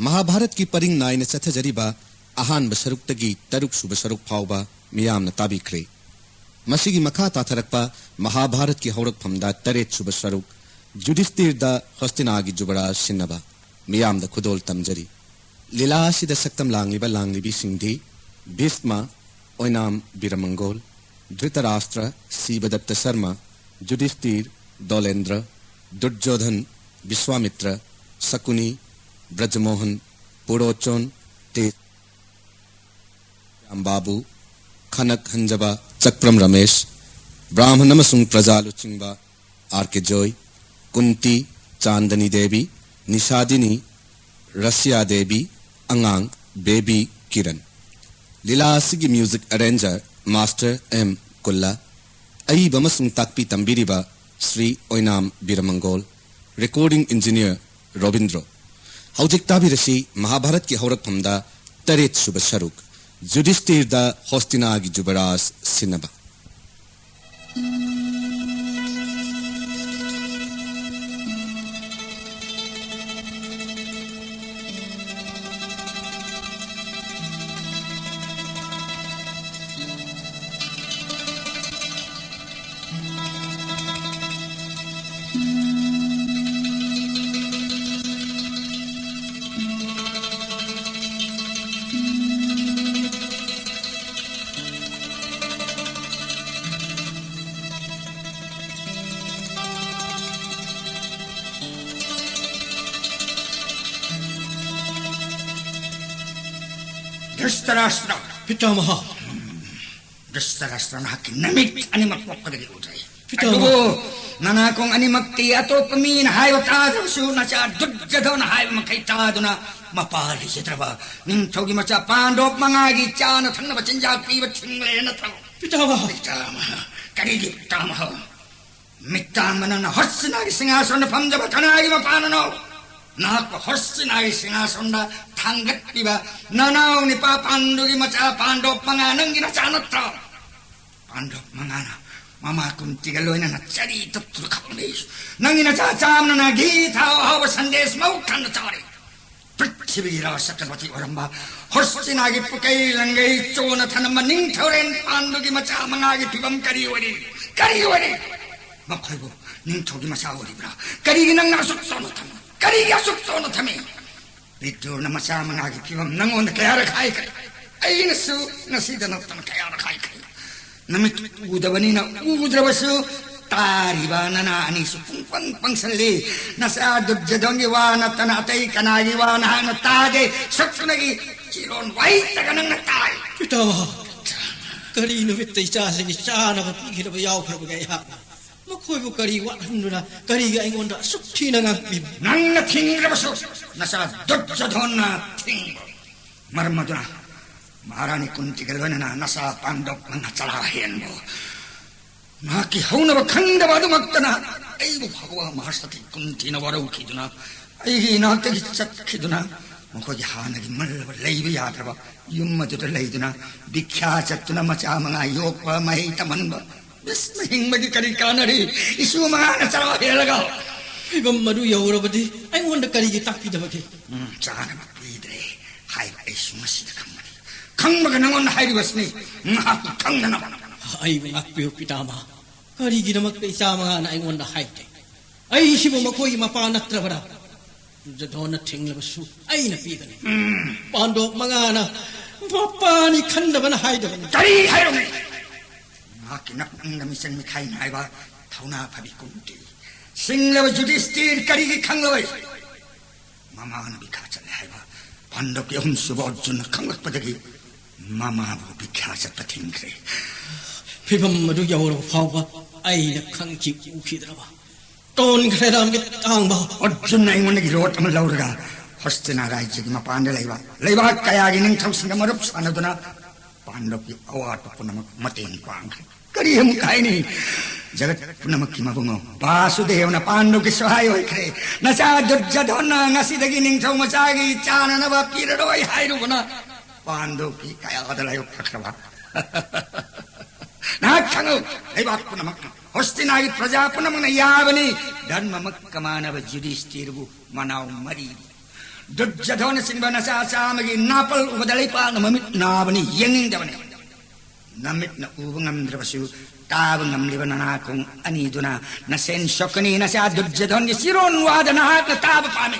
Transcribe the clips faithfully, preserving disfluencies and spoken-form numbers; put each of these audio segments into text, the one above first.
ꯃꯍꯥꯚꯥꯔꯠꯀꯤ ꯄꯔꯤꯡ ꯅꯥꯏꯅ ꯆꯠꯊꯖꯔꯤꯕ ꯑꯍꯥꯟꯕ ꯁꯔꯨꯛꯇꯒꯤ ꯇꯔꯨꯛ ꯁꯨꯕ ꯁꯔꯨꯛ ꯐꯥꯎꯕ ꯃꯤꯌꯥꯝꯅ ꯇꯥꯕꯤꯈ꯭ꯔꯦ꯫ ꯃꯁꯤꯒꯤ ꯃꯈꯥ ꯇꯥꯊꯔꯛꯄ ꯃꯍꯥꯚꯥꯔꯠꯀꯤ ꯍꯧꯔꯛꯐꯝꯗ ꯇꯔꯦꯠ ꯁꯨꯕ ꯁꯔꯨꯛ, ꯌꯨꯙꯤꯁꯇꯤꯔꯗ ꯍꯣꯁꯇꯤꯅꯥꯒꯤ ꯖꯨꯕꯔꯥꯖ ꯁꯤꯟꯅꯕ, ꯃꯤꯌꯥꯝꯗ ꯈꯨꯗꯣꯜ ꯇꯝꯖꯔꯤ꯫ ꯂꯤꯂꯥ ꯑꯁꯤꯗ ꯁꯛꯇꯝ ꯂꯥꯡꯂꯤꯕ ꯂꯥꯡꯂꯤꯕꯤꯁꯤꯡꯗꯤ ꯚꯤꯁꯃ, ꯑꯣꯏꯅꯥꯝ ꯕꯤꯔꯃꯪꯒꯣꯜ, ꯙ꯭ꯔꯤꯇꯔꯥꯁꯇ꯭ꯔ, ꯁꯤꯕꯗꯠꯇ ꯁꯔꯃ, ꯌꯨꯙꯤꯁꯇꯤꯔ, ꯗꯣꯂꯦꯟꯗ꯭ꯔ, ꯗꯨꯔꯖꯣꯙꯟ, ꯕꯤꯁ꯭ꯋꯥꯃꯤꯇ꯭ꯔ, ꯁꯀꯨꯅꯤ, ꯕ꯭ꯔꯖꯃꯣꯍꯟ, ꯄꯨꯔꯣꯆꯣꯟ, ꯇꯦ ꯔꯥꯝꯕꯥꯕꯨ, ꯈꯅꯛ ꯍꯟꯖꯕ, ꯆꯛꯄ꯭ꯔꯝ ꯔꯃꯦꯁ, ꯕ꯭ꯔꯥꯍꯃꯟ ꯑꯃꯁꯨꯡ ꯄ꯭ꯔꯖꯥ ꯂꯨꯆꯤꯡꯕ, ꯑꯥꯔ ꯀꯦ ꯖꯣꯏ, ꯀꯨꯟꯇꯤ, ꯆꯥꯟꯗꯅꯤ ꯗꯦꯕꯤ, ꯅꯤꯁꯥꯗꯤꯅꯤ, ꯔꯁꯤꯌꯥ ꯗꯦꯕꯤ, ꯑꯉꯥꯡ, ꯕꯦꯕꯤ ꯀꯤꯔꯟ꯫ ꯂꯤꯂꯥ ꯑꯁꯤꯒꯤ ꯃ꯭ꯌꯨꯖꯤꯛ ꯑꯦꯔꯦꯟꯖꯔ ꯃꯥꯁꯇꯔ ꯑꯦꯝ ꯀꯨꯜꯂꯥ, ꯑꯏꯕ ꯑꯃꯁꯨꯡ ꯇꯥꯛꯄꯤ ꯇꯝꯕꯤꯔꯤꯕ ꯁ꯭ꯔꯤ ꯑꯣꯏꯅꯥꯝ ꯕꯤꯔꯃꯪꯒꯣꯜ, ꯔꯦꯀꯣꯔꯗꯤꯡ ꯏꯟꯖꯤꯅꯤꯌꯔ ꯔꯣꯕꯤꯟꯗ꯭ꯔꯣ꯫ ꯍꯧꯖꯤꯛ ꯇꯥꯕꯤꯔꯁꯤ ꯃꯍꯥꯚꯥꯔꯠꯀꯤ ꯍꯧꯔꯛꯐꯝꯗ ꯇꯔꯦꯠ ꯁꯨꯕ ꯁꯔꯨꯛ, ꯌꯨꯙꯤꯁꯇꯤꯔꯗ ꯍꯣꯁꯇꯤꯅꯥꯒꯤ ꯖꯨꯕꯔꯥꯖ ꯁꯤꯟꯅꯕ꯫ ꯙ꯭ꯔꯤꯇꯔꯥꯁꯇ꯭ꯔ꯫ ꯄꯤꯇꯥꯃꯍ꯫ ꯙ꯭ꯔꯤꯇꯔꯥꯁꯇ꯭ꯔ, ꯅꯍꯥꯛꯀꯤ ꯅꯃꯤꯠ ꯑꯅꯤꯃꯛ ꯄꯣꯛꯄꯗꯒꯤ ꯎꯖꯩ꯫ ꯄꯤꯇꯥꯃꯍ꯫ ꯑꯗꯨꯕꯨ ꯅꯅꯥꯀꯣꯡ ꯑꯅꯤꯃꯛꯇꯤ ꯑꯇꯣꯞꯄ ꯃꯤꯅ ꯍꯥꯏꯕ ꯇꯥꯗ꯭ꯔꯕꯁꯨ, ꯅꯆꯥ ꯗꯨꯔꯖꯣꯙꯅ ꯍꯥꯏꯕ ꯃꯈꯩ ꯇꯥꯗꯨꯅ, ꯃꯄꯥ ꯂꯩꯖꯗ꯭ꯔꯕ ꯅꯤꯡꯊꯧꯒꯤ ꯃꯆꯥ ꯄꯥꯟꯗꯣꯞ ꯃꯉꯥꯒꯤ ꯆꯥꯅ ꯊꯛꯅꯕ ꯆꯤꯟꯖꯥꯛ ꯄꯤꯕ ꯊꯤꯡꯂꯦ ꯅꯠꯇ꯭ꯔꯣ? ꯄꯤꯇꯥꯃꯍ꯫ ꯄꯤꯇꯥꯃꯍ꯫ ꯀꯔꯤꯒꯤ ꯄꯤꯇꯥꯃꯍ? ꯃꯤꯠꯇꯥꯡꯕ ꯅꯪꯅ ꯍꯣꯁꯇꯤꯅꯥꯒꯤ ꯁꯤꯡꯍꯥꯁꯣꯟꯗ ꯐꯝꯖꯕ ꯀꯅꯥꯒꯤ ꯃꯄꯥꯅꯅꯣ? ꯅꯍꯥꯛꯄꯨ ꯍꯣꯁꯇꯤꯅꯥꯒꯤ ꯁꯤꯡꯍꯥꯁꯣꯟꯗ ꯊꯥꯡꯒꯠꯄꯤꯕ ꯅꯅꯥꯎ ꯅꯤꯄꯥ ꯄꯥꯟꯗꯨꯒꯤ ꯃꯆꯥ ꯄꯥꯟꯗꯣꯞ ꯃꯉꯥ ꯅꯪꯒꯤ ꯅꯆꯥ ꯅꯠꯇ꯭ꯔꯣ? ꯄꯥꯟꯗꯣꯞ ꯃꯉꯥꯅ ꯃꯃꯥ ꯀꯨꯟꯇꯤꯒ ꯂꯣꯏꯅꯅ ꯆꯔꯤ ꯇꯨꯠꯇꯨꯅ ꯈꯞꯂꯤ꯫ ꯅꯪꯒꯤ ꯅꯆꯥ ꯆꯥꯝꯅꯅ ꯘꯤ ꯊꯥꯎ ꯑꯍꯥꯎꯕ ꯁꯟꯗꯦꯁ ꯃꯧ ꯊꯟꯅ ꯆꯥꯔꯤ꯫ ꯄ꯭ꯔꯤꯊꯤ ꯁꯤꯕꯒꯤ ꯔꯥꯖ ꯆꯀ꯭ꯔꯕꯔꯇꯤ ꯑꯣꯏꯔꯝꯕ ꯍꯣꯁꯇꯤꯅꯥꯒꯤ ꯄꯨꯀꯩ ꯂꯪꯒꯩ ꯆꯣꯅ ꯊꯅꯝꯕ ꯅꯤꯡꯊꯧꯔꯦꯟ ꯄꯥꯟꯗꯨꯒꯤ ꯃꯆꯥ ꯃꯉꯥꯒꯤ ꯐꯤꯕꯝ ꯀꯔꯤ ꯑꯣꯏꯔꯤ? ꯀꯔꯤ ꯑꯣꯏꯔꯤ? ꯃꯈꯣꯏꯕꯨ ꯅꯤꯡꯊꯧꯒꯤ ꯃꯆꯥ ꯑꯣꯏꯔꯤꯕ꯭ꯔꯥ? ꯀꯔꯤꯒꯤ ꯅꯪꯅ ꯑꯁꯨꯛ ꯆꯣꯅ ꯊꯝꯃꯤ? ꯀꯔꯤꯒꯤ ꯑꯁꯨꯛ ꯆꯣꯅ ꯊꯝꯃꯤ? ꯕꯤꯗꯨꯔꯅ ꯃꯆꯥ ꯃꯉꯥꯒꯤ ꯐꯤꯕꯝ ꯅꯪꯉꯣꯟꯗ ꯀꯌꯥꯔꯛ ꯍꯥꯏꯈ꯭ꯔꯦ? ꯑꯩꯅꯁꯨ ꯉꯁꯤꯗ ꯅꯠꯇꯅ ꯀꯌꯥꯔꯛ ꯍꯥꯏꯈ꯭ꯔꯦ? ꯅꯃꯤꯠ ꯎꯗꯕꯅꯤꯅ ꯎꯗ꯭ꯔꯕꯁꯨ ꯇꯥꯔꯤꯕ ꯅꯅꯥ ꯑꯅꯤꯁꯨ ꯄꯨꯡꯄꯪ ꯄꯪꯁꯜꯂꯤ꯫ ꯅꯆꯥ ꯗꯨꯔꯖꯣꯙꯟꯒꯤ ꯋꯥ ꯅꯠꯇꯅ ꯑꯇꯩ ꯀꯅꯥꯒꯤ ꯋꯥ ꯅꯍꯥꯛꯅ ꯇꯥꯗꯦ꯫ ꯁꯛꯇꯨꯅꯒꯤ ꯆꯤꯔꯣꯟ ꯋꯥꯍꯩꯇꯒ ꯅꯪꯅ ꯇꯥꯏ꯫ ꯄꯤꯇꯥꯃꯍ, ꯀꯔꯤ ꯅꯨꯃꯤꯠꯇ ꯏꯆꯥꯁꯤꯡꯒꯤ ꯆꯥꯅꯕ ꯄꯤꯈꯤꯗꯕ ꯌꯥꯎꯈ꯭ꯔꯕꯒꯦ ꯑꯩꯍꯥꯛꯅ? ꯃꯈꯣꯏꯕꯨ ꯀꯔꯤ ꯋꯥꯠꯍꯟꯗꯨꯅ ꯀꯔꯤꯒꯤ ꯑꯩꯉꯣꯟꯗ ꯑꯁꯨꯛ ꯊꯤꯅ ꯉꯥꯡꯕꯤꯕ? ꯅꯪꯅ ꯊꯤꯡꯗ꯭ꯔꯕꯁꯨ ꯅꯆꯥ ꯗꯨꯔꯖꯣꯙꯟꯅ ꯊꯤꯡꯕ꯫ ꯃꯔꯝ ꯑꯗꯨꯅ ꯃꯍꯥꯔꯥꯅꯤ ꯀꯨꯟꯇꯤꯒ ꯂꯣꯏꯅꯅ ꯅꯆꯥ ꯄꯥꯟꯗꯣꯞ ꯃꯉꯥ ꯆꯔꯥ ꯍꯦꯟꯕꯨ ꯃꯍꯥꯛꯀꯤ ꯍꯧꯅꯕ ꯈꯪꯗꯕ ꯑꯗꯨꯃꯛꯇꯅ ꯑꯩꯕꯨ ꯐꯥꯎꯕ ꯃꯍꯥꯁꯇꯤ ꯀꯨꯟꯇꯤꯅ ꯋꯥꯔꯧꯈꯤꯗꯨꯅ ꯑꯩꯒꯤ ꯏꯅꯥꯛꯇꯒꯤ ꯆꯠꯈꯤꯗꯨꯅ ꯃꯈꯣꯏꯒꯤ ꯍꯥꯟꯅꯒꯤ ꯃꯜꯂꯕ ꯂꯩꯕ ꯌꯥꯗ꯭ꯔꯕ ꯌꯨꯝ ꯑꯗꯨꯗ ꯂꯩꯗꯨꯅ ꯚꯤꯈ꯭ꯌꯥ ꯆꯠꯇꯨꯅ ꯃꯆꯥ ꯃꯉꯥ ꯌꯣꯛꯄ, ꯃꯍꯩ ꯇꯝꯍꯟꯕ꯫ ꯕꯤꯁꯅ ꯍꯤꯡꯕꯒꯤ ꯀꯔꯤ ꯀꯥꯟꯅꯔꯤ? ꯏꯁꯨ ꯃꯉꯥꯅ ꯆꯔꯥ ꯍꯦꯜꯂꯒ꯫ ꯐꯤꯕꯝ ꯑꯗꯨ ꯌꯧꯔꯕꯗꯤ ꯑꯩꯉꯣꯟꯗ ꯀꯔꯤꯒꯤ ꯇꯥꯛꯄꯤꯗꯕꯒꯦ? ꯎꯝ, ꯆꯥꯅꯕ ꯄꯤꯗ꯭ꯔꯦ ꯍꯥꯏꯕ ꯑꯩꯁꯨ ꯉꯁꯤꯗ ꯈꯪꯕꯅꯤ꯫ ꯈꯪꯕꯒ ꯅꯉꯣꯟꯗ ꯍꯥꯏꯔꯤꯕꯁꯤꯅꯤ꯫ ꯉꯥꯏꯍꯥꯛꯇꯨ ꯈꯪꯗꯅꯕ꯫ ꯑꯩꯕꯨ ꯉꯥꯛꯄꯤꯌꯨ ꯄꯤꯇꯥꯃꯍ꯫ ꯀꯔꯤꯒꯤꯗꯃꯛꯇ ꯏꯆꯥ ꯃꯉꯥꯅ ꯑꯩꯉꯣꯟꯗ ꯍꯥꯏꯗꯦ? ꯑꯩꯁꯤꯕꯨ ꯃꯈꯣꯏꯒꯤ ꯃꯄꯥ ꯅꯠꯇ꯭ꯔꯕ꯭ꯔꯥ? ꯗꯨꯔꯖꯣꯙꯟꯅ ꯊꯤꯡꯂꯕꯁꯨ ꯑꯩꯅ ꯄꯤꯒꯅꯤ꯫ ꯎꯝ꯫ ꯄꯥꯟꯗꯣꯞ ꯃꯉꯥꯅ ꯃꯄꯥꯅꯤ ꯈꯟꯗꯕꯅ ꯍꯥꯏꯗꯕꯅꯤ꯫ ꯀꯔꯤ ꯍꯥꯏꯔꯝꯃꯤ? ꯃꯍꯥꯛꯀꯤ ꯅꯄꯨꯛꯅꯤꯡꯗ ꯃꯤꯆꯪ ꯃꯤꯈꯥꯏ ꯅꯥꯏꯕ ꯊꯧꯅꯥ ꯐꯕꯤ ꯀꯨꯟꯇꯤ꯫ ꯁꯤꯡꯂꯕ ꯌꯨꯙꯤꯁꯇꯤꯔ ꯀꯔꯤꯒꯤ ꯈꯪꯂꯣꯏ? ꯃꯃꯥꯅ ꯚꯤꯈ꯭ꯌꯥ ꯆꯠꯂꯦ ꯍꯥꯏꯕ ꯄꯥꯟꯗꯕꯀꯤ ꯑꯍꯨꯝꯁꯨꯕ ꯑꯔꯖꯨꯟꯅ ꯈꯪꯂꯛꯄꯗꯒꯤ ꯃꯃꯥꯕꯨ ꯚꯤꯈ꯭ꯌꯥ ꯆꯠꯄ ꯊꯤꯡꯈ꯭ꯔꯦ꯫ ꯐꯤꯕꯝ ꯑꯗꯨ ꯌꯧꯔꯕ ꯐꯥꯎꯕ ꯑꯩꯅ ꯈꯪꯈꯤ ꯎꯈꯤꯗ꯭ꯔꯕ? ꯇꯣꯟꯈ꯭ꯔꯦꯗ ꯃꯤꯠ ꯇꯥꯡꯕ꯫ ꯑꯔꯖꯨꯟꯅ ꯑꯩꯉꯣꯟꯗꯒꯤ ꯔꯣꯠ ꯑꯃ ꯂꯧꯔꯒ ꯍꯣꯁꯇꯤꯅꯥ ꯔꯥꯏꯖ꯭ꯌꯒꯤ ꯃꯄꯥꯟꯗ ꯂꯩꯕ ꯂꯩꯕꯥꯛ ꯀꯌꯥꯒꯤ ꯅꯤꯡꯊꯧꯁꯤꯡꯒ ꯃꯔꯨꯞ ꯁꯥꯟꯅꯗꯨꯅ ꯄꯥꯟꯗꯕꯀꯤ ꯑꯋꯥꯠꯄ ꯄꯨꯝꯅꯃꯛ ꯃꯇꯦꯡ ꯄꯥꯡꯈ꯭ꯔꯦ꯫ ꯀꯔꯤ ꯑꯃꯨꯛ ꯍꯥꯏꯅꯤ? ꯖꯒꯠ ꯄꯨꯝꯅꯃꯛꯀꯤ ꯃꯕꯨꯡꯉꯣ ꯕꯥꯁꯨꯗꯦꯕꯅ ꯄꯥꯟꯗꯨꯒꯤ ꯁꯍꯥꯏ ꯑꯣꯏꯈ꯭ꯔꯦ꯫ ꯅꯆꯥ ꯗꯨꯔꯖꯣꯙꯟꯅ ꯉꯁꯤꯗꯒꯤ ꯅꯤꯡꯊꯧ ꯃꯆꯥꯒꯤ ꯆꯥꯅꯅꯕ ꯄꯤꯔꯔꯣꯏ ꯍꯥꯏꯔꯨꯕꯅ ꯄꯥꯟꯗꯨꯒꯤ ꯀꯌꯥꯗ ꯂꯥꯏꯕꯛ ꯐꯈ꯭ꯔꯕ꯫ ꯅꯍꯥꯛ ꯈꯪꯉꯨ, ꯂꯩꯕꯥꯛ ꯄꯨꯝꯅꯃꯛꯅ, ꯍꯣꯁꯇꯤꯅꯥꯒꯤ ꯄ꯭ꯔꯖꯥ ꯄꯨꯝꯅꯃꯛꯅ ꯌꯥꯕꯅꯤ꯫ ꯙꯔꯃꯃꯛꯀ ꯃꯥꯟꯅꯕ ꯌꯨꯙꯤꯁꯇꯤꯔꯕꯨ ꯃꯅꯥꯎ ꯃꯔꯤ ꯗꯨꯔꯖꯣꯙꯅꯆꯤꯡꯕ ꯅꯆꯥ ꯆꯥꯝꯃꯒꯤ ꯅꯥꯄꯜ ꯎꯕꯗ ꯂꯩꯄꯥꯛꯅ ꯃꯃꯤꯠ ꯅꯥꯕꯅꯤ, ꯌꯦꯡꯅꯤꯡꯗꯕꯅꯤ꯫ ꯅꯃꯤꯠꯅ ꯎꯕ ꯉꯝꯗ꯭ꯔꯕꯁꯨ, ꯇꯥꯕ ꯉꯝꯂꯤꯕ ꯅꯅꯥꯀꯣꯡ ꯑꯅꯤꯗꯨꯅ ꯅꯁꯦꯟ ꯁꯣꯛꯀꯅꯤ꯫ ꯅꯆꯥ ꯗꯨꯔꯖꯣꯙꯟꯒꯤ ꯆꯤꯔꯣꯟ ꯋꯥꯗ ꯅꯍꯥꯛꯅ ꯇꯥꯕ ꯄꯥꯝꯃꯤ꯫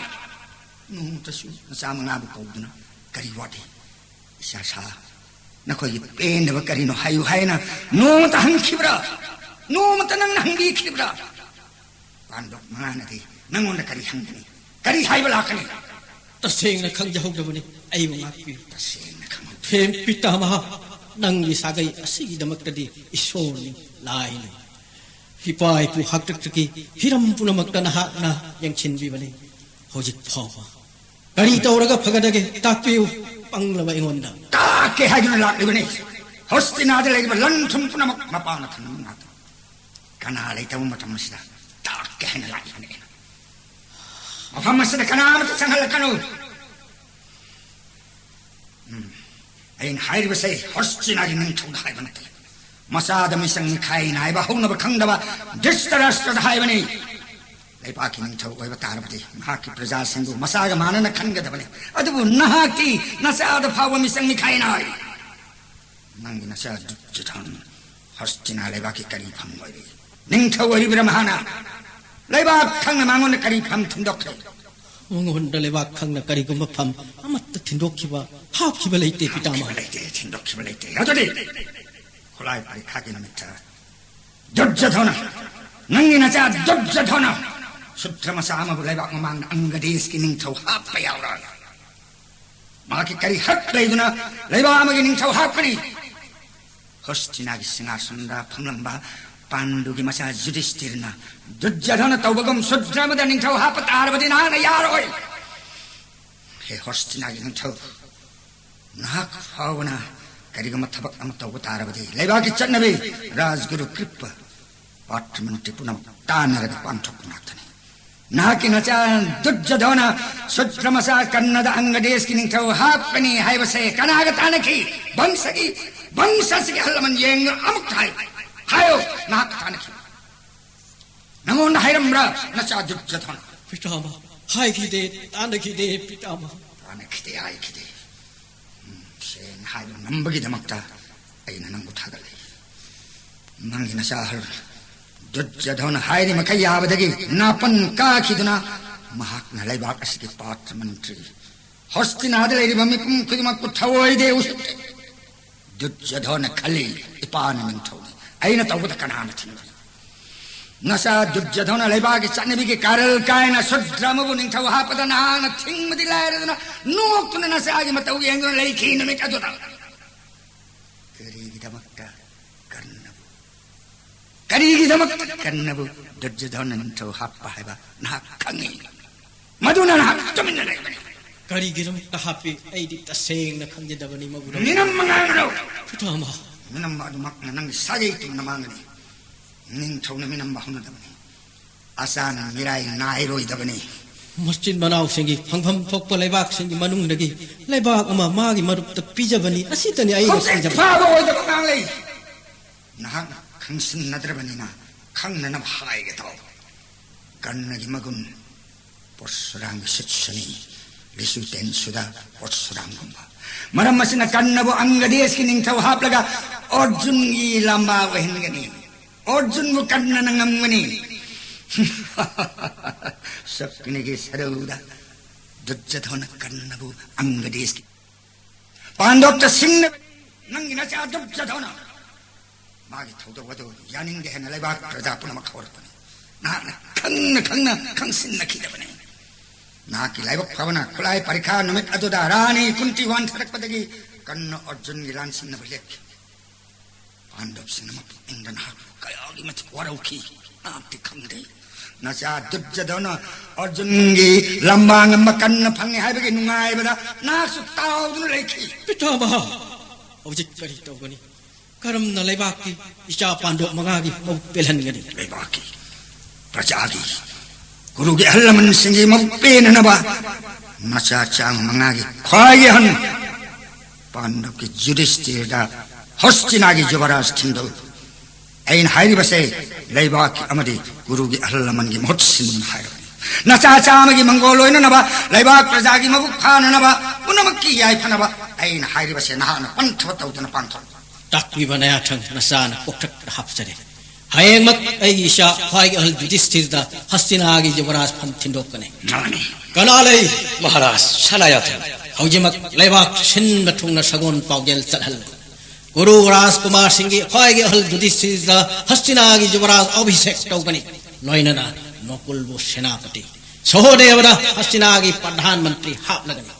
ꯅꯣꯡꯃꯇꯁꯨ ꯅꯆꯥ ꯃꯉꯥꯕꯨ ꯀꯧꯗꯨꯅ "ꯀꯔꯤ ꯋꯥꯠꯂꯤ? ꯏꯆꯥ ꯁꯥ, ꯅꯈꯣꯏꯒꯤ ꯄꯦꯟꯗꯕ ꯀꯔꯤꯅꯣ ꯍꯥꯏꯌꯨ" ꯍꯥꯏꯅ ꯅꯣꯡꯃꯇ ꯍꯪꯈꯤꯕ꯭ꯔꯥ? ꯅꯣꯡꯃꯇ ꯅꯪꯅ ꯍꯪꯕꯤꯈꯤꯕ꯭ꯔꯥ? ꯄꯥꯟꯗꯣꯞ ꯃꯉꯥꯅꯗꯤ ꯅꯪꯉꯣꯟꯗ ꯀꯔꯤ ꯍꯪꯒꯅꯤ? ꯀꯔꯤ ꯍꯥꯏꯕ ꯂꯥꯛꯀꯅꯤ? ꯇꯁꯦꯡꯅ ꯈꯪꯖꯍꯧꯗꯕꯅꯤ꯫ ꯑꯩꯕꯨ ꯉꯥꯛꯄꯤꯌꯨ꯫ ꯇꯁꯦꯡꯅ ꯈꯪꯍꯧꯗꯦ꯫ ꯍꯦ ꯄꯤꯇꯥꯃꯍ, ꯅꯪꯒꯤ ꯁꯥꯒꯩ ꯑꯁꯤꯒꯤꯗꯃꯛꯇꯗꯤ ꯏꯁꯣꯔꯅꯤ, ꯂꯥꯏꯅꯤ꯫ ꯏꯄꯥ ꯏꯄꯨ ꯍꯥꯛꯇꯛꯇꯒꯤ ꯍꯤꯔꯝ ꯄꯨꯝꯅꯃꯛꯇ ꯅꯍꯥꯛꯅ ꯌꯦꯡꯁꯤꯟꯕꯤꯕꯅꯤ꯫ ꯍꯧꯖꯤꯛ ꯐꯥꯎꯕ ꯀꯔꯤ ꯇꯧꯔꯒ ꯐꯒꯗꯒꯦ? ꯇꯥꯛꯄꯤꯌꯨ, ꯄꯪꯂꯕ ꯑꯩꯉꯣꯟꯗ꯫ ꯇꯥꯛꯀꯦ ꯍꯥꯏꯗꯨꯅ ꯂꯥꯛꯂꯤꯕꯅꯤ꯫ ꯍꯣꯁꯇꯤꯅꯥꯗ ꯂꯩꯔꯤꯕ ꯂꯟ ꯊꯨꯝ ꯄꯨꯝꯅꯃꯛ ꯃꯄꯥꯅ ꯊꯝꯕ ꯉꯥꯛꯇꯅꯤ꯫ ꯀꯅꯥ ꯂꯩꯇꯕ ꯃꯇꯝ ꯑꯁꯤꯗ ꯇꯥꯛꯀꯦ ꯍꯥꯏꯅ ꯂꯥꯛꯂꯤꯕꯅꯤ ꯑꯩꯅ꯫ ꯃꯐꯝ ꯑꯁꯤꯗ ꯀꯅꯥ ꯑꯃꯠꯇ ꯆꯪꯍꯜꯂꯛꯀꯅꯨ꯫ ꯎꯝ꯫ ꯑꯩꯅ ꯍꯥꯏꯔꯤꯕꯁꯦ ꯍꯣꯁꯇꯤꯅꯥꯒꯤ ꯅꯤꯡꯊꯧꯗ ꯍꯥꯏꯕ ꯅꯠꯇꯦ꯫ ꯃꯆꯥꯗ ꯃꯤꯆꯪ ꯃꯤꯈꯥꯏ ꯅꯥꯏꯕ ꯍꯧꯅꯕ ꯈꯪꯗꯕ ꯙ꯭ꯔꯤꯇꯔꯥꯁꯇ꯭ꯔꯗ ꯍꯥꯏꯕꯅꯤ꯫ ꯂꯩꯕꯥꯛꯀꯤ ꯅꯤꯡꯊꯧ ꯑꯣꯏꯕ ꯇꯥꯔꯕꯗꯤ ꯃꯍꯥꯛꯀꯤ ꯄ꯭ꯔꯖꯥꯁꯤꯡꯕꯨ ꯃꯆꯥꯒ ꯃꯥꯟꯅꯅ ꯈꯟꯒꯗꯕꯅꯤ꯫ ꯑꯗꯨꯕꯨ ꯅꯍꯥꯛꯇꯤ ꯅꯆꯥꯗ ꯐꯥꯎꯕ ꯃꯤꯆꯪ ꯃꯤꯈꯥꯏ ꯅꯥꯏ꯫ ꯅꯪꯒꯤ ꯅꯆꯥ ꯗꯨꯔꯖꯣꯙꯟ ꯍꯣꯁꯇꯤꯅꯥ ꯂꯩꯕꯥꯛꯀꯤ ꯀꯔꯤ ꯐꯝ ꯑꯣꯏꯔꯤ? ꯅꯤꯡꯊꯧ ꯑꯣꯏꯔꯤꯕ꯭ꯔꯥ ꯃꯍꯥꯛꯅ? ꯂꯩꯕꯥꯛ ꯈꯪꯅ ꯃꯉꯣꯟꯗ ꯀꯔꯤ ꯐꯝ ꯊꯤꯟꯗꯣꯛꯈ꯭ꯔꯦ? ꯃꯉꯣꯟꯗ ꯂꯩꯕꯥꯛ ꯈꯪꯅ ꯀꯔꯤꯒꯨꯝꯕ ꯐꯝ ꯑꯃꯠꯇ ꯊꯤꯟꯗꯣꯛꯈꯤꯕ, ꯍꯥꯞꯈꯤꯕ ꯂꯩꯇꯦ, ꯊꯤꯟꯗꯣꯛꯈꯤꯕ ꯄꯤꯇꯥꯃꯍ꯫ ꯂꯩꯇꯦ, ꯊꯤꯟꯗꯣꯛꯈꯤꯕ ꯂꯩꯇꯦ꯫ ꯑꯗꯨꯗꯤ ꯈꯨꯠꯂꯥꯏ ꯄꯔꯤꯈꯥꯒꯤ ꯅꯨꯃꯤꯠꯇ ꯗꯨꯔꯖꯣꯙꯅ ꯅꯪꯒꯤ ꯅꯆꯥ ꯗꯨꯔꯖꯣꯙꯅ ꯁꯨꯗ꯭ꯔ ꯃꯆꯥ ꯑꯃꯕꯨ ꯂꯩꯕꯥꯛ ꯃꯃꯥꯡꯗ ꯑꯪꯒ ꯗꯦꯁꯀꯤ ꯅꯤꯡꯊꯧ ꯍꯥꯞꯄ ꯌꯥꯎꯔꯣꯏ꯫ ꯃꯍꯥꯛꯀꯤ ꯀꯔꯤ ꯍꯛ ꯂꯩꯗꯨꯅ ꯂꯩꯕꯥꯛ ꯑꯃꯒꯤ ꯅꯤꯡꯊꯧ ꯍꯥꯞꯀꯅꯤ? ꯍꯣꯁꯇꯤꯅꯥꯒꯤ ꯁꯤꯡꯍꯥꯁꯟꯗ ꯐꯝꯂꯝꯕ ꯄꯥꯟꯗꯨꯒꯤ ꯃꯆꯥ ꯌꯨꯙꯤꯁꯇꯤꯔꯅ ꯗꯨꯔꯖꯣꯙꯅ ꯇꯧꯕꯒꯨꯝ ꯁꯨꯗ꯭ꯔ ꯑꯃꯗ ꯅꯤꯡꯊꯧ ꯍꯥꯞꯄ ꯇꯥꯔꯕꯗꯤ ꯅꯍꯥꯛꯅ ꯌꯥꯔꯣꯏ꯫ ꯍꯦ ꯍꯣꯁꯇꯤꯅꯥꯒꯤ ꯅꯤꯡꯊꯧ, ꯅꯍꯥꯛ ꯐꯥꯎꯕꯅ ꯀꯔꯤꯒꯨꯝꯕ ꯊꯕꯛ ꯑꯃ ꯇꯧꯕ ꯇꯥꯔꯕꯗꯤ ꯂꯩꯕꯥꯛꯀꯤ ꯆꯠꯅꯕꯤ, ꯔꯥꯖꯒꯨꯔꯨ ꯀ꯭ꯔꯤꯞꯄ, ꯄꯥꯇ꯭ꯔ ꯃꯟꯇ꯭ꯔꯤ ꯄꯨꯝꯅꯃꯛ ꯇꯥꯟꯅꯔꯒ ꯄꯥꯡꯊꯣꯛꯄ ꯉꯥꯛꯇꯅꯤ꯫ ꯅꯍꯥꯛꯀꯤ ꯅꯆꯥ ꯗꯨꯔꯖꯣꯙꯅ ꯁꯨꯗ꯭ꯔ ꯃꯆꯥ ꯀꯟꯅꯗ ꯑꯪꯒ ꯗꯦꯁꯀꯤ ꯅꯤꯡꯊꯧ ꯍꯥꯞꯀꯅꯤ ꯍꯥꯏꯕꯁꯦ ꯀꯅꯥꯒ ꯇꯥꯟꯅꯈꯤ? ꯕꯪꯁꯒꯤ, ꯕꯪꯁꯁꯤꯒꯤ ꯑꯍꯜ ꯂꯃꯟ ꯌꯦꯡꯗꯨꯅ ꯑꯃꯨꯛꯇ ꯍꯥꯏꯌꯨ꯫ ꯍꯥꯏꯌꯨ, ꯅꯍꯥꯛꯀ ꯇꯥꯟꯅꯈꯤ꯫ ꯅꯉꯣꯟꯗ ꯍꯥꯏꯔꯝꯕ꯭ꯔꯥ ꯅꯆꯥ ꯗꯨꯔꯖꯣꯙꯅ? ꯄꯤꯇꯥꯃꯍ, ꯍꯥꯏꯈꯤꯗꯦ, ꯇꯥꯟꯅꯈꯤꯗꯦ, ꯄꯤꯇꯥꯃꯍ꯫ ꯇꯥꯟꯅꯈꯤꯗꯦ, ꯍꯥꯏꯈꯤꯗꯦ꯫ ꯎꯝ, ꯁꯦꯡꯅ ꯍꯥꯏꯕ ꯉꯝꯕꯒꯤꯗꯃꯛꯇ ꯑꯩꯅ ꯅꯪꯕꯨ ꯊꯥꯒꯠꯂꯤ꯫ ꯅꯪꯒꯤ ꯅꯆꯥ ꯑꯍꯜ ꯗꯨꯔꯖꯣꯙꯅ ꯍꯥꯏꯔꯤ ꯃꯈꯩ ꯌꯥꯕꯗꯒꯤ ꯅꯥꯄꯟ ꯀꯥꯈꯤꯗꯨꯅ ꯃꯍꯥꯛꯅ ꯂꯩꯕꯥꯛ ꯑꯁꯤꯒꯤ ꯄꯥꯠ ꯃꯟꯇ꯭ꯔꯤ ꯍꯣꯁꯇꯤꯅꯥꯗ ꯂꯩꯔꯤꯕ ꯃꯤꯄꯨꯝ ꯈꯨꯗꯤꯡꯃꯛꯄꯨ ꯊꯑꯣꯏꯗꯦ ꯎꯁꯤꯠꯇꯦ꯫ ꯗꯨꯔꯖꯣꯙꯅ ꯈꯜꯂꯤ, ꯏꯄꯥꯅ ꯅꯤꯡꯊꯧꯅꯤ, ꯑꯩꯅ ꯇꯧꯕꯗ ꯀꯅꯥꯅ ꯊꯤꯡꯒꯅꯤ? ꯅꯆꯥ ꯗꯨꯔꯖꯣꯙꯅ ꯂꯩꯕꯥꯛꯀꯤ ꯆꯠꯅꯕꯤꯒꯤ ꯀꯥꯔꯜ ꯀꯥꯏꯅ ꯁꯨꯗ꯭ꯔ ꯑꯃꯕꯨ ꯅꯤꯡꯊꯧ ꯍꯥꯞꯄꯗ ꯅꯍꯥꯛꯅ ꯊꯤꯡꯕꯗꯤ ꯂꯥꯏꯔꯗꯅ ꯅꯣꯛꯇꯨꯅ ꯅꯆꯥꯒꯤ ꯃꯇꯧ ꯌꯦꯡꯗꯨꯅ ꯂꯩꯈꯤ ꯅꯨꯃꯤꯠ ꯑꯗꯨꯗ꯫ ꯀꯔꯤꯒꯤꯗꯃꯛꯇ ꯀꯔꯅꯕꯨ, ꯀꯔꯤꯒꯤꯗꯃꯛꯇ ꯀꯔꯅꯕꯨ ꯗꯨꯔꯖꯣꯙꯅ ꯅꯤꯡꯊꯧ ꯍꯥꯞꯄ ꯍꯥꯏꯕ ꯅꯍꯥꯛ ꯈꯪꯉꯤ? ꯃꯗꯨꯅ ꯅꯍꯥꯛ ꯇꯨꯃꯤꯟꯅ ꯂꯩꯕꯅꯤ꯫ ꯀꯔꯤꯒꯤꯗꯃꯛꯇ ꯍꯥꯞꯄꯤ? ꯑꯩꯗꯤ ꯇꯁꯦꯡꯅ ꯈꯪꯖꯗꯕꯅꯤ ꯃꯕꯨꯗ꯫ ꯃꯤꯅꯝ ꯃꯉꯥꯜꯒꯅꯨ꯫ ꯄꯤꯇꯥꯃꯍ꯫ ꯃꯤꯅꯝꯕ ꯑꯗꯨꯃꯛꯅ ꯅꯪꯒꯤ ꯁꯥꯒꯩ ꯇꯨꯝꯅ ꯃꯥꯡꯒꯅꯤ꯫ ꯅꯤꯡꯊꯧꯅ ꯃꯤꯅꯝꯕ ꯍꯧꯅꯗꯕꯅꯤ꯫ ꯑꯆꯥꯟ ꯃꯤꯔꯥꯏ ꯅꯥꯏꯔꯣꯏꯗꯕꯅꯤ꯫ ꯃꯆꯤꯟ ꯃꯅꯥꯎꯁꯤꯡꯒꯤ ꯐꯪꯐꯝ ꯊꯣꯛꯄ ꯂꯩꯕꯥꯛꯁꯤꯡꯒꯤ ꯃꯅꯨꯡꯗꯒꯤ ꯂꯩꯕꯥꯛ ꯑꯃ ꯃꯥꯒꯤ ꯃꯔꯨꯞꯇ ꯄꯤꯖꯕꯅꯤ꯫ ꯑꯁꯤꯇꯅꯤ ꯑꯩꯅ ꯍꯧꯖꯤꯛ ꯈꯪꯖꯕ꯫ ꯐꯥꯕ ꯑꯣꯏꯗꯕ ꯉꯥꯡꯂꯩ꯫ ꯅꯍꯥꯛꯅ ꯈꯪꯁꯤꯟꯅꯗ꯭ꯔꯕꯅꯤꯅ ꯈꯪꯅꯅꯕ ꯍꯥꯏꯒꯦ ꯇꯧ꯫ ꯀꯔꯅꯒꯤ ꯃꯒꯨꯟ ꯄꯔꯁꯨꯔꯥꯝꯒꯤ ꯁꯤꯠꯁꯨꯅꯤ, ꯂꯤꯁꯨ ꯇꯦꯟꯁꯨꯗ ꯄꯔꯁꯨꯔꯥꯝꯒꯨꯝꯕ꯫ ꯃꯔꯝ ꯑꯁꯤꯅ ꯀꯔꯅꯕꯨ ꯑꯪꯒꯗꯦꯁꯀꯤ ꯅꯤꯡꯊꯧ ꯍꯥꯞꯂꯒ ꯑꯔꯖꯨꯟꯒꯤ ꯂꯝꯕꯥ ꯑꯣꯏꯍꯟꯒꯅꯤ꯫ ꯑꯔꯖꯨꯟꯕꯨ ꯀꯔꯅꯅ ꯉꯝꯒꯅꯤ꯫ ꯁꯛꯅꯤꯒꯤ ꯁꯔꯧꯗ ꯗꯨꯔꯖꯣꯙꯅ ꯀꯔꯅꯕꯨ ꯑꯪꯒꯗꯦꯁꯀꯤ ꯄꯥꯟꯗꯣꯞꯇ ꯁꯤꯡꯅꯕꯅꯤ꯫ ꯅꯪꯒꯤ ꯅꯆꯥ ꯗꯨꯔꯖꯣꯙꯅ ꯃꯥꯒꯤ ꯊꯧꯗꯣꯛ ꯑꯗꯨ ꯌꯥꯅꯤꯡꯗꯦ ꯍꯥꯏꯅ ꯂꯩꯕꯥꯛ ꯄ꯭ꯔꯖꯥ ꯄꯨꯝꯅꯃꯛ ꯍꯧꯔꯛꯄꯅꯤ꯫ ꯅꯍꯥꯛꯅ ꯈꯪꯅ ꯈꯪꯅ ꯈꯪꯁꯤꯟꯅꯈꯤꯗꯕꯅꯤ꯫ ꯅꯍꯥꯛꯀꯤ ꯂꯥꯏꯕꯛ ꯐꯕꯅ ꯈꯨꯠꯂꯥꯏ ꯄꯔꯤꯈꯥ ꯅꯨꯃꯤꯠ ꯑꯗꯨꯗ ꯔꯥꯅꯤ ꯀꯨꯟꯇꯤ ꯋꯥꯟꯊꯔꯛꯄꯗꯒꯤ ꯀꯔꯅ ꯑꯔꯖꯨꯟꯒꯤ ꯂꯥꯟꯁꯤꯟꯅꯕ ꯂꯦꯞꯈꯤ꯫ ꯄꯥꯟꯗꯕꯁꯤꯡꯅ ꯃꯄꯨꯛꯅꯤꯡꯗ ꯅꯍꯥꯛꯄꯨ ꯀꯌꯥꯒꯤ ꯃꯇꯤꯛ ꯋꯥꯔꯧꯈꯤ, ꯅꯍꯥꯛꯇꯤ ꯈꯪꯗꯦ꯫ ꯅꯆꯥ ꯗꯨꯔꯖꯣꯙꯅ ꯑꯔꯖꯨꯟꯒꯤ ꯂꯝꯕꯥ ꯉꯝꯕ ꯀꯟꯅ ꯐꯪꯉꯦ ꯍꯥꯏꯕꯒꯤ ꯅꯨꯡꯉꯥꯏꯕꯗ ꯅꯍꯥꯛꯁꯨ ꯇꯥꯎꯗꯨꯅ ꯂꯩꯈꯤ꯫ ꯄꯤꯇꯥꯃꯍ, ꯍꯧꯖꯤꯛ ꯀꯔꯤ ꯇꯧꯒꯅꯤ? ꯀꯔꯝꯅ ꯂꯩꯕꯥꯛꯀꯤ ꯏꯆꯥ ꯄꯥꯟꯗꯣꯞ ꯃꯉꯥꯒꯤ ꯃꯕꯨꯛ ꯄꯦꯜꯍꯟꯒꯅꯤ? ꯂꯩꯕꯥꯛꯀꯤ, ꯄ꯭ꯔꯖꯥꯒꯤ, ꯒꯨꯔꯨꯒꯤ ꯑꯍꯜ ꯂꯃꯟꯁꯤꯡꯒꯤ ꯃꯕꯨꯛ ꯄꯦꯟꯅꯅꯕ ꯅꯆꯥ ꯆꯥꯝꯃ ꯃꯉꯥꯒꯤ ꯈ꯭ꯋꯥꯏꯒꯤ ꯑꯍꯟ ꯄꯥꯟꯗꯕꯀꯤ ꯌꯨꯙꯤꯁꯇꯤꯔꯗ ꯍꯣꯁꯇꯤꯅꯥꯒꯤ ꯌꯨꯕꯔꯥꯖ ꯊꯤꯡꯗꯧ꯫ ꯑꯩꯅ ꯍꯥꯏꯔꯤꯕꯁꯦ ꯂꯩꯕꯥꯛꯀꯤ ꯑꯃꯗꯤ ꯒꯨꯔꯨꯒꯤ ꯑꯍꯜ ꯂꯃꯟꯒꯤ ꯃꯍꯨꯠ ꯁꯤꯟꯗꯨꯅ ꯍꯥꯏꯔꯕꯅꯤ꯫ ꯅꯆꯥ ꯆꯥꯝꯃꯒꯤ ꯃꯪꯒꯣꯜ ꯂꯣꯏꯅꯅꯕ, ꯂꯩꯕꯥꯛ ꯄ꯭ꯔꯖꯥꯒꯤ ꯃꯕꯨꯛ ꯐꯥꯅꯅꯕ, ꯄꯨꯝꯅꯃꯛꯀꯤ ꯌꯥꯏꯐꯅꯕ ꯑꯩꯅ ꯍꯥꯏꯔꯤꯕꯁꯦ ꯅꯍꯥꯛꯅ ꯄꯟꯊꯕ ꯇꯧꯗꯅ ꯄꯥꯡꯊꯣꯛ꯫ ꯇꯥꯛꯄꯤꯕ ꯅꯌꯥꯊꯪ ꯅꯆꯥꯅ ꯀꯣꯛꯊꯛꯇ ꯍꯥꯞꯆꯔꯦ꯫ ꯍꯌꯦꯡꯃꯛ ꯑꯩꯒꯤ ꯏꯆꯥ ꯈ꯭ꯋꯥꯏꯒꯤ ꯑꯍꯜ ꯌꯨꯙꯤꯁꯊꯤꯔꯗ ꯍꯁꯇꯤꯅꯥꯒꯤ ꯌꯨꯕꯔꯥꯖ ꯐꯝ ꯊꯤꯟꯗꯣꯛꯀꯅꯤ꯫ ꯉꯝꯒꯅꯤ꯫ ꯀꯅꯥ ꯂꯩ? ꯃꯍꯥꯔꯥꯖ ꯁꯅꯥꯌꯥꯊꯪ꯫ ꯍꯧꯖꯤꯛꯃꯛ ꯂꯩꯕꯥꯛ ꯁꯤꯟꯕ ꯊꯨꯡꯅ ꯁꯒꯣꯜ ꯄꯥꯎꯖꯦꯜ ꯆꯠꯍꯜꯂꯨ꯫ ꯀꯨꯔꯨ ꯔꯥꯖꯀꯨꯃꯥꯔꯁꯤꯡꯒꯤ ꯈ꯭ꯋꯥꯏꯒꯤ ꯑꯍꯜ ꯌꯨꯙꯤꯁꯊꯤꯔꯗ ꯍꯁꯇꯤꯅꯥꯒꯤ ꯌꯨꯕꯔꯥꯖ ꯑꯚꯤꯁꯦꯛ ꯇꯧꯒꯅꯤ꯫ ꯂꯣꯏꯅꯅ ꯅꯣꯀꯨꯜꯕꯨ ꯁꯦꯅꯥꯄꯇꯤ, ꯁꯍꯣꯗꯦꯕꯗ ꯍꯁꯇꯤꯅꯥꯒꯤ ꯄ꯭ꯔꯙꯥꯟ ꯃꯟꯇ꯭ꯔꯤ ꯍꯥꯞꯂꯒꯅꯤ꯫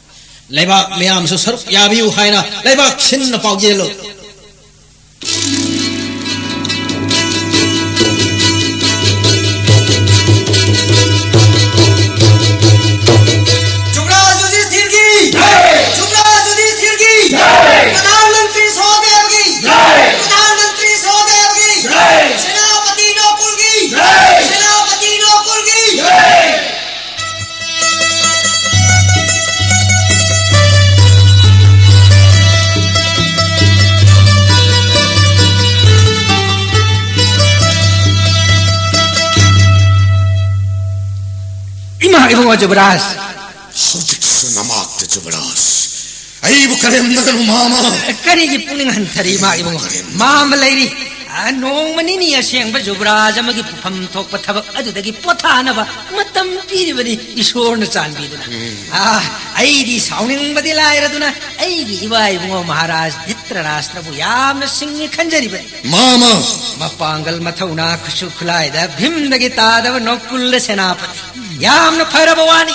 ꯂꯩꯕꯥꯛ ꯃꯌꯥꯝꯁꯨ ꯁꯔꯨꯛ ꯌꯥꯕꯤꯌꯨ ꯍꯥꯏꯅ ꯂꯩꯕꯥꯛ ꯁꯤꯟꯅ ꯄꯥꯎꯖꯦꯜꯂꯨ꯫ ꯌꯨꯕꯔꯥꯖ ꯌꯨꯙꯤꯁꯊꯤꯔꯒꯤ! ꯖꯩ! ꯌꯨꯕꯔꯥꯖ ꯌꯨꯙꯤꯁꯊꯤꯔꯒꯤ! ꯖꯩ! ꯄ꯭ꯔꯙꯥꯟ ꯃꯟꯇ꯭ꯔꯤ ꯁꯍꯗꯦꯕꯒꯤ! ꯖꯩ! ꯄ꯭ꯔꯙꯥꯟ ꯃꯟꯇ꯭ꯔꯤ ꯁꯍꯗꯦꯕꯒꯤ! ꯖꯩ! ꯁꯦꯅꯥꯄꯇꯤ ꯅꯣꯀꯨꯜꯒꯤ! ꯖꯩ! ꯁꯦꯅꯥꯄꯇꯤ ꯅꯣꯀꯨꯜꯒꯤ! ꯖꯩ! ꯏꯃꯥ ꯏꯕꯨꯡꯉꯣ ꯖꯨꯕꯔꯥꯖ! ꯍꯧꯖꯤꯛꯁꯨ ꯅꯃꯥꯛꯇ ꯖꯨꯕꯔꯥꯖ꯫ ꯑꯩꯕꯨ ꯀꯔꯦꯝꯅꯒꯅꯨ, ꯃꯥꯃ꯫ ꯀꯔꯤꯒꯤ ꯄꯨꯛꯅꯤꯡ ꯍꯟꯊꯔꯤ, ꯏꯃꯥ ꯏꯕꯨꯡꯉꯣ? ꯀꯔꯦꯝꯅꯒꯅꯨ꯫ ꯃꯥꯃ ꯂꯩꯔꯤ꯫ ꯑ, ꯅꯣꯡꯃ ꯅꯤꯅꯤ ꯑꯁꯦꯡꯕ ꯖꯨꯕꯔꯥꯖ ꯑꯃꯒꯤ ꯄꯨꯐꯝ ꯊꯣꯛꯄ ꯊꯕꯛ ꯑꯗꯨꯗꯒꯤ ꯄꯣꯊꯥꯅꯕ ꯃꯇꯝ ꯄꯤꯔꯤꯕꯅꯤ ꯏꯁꯣꯔꯅ ꯆꯥꯟꯕꯤꯗꯨꯅ꯫ ꯎꯝ꯫ ꯑ, ꯑꯩꯗꯤ ꯁꯥꯎꯅꯤꯡꯕꯗꯤ ꯂꯥꯏꯔꯗꯨꯅ ꯑꯩꯒꯤ ꯏꯃꯥ ꯏꯕꯨꯡꯉꯣ ꯃꯍꯥꯔꯥꯖ ꯙ꯭ꯔꯤꯇꯔꯥꯁꯇ꯭ꯔꯕꯨ ꯌꯥꯝꯅ ꯁꯤꯡꯉꯤ ꯈꯟꯖꯔꯤꯕꯅꯤ꯫ ꯃꯥꯃ! ꯃꯄꯥꯡꯒꯜ ꯃꯊꯧꯅꯥ ꯈꯨꯠꯁꯨ ꯈꯨꯠꯂꯥꯏꯗ ꯚꯤꯝꯗꯒꯤ ꯇꯥꯗꯕ ꯅꯣꯀꯨꯜꯗ ꯁꯦꯅꯥꯄꯇꯤ꯫ ꯌꯥꯝꯅ ꯐꯔꯕ ꯋꯥꯅꯤ꯫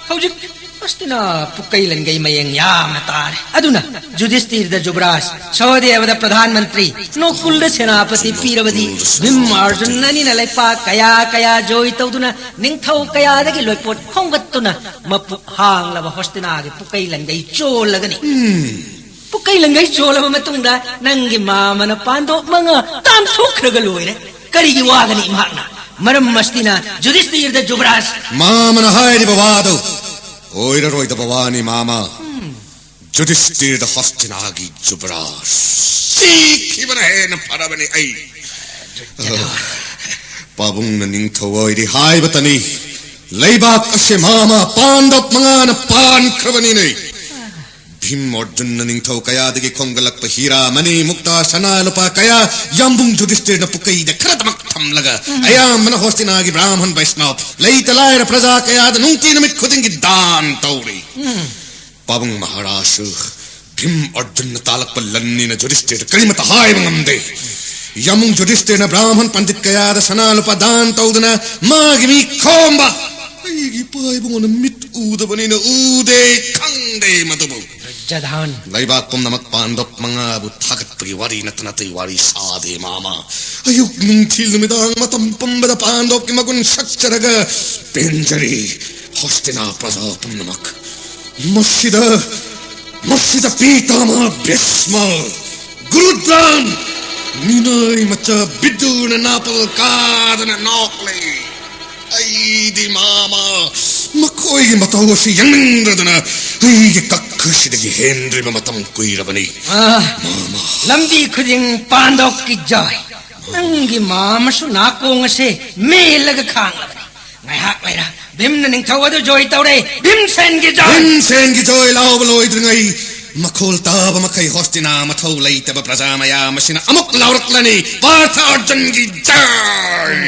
ꯍꯧꯖꯤꯛ ꯍꯁꯇꯤꯅꯥ ꯄꯨꯀꯩ ꯂꯟꯒꯩ ꯃꯌꯦꯡ ꯌꯥꯝꯅ ꯇꯥꯔꯦ꯫ ꯑꯗꯨꯅ ꯌꯨꯙꯤꯁꯊꯤꯔꯗ ꯖꯨꯕꯔꯥꯖ, ꯁꯍꯗꯦꯕꯗ ꯄ꯭ꯔꯙꯥꯟ ꯃꯟꯇ꯭ꯔꯤ, ꯅꯣꯀꯨꯜꯗ ꯁꯦꯅꯥꯄꯇꯤ ꯄꯤꯔꯕꯗꯤ ꯚꯤꯝ ꯑꯔꯖꯨꯟ ꯑꯅꯤꯅ ꯂꯩꯄꯥꯛ ꯀꯌꯥ ꯀꯌꯥ ꯖꯣꯏ ꯇꯧꯗꯨꯅ ꯅꯤꯡꯊꯧ ꯀꯌꯥꯗꯒꯤ ꯂꯣꯏꯄꯣꯠ ꯈꯣꯝꯒꯠꯇꯨꯅ ꯃꯄꯨꯛ ꯍꯥꯡꯂꯕ ꯍꯁꯇꯤꯅꯥꯒꯤ ꯄꯨꯀꯩ ꯂꯟꯒꯩ ꯆꯣꯜꯂꯒꯅꯤ꯫ ꯎꯝ꯫ ꯄꯨꯀꯩ ꯂꯟꯒꯩ ꯆꯣꯜꯂꯕ ꯃꯇꯨꯡꯗ ꯅꯪꯒꯤ ꯃꯥꯃꯅ ꯄꯥꯟꯗꯣꯞ ꯃꯉꯥ ꯇꯥꯟꯊꯣꯛꯈ꯭ꯔꯒ ꯂꯣꯏꯔꯦ꯫ ꯀꯔꯤꯒꯤ ꯋꯥꯒꯅꯤ ꯃꯍꯥꯛꯅ? ꯃꯔꯝ ꯑꯁꯤꯅ ꯌꯨꯙꯤꯁꯊꯤꯔꯗ ꯖꯨꯕꯔꯥꯖ꯫ ꯃꯥꯃꯅ ꯍꯥꯏꯔꯤꯕ ꯋꯥꯗꯨ ꯑꯣꯏꯔꯔꯣꯏꯗꯕ ꯋꯥꯅꯤ, ꯃꯥꯃ꯫ ꯎꯝ꯫ ꯌꯨꯙꯤꯁꯊꯤꯔꯗ ꯍꯁꯇꯤꯅꯥꯒꯤ ꯖꯨꯕꯔꯥꯖ ꯁꯤꯈꯤꯕꯅ ꯍꯦꯟꯅ ꯐꯔꯕꯅꯤ ꯑꯩ꯫ ꯄꯥꯕꯨꯡꯅ ꯅꯤꯡꯊꯧ ꯑꯣꯏꯔꯤ ꯍꯥꯏꯕꯇꯅꯤ꯫ ꯂꯩꯕꯥꯛ ꯑꯁꯤ ꯃꯥꯃ ꯄꯥꯟꯗꯕ ꯃꯉꯥꯅ ꯄꯥꯟꯈ꯭ꯔꯕꯅꯤꯅꯦ꯫ ꯚꯤꯝ ꯑꯔꯖꯨꯟꯅ ꯅꯤꯡꯊꯧ ꯀꯌꯥꯗꯒꯤ ꯈꯣꯝꯒꯠꯂꯛꯄ ꯍꯤꯔꯥ, ꯃꯅꯤ, ꯃꯨꯛꯇꯥ, ꯁꯅꯥ, ꯂꯨꯄꯥ ꯀꯌꯥ ꯌꯥꯝꯕꯨꯡ ꯌꯨꯙꯤꯁꯇꯤꯔꯅ ꯄꯨꯀꯩꯗ ꯈꯔꯗꯃꯛ ꯊꯝꯂꯒ, ꯑꯌꯥꯝꯕꯅ ꯍꯣꯁꯇꯤꯅꯥꯒꯤ ꯕ꯭ꯔꯥꯍꯃꯟ ꯕꯩꯁꯅꯕ, ꯂꯩꯇ ꯂꯥꯏꯔ ꯄ꯭ꯔꯖꯥ ꯀꯌꯥꯗ ꯅꯨꯡꯇꯤ ꯅꯨꯃꯤꯠ ꯈꯨꯗꯤꯡꯒꯤ ꯗꯥꯟ ꯇꯧꯔꯤ꯫ ꯄꯥꯕꯨꯡ ꯃꯍꯥꯔꯥꯖꯁꯨ ꯚꯤꯝ ꯑꯔꯖꯨꯟꯅ ꯇꯥꯜꯂꯛꯄ ꯂꯟꯅꯤꯅ ꯌꯨꯙꯤꯁꯇꯤꯔꯗ ꯀꯔꯤꯃꯠꯇ ꯍꯥꯏꯕ ꯉꯝꯗꯦ꯫ ꯌꯥꯝꯕꯨꯡ ꯌꯨꯙꯤꯁꯇꯤꯔꯅ ꯕ꯭ꯔꯥꯍꯃꯟ ꯄꯟꯗꯤꯠ ꯀꯌꯥꯗ ꯁꯅꯥ ꯂꯨꯄꯥ ꯗꯥꯟ ꯇꯧꯗꯨꯅ ꯃꯥꯒꯤ ꯃꯤ ꯈꯣꯝꯕ꯫ ꯑꯩꯒꯤ ꯏꯄꯥ ꯏꯕꯨꯡꯉꯣꯅ ꯃꯤꯠ ꯎꯗꯕꯅꯤꯅ ꯎꯗꯦ, ꯈꯪꯗꯦ ꯃꯗꯨꯕꯨ꯫ ꯗꯨꯔꯖꯣꯙꯟ꯫ ꯂꯩꯕꯥꯛ ꯄꯨꯝꯅꯃꯛ ꯄꯥꯟꯗꯕ ꯃꯉꯥꯕꯨ ꯊꯥꯒꯠꯄꯒꯤ ꯋꯥꯔꯤ ꯅꯠꯇꯅ ꯑꯇꯩ ꯋꯥꯔꯤ ꯁꯥꯗꯦ, ꯃꯥꯃ꯫ ꯑꯌꯨꯛ, ꯅꯨꯡꯊꯤꯜ, ꯅꯨꯃꯤꯗꯥꯡ, ꯃꯇꯝ ꯄꯨꯝꯕꯗ ꯄꯥꯟꯗꯕꯀꯤ ꯃꯒꯨꯟ ꯁꯛꯆꯔꯒ ꯄꯦꯟꯖꯔꯤ ꯍꯣꯁꯇꯤꯅꯥ ꯄ꯭ꯔꯖꯥ ꯄꯨꯝꯅꯃꯛ꯫ ꯃꯁꯤꯗ, ꯃꯁꯤꯗ ꯄꯤꯇꯥꯃꯍ ꯚꯤꯁꯃ, ꯒꯨꯔꯨ ꯗ꯭ꯔꯣꯟ, ꯃꯤꯅꯥꯏ ꯃꯆꯥ ꯕꯤꯗꯨꯔꯅ ꯅꯥꯄꯜ ꯀꯥꯗꯅ ꯅꯣꯛꯂꯤ꯫ ꯑꯩꯗꯤ, ꯃꯥꯃ, ꯃꯈꯣꯏꯒꯤ ꯃꯇꯧ ꯑꯁꯤ ꯌꯦꯡꯅꯤꯡꯗꯗꯅ ꯑꯩꯒꯤ ꯀꯛꯈꯁꯤꯗꯒꯤ ꯍꯦꯟꯗ꯭ꯔꯤꯕ ꯃꯇꯝ ꯀꯨꯏꯔꯕꯅꯤ꯫ ꯑꯥ, ꯃꯥꯃ꯫ ꯂꯝꯕꯤ ꯈꯨꯗꯤꯡ ꯄꯥꯟꯗꯣꯞꯀꯤ ꯖꯣꯏ꯫ ꯅꯪꯒꯤ ꯃꯥꯃꯁꯨ ꯅꯥꯀꯣꯡ ꯑꯁꯦ ꯃꯦꯜꯂꯒ ꯈꯥꯡꯂꯕꯅꯤ꯫ ꯉꯥꯏꯍꯥꯛ ꯂꯩꯔ ꯚꯤꯝꯅ ꯅꯤꯡꯊꯧ ꯑꯗꯨ ꯖꯣꯏ ꯇꯧꯔꯦ꯫ ꯚꯤꯝꯁꯦꯟꯒꯤ ꯖꯣꯏ! ꯚꯤꯝꯁꯦꯟꯒꯤ ꯖꯣꯏ ꯂꯥꯎꯕ ꯂꯣꯏꯗ꯭ꯔꯤꯉꯩ, ꯃꯈꯣꯜ ꯇꯥꯕ ꯃꯈꯩ ꯍꯣꯁꯇꯤꯅꯥ ꯃꯊꯧ ꯂꯩꯇꯕ ꯄ꯭ꯔꯖꯥ ꯃꯌꯥꯝ ꯑꯁꯤꯅ ꯑꯃꯨꯛ ꯂꯥꯎꯔꯛꯂꯅꯤ, "ꯄꯥꯔꯊ ꯑꯔꯖꯨꯟꯒꯤ ꯖꯣꯏ!"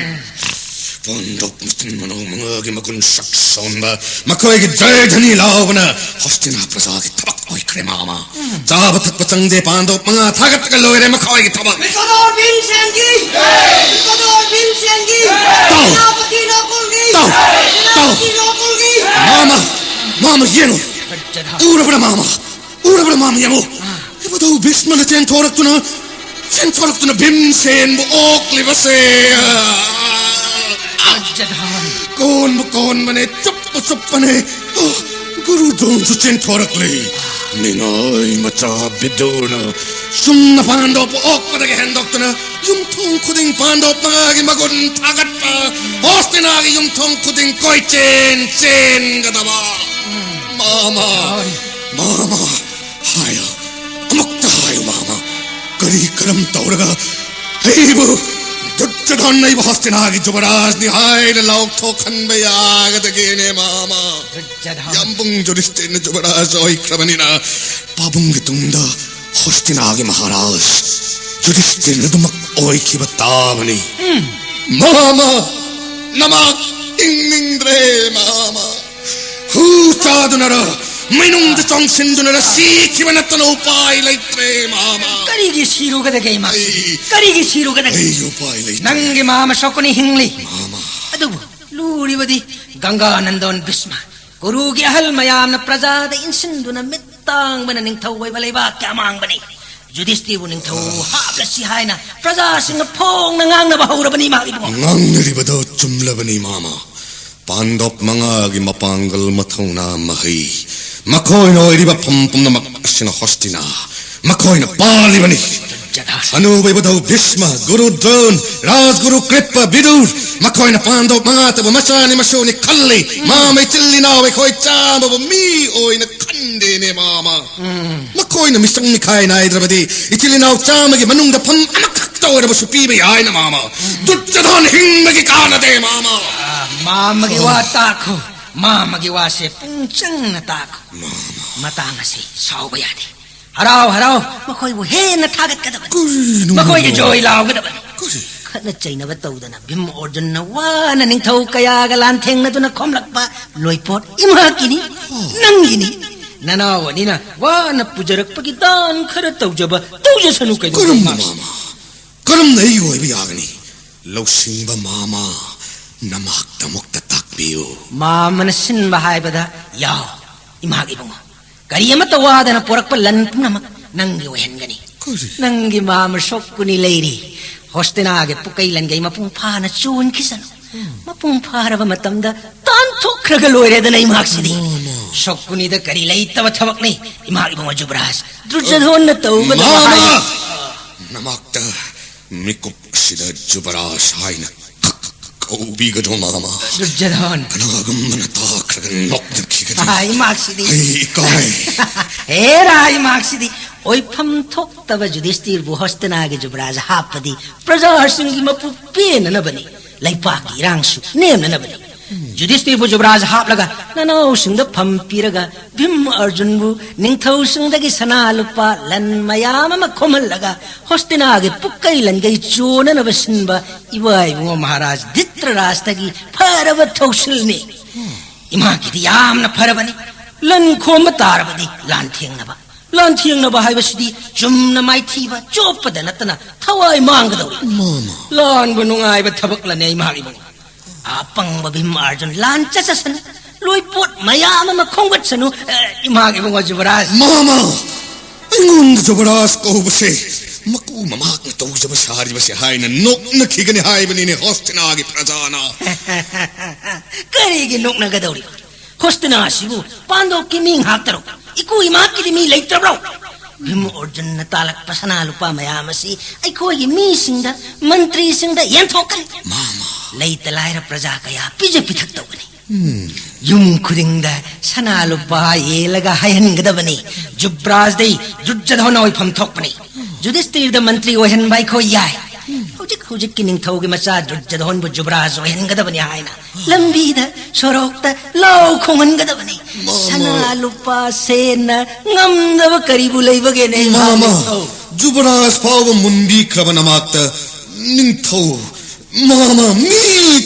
ꯄꯥꯟꯗꯣꯞ ꯃꯆꯤꯟ ꯃꯅꯥꯎ ꯃꯉꯥꯒꯤ ꯃꯒꯨꯟ ꯁꯛ ꯁꯣꯟꯕ ꯃꯈꯣꯏꯒꯤ ꯖꯣꯏ ꯙ꯭ꯋꯅꯤ ꯂꯥꯎꯕꯅ ꯍꯣꯁꯇꯤꯅꯥ ꯄ꯭ꯔꯖꯥꯒꯤ ꯊꯕꯛ ꯑꯣꯏꯈ꯭ꯔꯦ, ꯃꯥꯃ꯫ ꯆꯥꯕ ꯊꯛꯄ ꯆꯪꯗꯦ, ꯄꯥꯟꯗꯣꯞ ꯃꯉꯥ ꯊꯥꯒꯠꯂꯒ ꯂꯣꯏꯔꯦ ꯃꯈꯣꯏꯒꯤ ꯊꯕꯛ꯫ ꯃꯤꯀꯣꯗꯣꯔ ꯚꯤꯝꯁꯦꯟꯒꯤ! ꯃꯤꯀꯣꯗꯣꯔ ꯚꯤꯝꯁꯦꯟꯒꯤ! ꯇꯥꯎ! ꯁꯦꯅꯥꯄꯇꯤ ꯅꯣꯀꯨꯜꯒꯤ! ꯇꯥꯎ! ꯇꯥꯎ! ꯁꯦꯅꯥꯄꯇꯤ ꯅꯣꯀꯨꯜꯒꯤ! ꯃꯥꯃ! ꯃꯥꯃ, ꯌꯦꯡꯉꯨ! ꯎꯔꯕ꯭ꯔꯥ, ꯃꯥꯃ? ꯎꯔꯕ꯭ꯔꯥ, ꯃꯥꯃ, ꯌꯦꯡꯉꯨ! ꯃꯗꯨ ꯚꯤꯁꯃꯅ ꯆꯦꯟꯊꯣꯔꯛꯇꯨꯅ, ꯆꯦꯟꯊꯣꯔꯛꯇꯨꯅ ꯚꯤꯝꯁꯦꯟꯕꯨ ꯑꯣꯛꯂꯤꯕꯁꯦ! ꯗꯨꯔꯖꯣꯙꯟ! ꯀꯣꯟꯕꯨ ꯀꯣꯟꯕꯅꯦ, ꯆꯨꯞꯄꯨ ꯆꯨꯞꯄꯅꯦ꯫ ꯒꯨꯔꯨ ꯗ꯭ꯔꯣꯟꯁꯨ ꯆꯦꯟꯊꯣꯔꯛꯂꯤ꯫ ꯃꯤꯅꯥꯏ ꯃꯆꯥ ꯕꯤꯗꯨꯔꯅ ꯆꯨꯝꯅ ꯄꯥꯟꯗꯣꯞꯄꯨ ꯑꯣꯛꯄꯗꯒꯤ ꯍꯦꯟꯗꯣꯛꯇꯨꯅ ꯌꯨꯝꯊꯣꯡ ꯈꯨꯗꯤꯡ ꯄꯥꯟꯗꯣꯞ ꯃꯉꯥꯒꯤ ꯃꯒꯨꯟ ꯊꯥꯒꯠꯄ, ꯍꯣꯁꯇꯤꯅꯥꯒꯤ ꯌꯨꯝꯊꯣꯡ ꯈꯨꯗꯤꯡ ꯀꯣꯏꯆꯦꯟ ꯆꯦꯟꯒꯗꯕ꯫ ꯃꯥꯃ, ꯃꯥꯃ, ꯍꯥꯏꯌꯨ, ꯑꯃꯨꯛꯇ ꯍꯥꯏꯌꯨ, ꯃꯥꯃ, ꯀꯔꯤ ꯀꯔꯝ ꯇꯧꯔꯒ ꯑꯩꯕꯨ ꯗꯨꯠ ꯗꯨꯔꯖꯣꯙꯟ ꯑꯩꯕꯨ ꯍꯣꯁꯇꯤꯅꯥꯒꯤ ꯖꯨꯕꯔꯥꯖꯅꯤ ꯍꯥꯏꯅ ꯂꯥꯎꯊꯣꯛꯍꯟꯕ ꯌꯥꯒꯗꯒꯦꯅꯦ, ꯃꯥꯃ? ꯗꯨꯔꯖꯣꯙꯟ꯫ ꯌꯥꯝꯕꯨꯡ ꯌꯨꯙꯤꯁꯇꯤꯔꯅ ꯖꯨꯕꯔꯥꯖ ꯑꯣꯏꯈ꯭ꯔꯕꯅꯤꯅ, ꯄꯥꯕꯨꯡꯒꯤ ꯇꯨꯡꯗ ꯍꯣꯁꯇꯤꯅꯥꯒꯤ ꯃꯍꯥꯔꯥꯖ ꯌꯨꯙꯤꯁꯇꯤꯔꯅ ꯑꯗꯨꯃꯛ ꯑꯣꯏꯈꯤꯕ ꯇꯥꯕꯅꯤ꯫ ꯃꯥꯃ, ꯅꯃꯥꯛ ꯍꯤꯡꯅꯤꯡꯗ꯭ꯔꯦ, ꯃꯥꯃ꯫ ꯍꯨ ꯆꯥꯗꯨꯅꯔ, ꯃꯩꯅꯨꯡꯗ ꯆꯣꯡꯁꯤꯟꯗꯨꯅꯔ ꯁꯤꯈꯤꯕ ꯅꯠꯇꯅ ꯎꯄꯥꯏ ꯂꯩꯇ꯭ꯔꯦ, ꯃꯥꯃ꯫ ꯀꯔꯤꯒꯤ ꯁꯤꯔꯨꯒꯗꯒꯦ, ꯏꯃꯥ? ꯑꯩ ꯀꯔꯤꯒꯤ ꯁꯤꯔꯨꯒꯗꯒꯦ? ꯑꯩ ꯎꯄꯥꯏ ꯂꯩꯇ꯭ꯔꯦ꯫ ꯅꯪꯒꯤ ꯃꯥꯃ ꯁꯣꯀꯨꯅꯤ ꯍꯤꯡꯂꯤ꯫ ꯃꯥꯃ꯫ ꯑꯗꯨꯕꯨ ꯂꯨꯔꯤꯕꯗꯤ ꯒꯪꯒꯥ ꯅꯟꯗꯣꯟ ꯚꯤꯁꯃ, ꯀꯨꯔꯨꯒꯤ ꯑꯍꯜ ꯃꯌꯥꯝꯅ ꯄ꯭ꯔꯖꯥꯗ ꯏꯟꯁꯤꯟꯗꯨꯅ ꯃꯤꯠ ꯇꯥꯡꯕꯅ ꯅꯤꯡꯊꯧ ꯑꯣꯏꯕ ꯂꯩꯕꯥꯛꯀꯤ ꯑꯃꯥꯡꯕꯅꯤ꯫ ꯌꯨꯙꯤꯁꯇꯤꯕꯨ ꯅꯤꯡꯊꯧ ꯍꯥꯞꯂꯁꯤ ꯍꯥꯏꯅ ꯄ꯭ꯔꯖꯥꯁꯤꯡꯅ ꯐꯣꯡꯅ ꯉꯥꯡꯅꯕ ꯍꯧꯔꯕꯅꯤ, ꯏꯃꯥ ꯏꯕꯨꯡꯉꯣ꯫ ꯉꯥꯡꯅꯔꯤꯕꯗꯣ ꯆꯨꯝꯂꯕꯅꯤ, ꯃꯥꯃ꯫ ꯄꯥꯟꯗꯣꯞ ꯃꯉꯥꯒꯤ ꯃꯄꯥꯡꯒꯜ, ꯃꯊꯧꯅꯥ, ꯃꯍꯩ, ꯃꯈꯣꯏꯅ ꯑꯣꯏꯔꯤꯕ ꯐꯝ ꯄꯨꯝꯅꯃꯛ ꯑꯁꯤꯅ ꯍꯣꯁꯇꯤꯅꯥ ꯃꯈꯣꯏꯅ ꯄꯥꯜꯂꯤꯕꯅꯤ꯫ ꯖꯒꯥ꯫ ꯍꯅꯨꯕ ꯏꯕꯨꯙꯧ ꯚꯤꯁꯃ, ꯒꯨꯔꯨ ꯗ꯭ꯔꯣꯟ, ꯔꯥꯖꯒꯨꯔꯨ ꯀ꯭ꯔꯤꯞꯄ, ꯕꯤꯗꯨꯔ, ꯃꯈꯣꯏꯅ ꯄꯥꯟꯗꯣꯞ ꯃꯉꯥꯇꯕꯨ ꯃꯆꯥꯅꯤ ꯃꯁꯨꯅꯤ ꯈꯜꯂꯤ꯫ ꯃꯥꯃ, ꯏꯆꯤꯜ ꯏꯅꯥꯎ ꯑꯩꯈꯣꯏ ꯆꯥꯝꯃꯕꯨ ꯃꯤ ꯑꯣꯏꯅ ꯈꯟꯗꯦꯅꯦ, ꯃꯥꯃ꯫ ꯃꯈꯣꯏꯅ ꯃꯤꯆꯪ ꯃꯤꯈꯥꯏ ꯅꯥꯏꯗ꯭ꯔꯕꯗꯤ ꯏꯆꯤꯜ ꯏꯅꯥꯎ ꯆꯥꯝꯃꯒꯤ ꯃꯅꯨꯡꯗ ꯐꯝ ꯑꯃꯈꯛꯇ ꯑꯣꯏꯔꯕꯁꯨ ꯄꯤꯕ ꯌꯥꯏꯅ, ꯃꯥꯃ꯫ ꯗꯨꯔꯖꯣꯙꯟ ꯍꯤꯡꯕꯒꯤ ꯀꯥꯟꯅꯗꯦ, ꯃꯥꯃ꯫ ꯑꯥ, ꯃꯥꯃꯒꯤ ꯋꯥ ꯇꯥꯈꯣ꯫ ꯃꯥꯃꯒꯤ ꯋꯥꯁꯦ ꯄꯨꯡ ꯆꯪꯅ ꯇꯥꯈꯣ꯫ ꯃꯇꯥꯡ ꯑꯁꯤ ꯁꯥꯎꯕ ꯌꯥꯗꯦ꯫ ꯍꯔꯥꯎ ꯍꯔꯥꯎ ꯃꯈꯣꯏꯕꯨ ꯍꯦꯟꯅ ꯊꯥꯒꯠꯀꯗꯕꯅꯤ꯫ ꯀꯔꯤꯅꯣ, ꯃꯈꯣꯏꯒꯤ ꯃꯥꯃ? ꯖꯣꯏ ꯂꯥꯎꯒꯗꯕꯅꯤ꯫ ꯀꯔꯤ? ꯈꯠꯅ ꯆꯩꯅꯕ ꯇꯧꯗꯅ ꯚꯤꯝ ꯑꯣꯔꯖꯨꯟꯅ ꯋꯥꯅ ꯅꯤꯡꯊꯧ ꯀꯌꯥꯒ ꯂꯥꯟꯊꯦꯡꯅꯗꯨꯅ ꯈꯣꯝꯂꯛꯄ ꯂꯣꯏꯄꯣꯠ ꯏꯃꯥꯀꯤꯅꯤ, ꯅꯪꯒꯤꯅꯤ꯫ ꯅꯅꯥꯎ ꯑꯅꯤꯅ ꯋꯥꯅ ꯄꯨꯖꯔꯛꯄꯒꯤ ꯗꯥꯟ ꯈꯔ ꯇꯧꯖꯕ ꯇꯧꯖꯁꯅꯨ ꯀꯩꯗꯧꯕ, ꯀꯔꯝꯅ, ꯏꯃꯥꯁꯤ? ꯃꯥꯃ? ꯀꯔꯝꯅ ꯑꯩꯒꯤ ꯑꯣꯏꯕ ꯌꯥꯒꯅꯤ? ꯂꯧꯁꯤꯡꯕ ꯃꯥꯃ, ꯅꯃꯥꯛꯇꯃꯛꯇ ꯇꯥꯛꯄꯤꯌꯨ꯫ ꯃꯥꯃꯅ ꯁꯤꯟꯕ ꯍꯥꯏꯕꯗ ꯌꯥꯎ, ꯏꯃꯥꯒꯤ ꯏꯕꯨꯡꯉꯣ꯫ ꯀꯔꯤ ꯑꯃꯠꯇ ꯋꯥꯗꯅ ꯄꯣꯔꯛꯄ ꯂꯟ ꯄꯨꯝꯅꯃꯛ ꯅꯪꯒꯤ ꯑꯣꯏꯍꯟꯒꯅꯤ꯫ ꯀꯔꯤ? ꯅꯪꯒꯤ ꯃꯥꯃ ꯁꯣꯛꯀꯨꯅꯤ ꯂꯩꯔꯤ꯫ ꯍꯣꯁꯇꯤꯅꯥꯒꯤ ꯄꯨꯀꯩ ꯂꯟꯒꯩ ꯃꯄꯨꯡ ꯐꯥꯅ ꯆꯣꯟꯈꯤꯁꯅꯨ꯫ ꯃꯄꯨꯡ ꯐꯥꯔꯕ ꯃꯇꯝꯗ ꯇꯥꯟꯊꯣꯛꯈ꯭ꯔꯒ ꯂꯣꯏꯔꯦꯗꯅ, ꯏꯃꯥꯛꯁꯤꯗꯤ꯫ ꯁꯣꯛꯀꯨꯅꯤꯗ ꯀꯔꯤ ꯂꯩꯇꯕ ꯊꯕꯛꯅꯤ, ꯏꯃꯥ ꯏꯕꯨꯡꯉꯣ ꯖꯨꯕꯔꯥꯖ? ꯗꯨꯔꯖꯣꯙꯣꯟꯅ ꯇꯧꯒꯗꯕ ꯃꯥꯃ! ꯍꯥꯏ- ꯅꯃꯥꯛꯇ ꯃꯤꯀꯨꯞ ꯑꯁꯤꯗ ꯖꯨꯕꯔꯥꯖ ꯍꯥꯏꯅ ꯀꯧꯕꯤꯒꯅꯨ, ꯃꯥꯃ꯫ ꯗꯨꯔꯖꯣꯙꯣꯟ꯫ ꯀꯅꯥꯒꯨꯝꯕꯅ ꯇꯥꯈ꯭ꯔꯒ ꯅꯣꯛꯅꯈꯤꯒꯅꯤ꯫ ꯑꯥ, ꯏꯃꯥꯛꯁꯤꯗꯤ꯫ ꯑꯩ ꯏꯀꯥꯏ꯫ ꯍꯦꯔꯥ, ꯏꯃꯥꯛꯁꯤꯗꯤ꯫ ꯑꯣꯏꯐꯝ ꯊꯣꯛꯇꯕ ꯌꯨꯙꯤꯁꯇꯤꯔꯕꯨ ꯍꯣꯁꯇꯤꯅꯥꯒꯤ ꯖꯨꯕꯔꯥꯖ ꯍꯥꯞꯄꯗꯤ ꯄ꯭ꯔꯖꯥꯁꯤꯡꯒꯤ ꯃꯄꯨ ꯄꯦꯟꯅꯅꯕꯅꯤ, ꯂꯩꯄꯥꯛꯀꯤ ꯏꯔꯥꯡꯁꯨ ꯅꯦꯝꯅꯅꯕꯅꯤ꯫ ꯌꯨꯙꯤꯁꯇꯤꯔꯕꯨ ꯖꯨꯕꯔꯥꯖ ꯍꯥꯞꯂꯒ ꯅꯅꯥꯎꯁꯤꯡꯗ ꯐꯝ ꯄꯤꯔꯒ ꯚꯤꯝ ꯑꯔꯖꯨꯟꯕꯨ ꯅꯤꯡꯊꯧꯁꯤꯡꯗꯒꯤ ꯁꯅꯥ ꯂꯨꯄꯥ ꯂꯟ ꯃꯌꯥꯝ ꯑꯃ ꯈꯣꯝꯍꯜꯂꯒ ꯍꯣꯁꯇꯤꯅꯥꯒꯤ ꯄꯨꯛꯀꯩ ꯂꯟꯒꯩ ꯆꯣꯟꯅꯅꯕ ꯁꯤꯟꯕ ꯏꯕꯥ ꯏꯕꯨꯡꯉꯣ ꯃꯍꯥꯔꯥꯖ ꯙꯤꯇ꯭ꯔꯔꯥꯁꯇꯒꯤ ꯐꯔꯕ ꯊꯧꯁꯤꯜꯅꯤ꯫ ꯏꯃꯥꯒꯤꯗꯤ ꯌꯥꯝꯅ ꯐꯔꯕꯅꯤ꯫ ꯂꯟ ꯈꯣꯝꯕ ꯇꯥꯔꯕꯗꯤ ꯂꯥꯟꯊꯦꯡꯅꯕ, ꯂꯥꯟꯊꯦꯡꯅꯕ ꯍꯥꯏꯕꯁꯤꯗꯤ ꯆꯨꯝꯅ ꯃꯥꯏꯊꯤꯕ ꯆꯣꯞꯄꯗ ꯅꯠꯇꯅ ꯊꯋꯥꯏ ꯃꯥꯡꯒꯗꯧꯔꯤ꯫ ꯃꯥꯃ꯫ ꯂꯥꯟꯕ ꯅꯨꯡꯉꯥꯏꯕ ꯊꯕꯛꯂꯅꯦ ꯏꯃꯥ ꯏꯕꯨꯡꯉꯣ? ꯑꯄꯪꯕ ꯚꯤꯝ ꯑꯥꯔꯖꯨꯟ ꯂꯥꯟ ꯆꯠꯆꯁꯅꯨ꯫ ꯂꯣꯏꯄꯣꯠ ꯃꯌꯥꯝ ꯑꯃ ꯈꯣꯝꯒꯠꯁꯅꯨ꯫ ꯑꯦ, ꯏꯃꯥꯒꯤ ꯏꯕꯨꯡꯉꯣ ꯖꯨꯕꯔꯥꯖ꯫ ꯃꯥꯃ! ꯑꯩꯉꯣꯟꯗ ꯖꯨꯕꯔꯥꯖ ꯀꯧꯕꯁꯦ ꯃꯀꯨ ꯃꯃꯥꯛꯅ ꯇꯧꯖꯕ ꯁꯥꯔꯤꯕꯁꯦ ꯍꯥꯏꯅ ꯅꯣꯛꯅꯈꯤꯒꯅꯤ ꯍꯥꯏꯕꯅꯤꯅꯦ ꯍꯣꯁꯇꯤꯅꯥꯒꯤ ꯄ꯭ꯔꯖꯥꯅ꯫ ꯀꯔꯤꯒꯤ ꯅꯣꯛꯅꯒꯗꯧꯔꯤꯕ? ꯍꯣꯁꯇꯤꯅꯥ ꯑꯁꯤꯕꯨ ꯄꯥꯟꯗꯣꯞꯀꯤ ꯃꯤ ꯉꯥꯛꯇꯔꯣ? ꯏꯀꯨ ꯏꯃꯥꯀꯤꯗꯤ ꯃꯤ ꯂꯩꯇ꯭ꯔꯕ꯭ꯔꯣ? ꯚꯤꯝ ꯑꯔꯖꯨꯟꯅ ꯇꯥꯜꯂꯛꯄ ꯁꯅꯥ ꯂꯨꯄꯥ ꯃꯌꯥꯝ ꯑꯁꯤ ꯑꯩꯈꯣꯏꯒꯤ ꯃꯤꯁꯤꯡꯗ, ꯃꯟꯇ꯭ꯔꯤꯁꯤꯡꯗ ꯌꯦꯟꯊꯣꯛꯀꯅꯤ꯫ ꯃꯥꯃ꯫ ꯂꯩꯇ ꯂꯥꯏꯔ ꯄ꯭ꯔꯖꯥ ꯀꯌꯥ ꯄꯤꯖ ꯄꯤꯊꯛ ꯇꯧꯒꯅꯤ꯫ ꯎꯝ꯫ ꯌꯨꯝ ꯈꯨꯗꯤꯡꯗ ꯁꯅꯥ ꯂꯨꯄꯥ ꯌꯦꯜꯂꯒ ꯍꯥꯏꯍꯟꯒꯗꯕꯅꯤ꯫ ꯖꯨꯕ꯭ꯔꯥꯖꯗꯤ ꯗꯨꯔꯖꯣꯙꯟ ꯑꯣꯏꯐꯝ ꯊꯣꯛꯄꯅꯤ꯫ ꯌꯨꯙꯤꯁꯇꯤꯔꯗ ꯃꯟꯇ꯭ꯔꯤ ꯑꯣꯏꯍꯟꯕ ꯑꯩꯈꯣꯏ ꯌꯥꯏ꯫ ꯍꯧꯖꯤꯛ ꯍꯧꯖꯤꯛꯀꯤ ꯅꯤꯡꯊꯧꯒꯤ ꯃꯆꯥ ꯗꯨꯔꯖꯣꯙꯟꯕꯨ ꯖꯨꯕ꯭ꯔꯥꯖ ꯑꯣꯏꯍꯟꯒꯗꯕꯅꯤ ꯍꯥꯏꯅ ꯂꯝꯕꯤꯗ ꯁꯣꯔꯣꯛꯇ ꯂꯥꯎ ꯈꯣꯡꯍꯟꯒꯗꯕꯅꯤ꯫ ꯃꯥꯃ꯫ ꯁꯅꯥ ꯂꯨꯄꯥ ꯁꯦꯟꯅ ꯉꯝꯗꯕ ꯀꯔꯤꯕꯨ ꯂꯩꯕꯒꯦꯅꯦ, ꯏꯃꯥ ꯃꯥꯃ, ꯅꯤꯡꯊꯧ? ꯖꯨꯕꯔꯥꯖ ꯐꯥꯎꯕ ꯃꯨꯟꯕꯤꯈ꯭ꯔꯕ ꯅꯃꯥꯛꯇ ꯅꯤꯡꯊꯧ, ꯃꯥꯃ, ꯃꯤ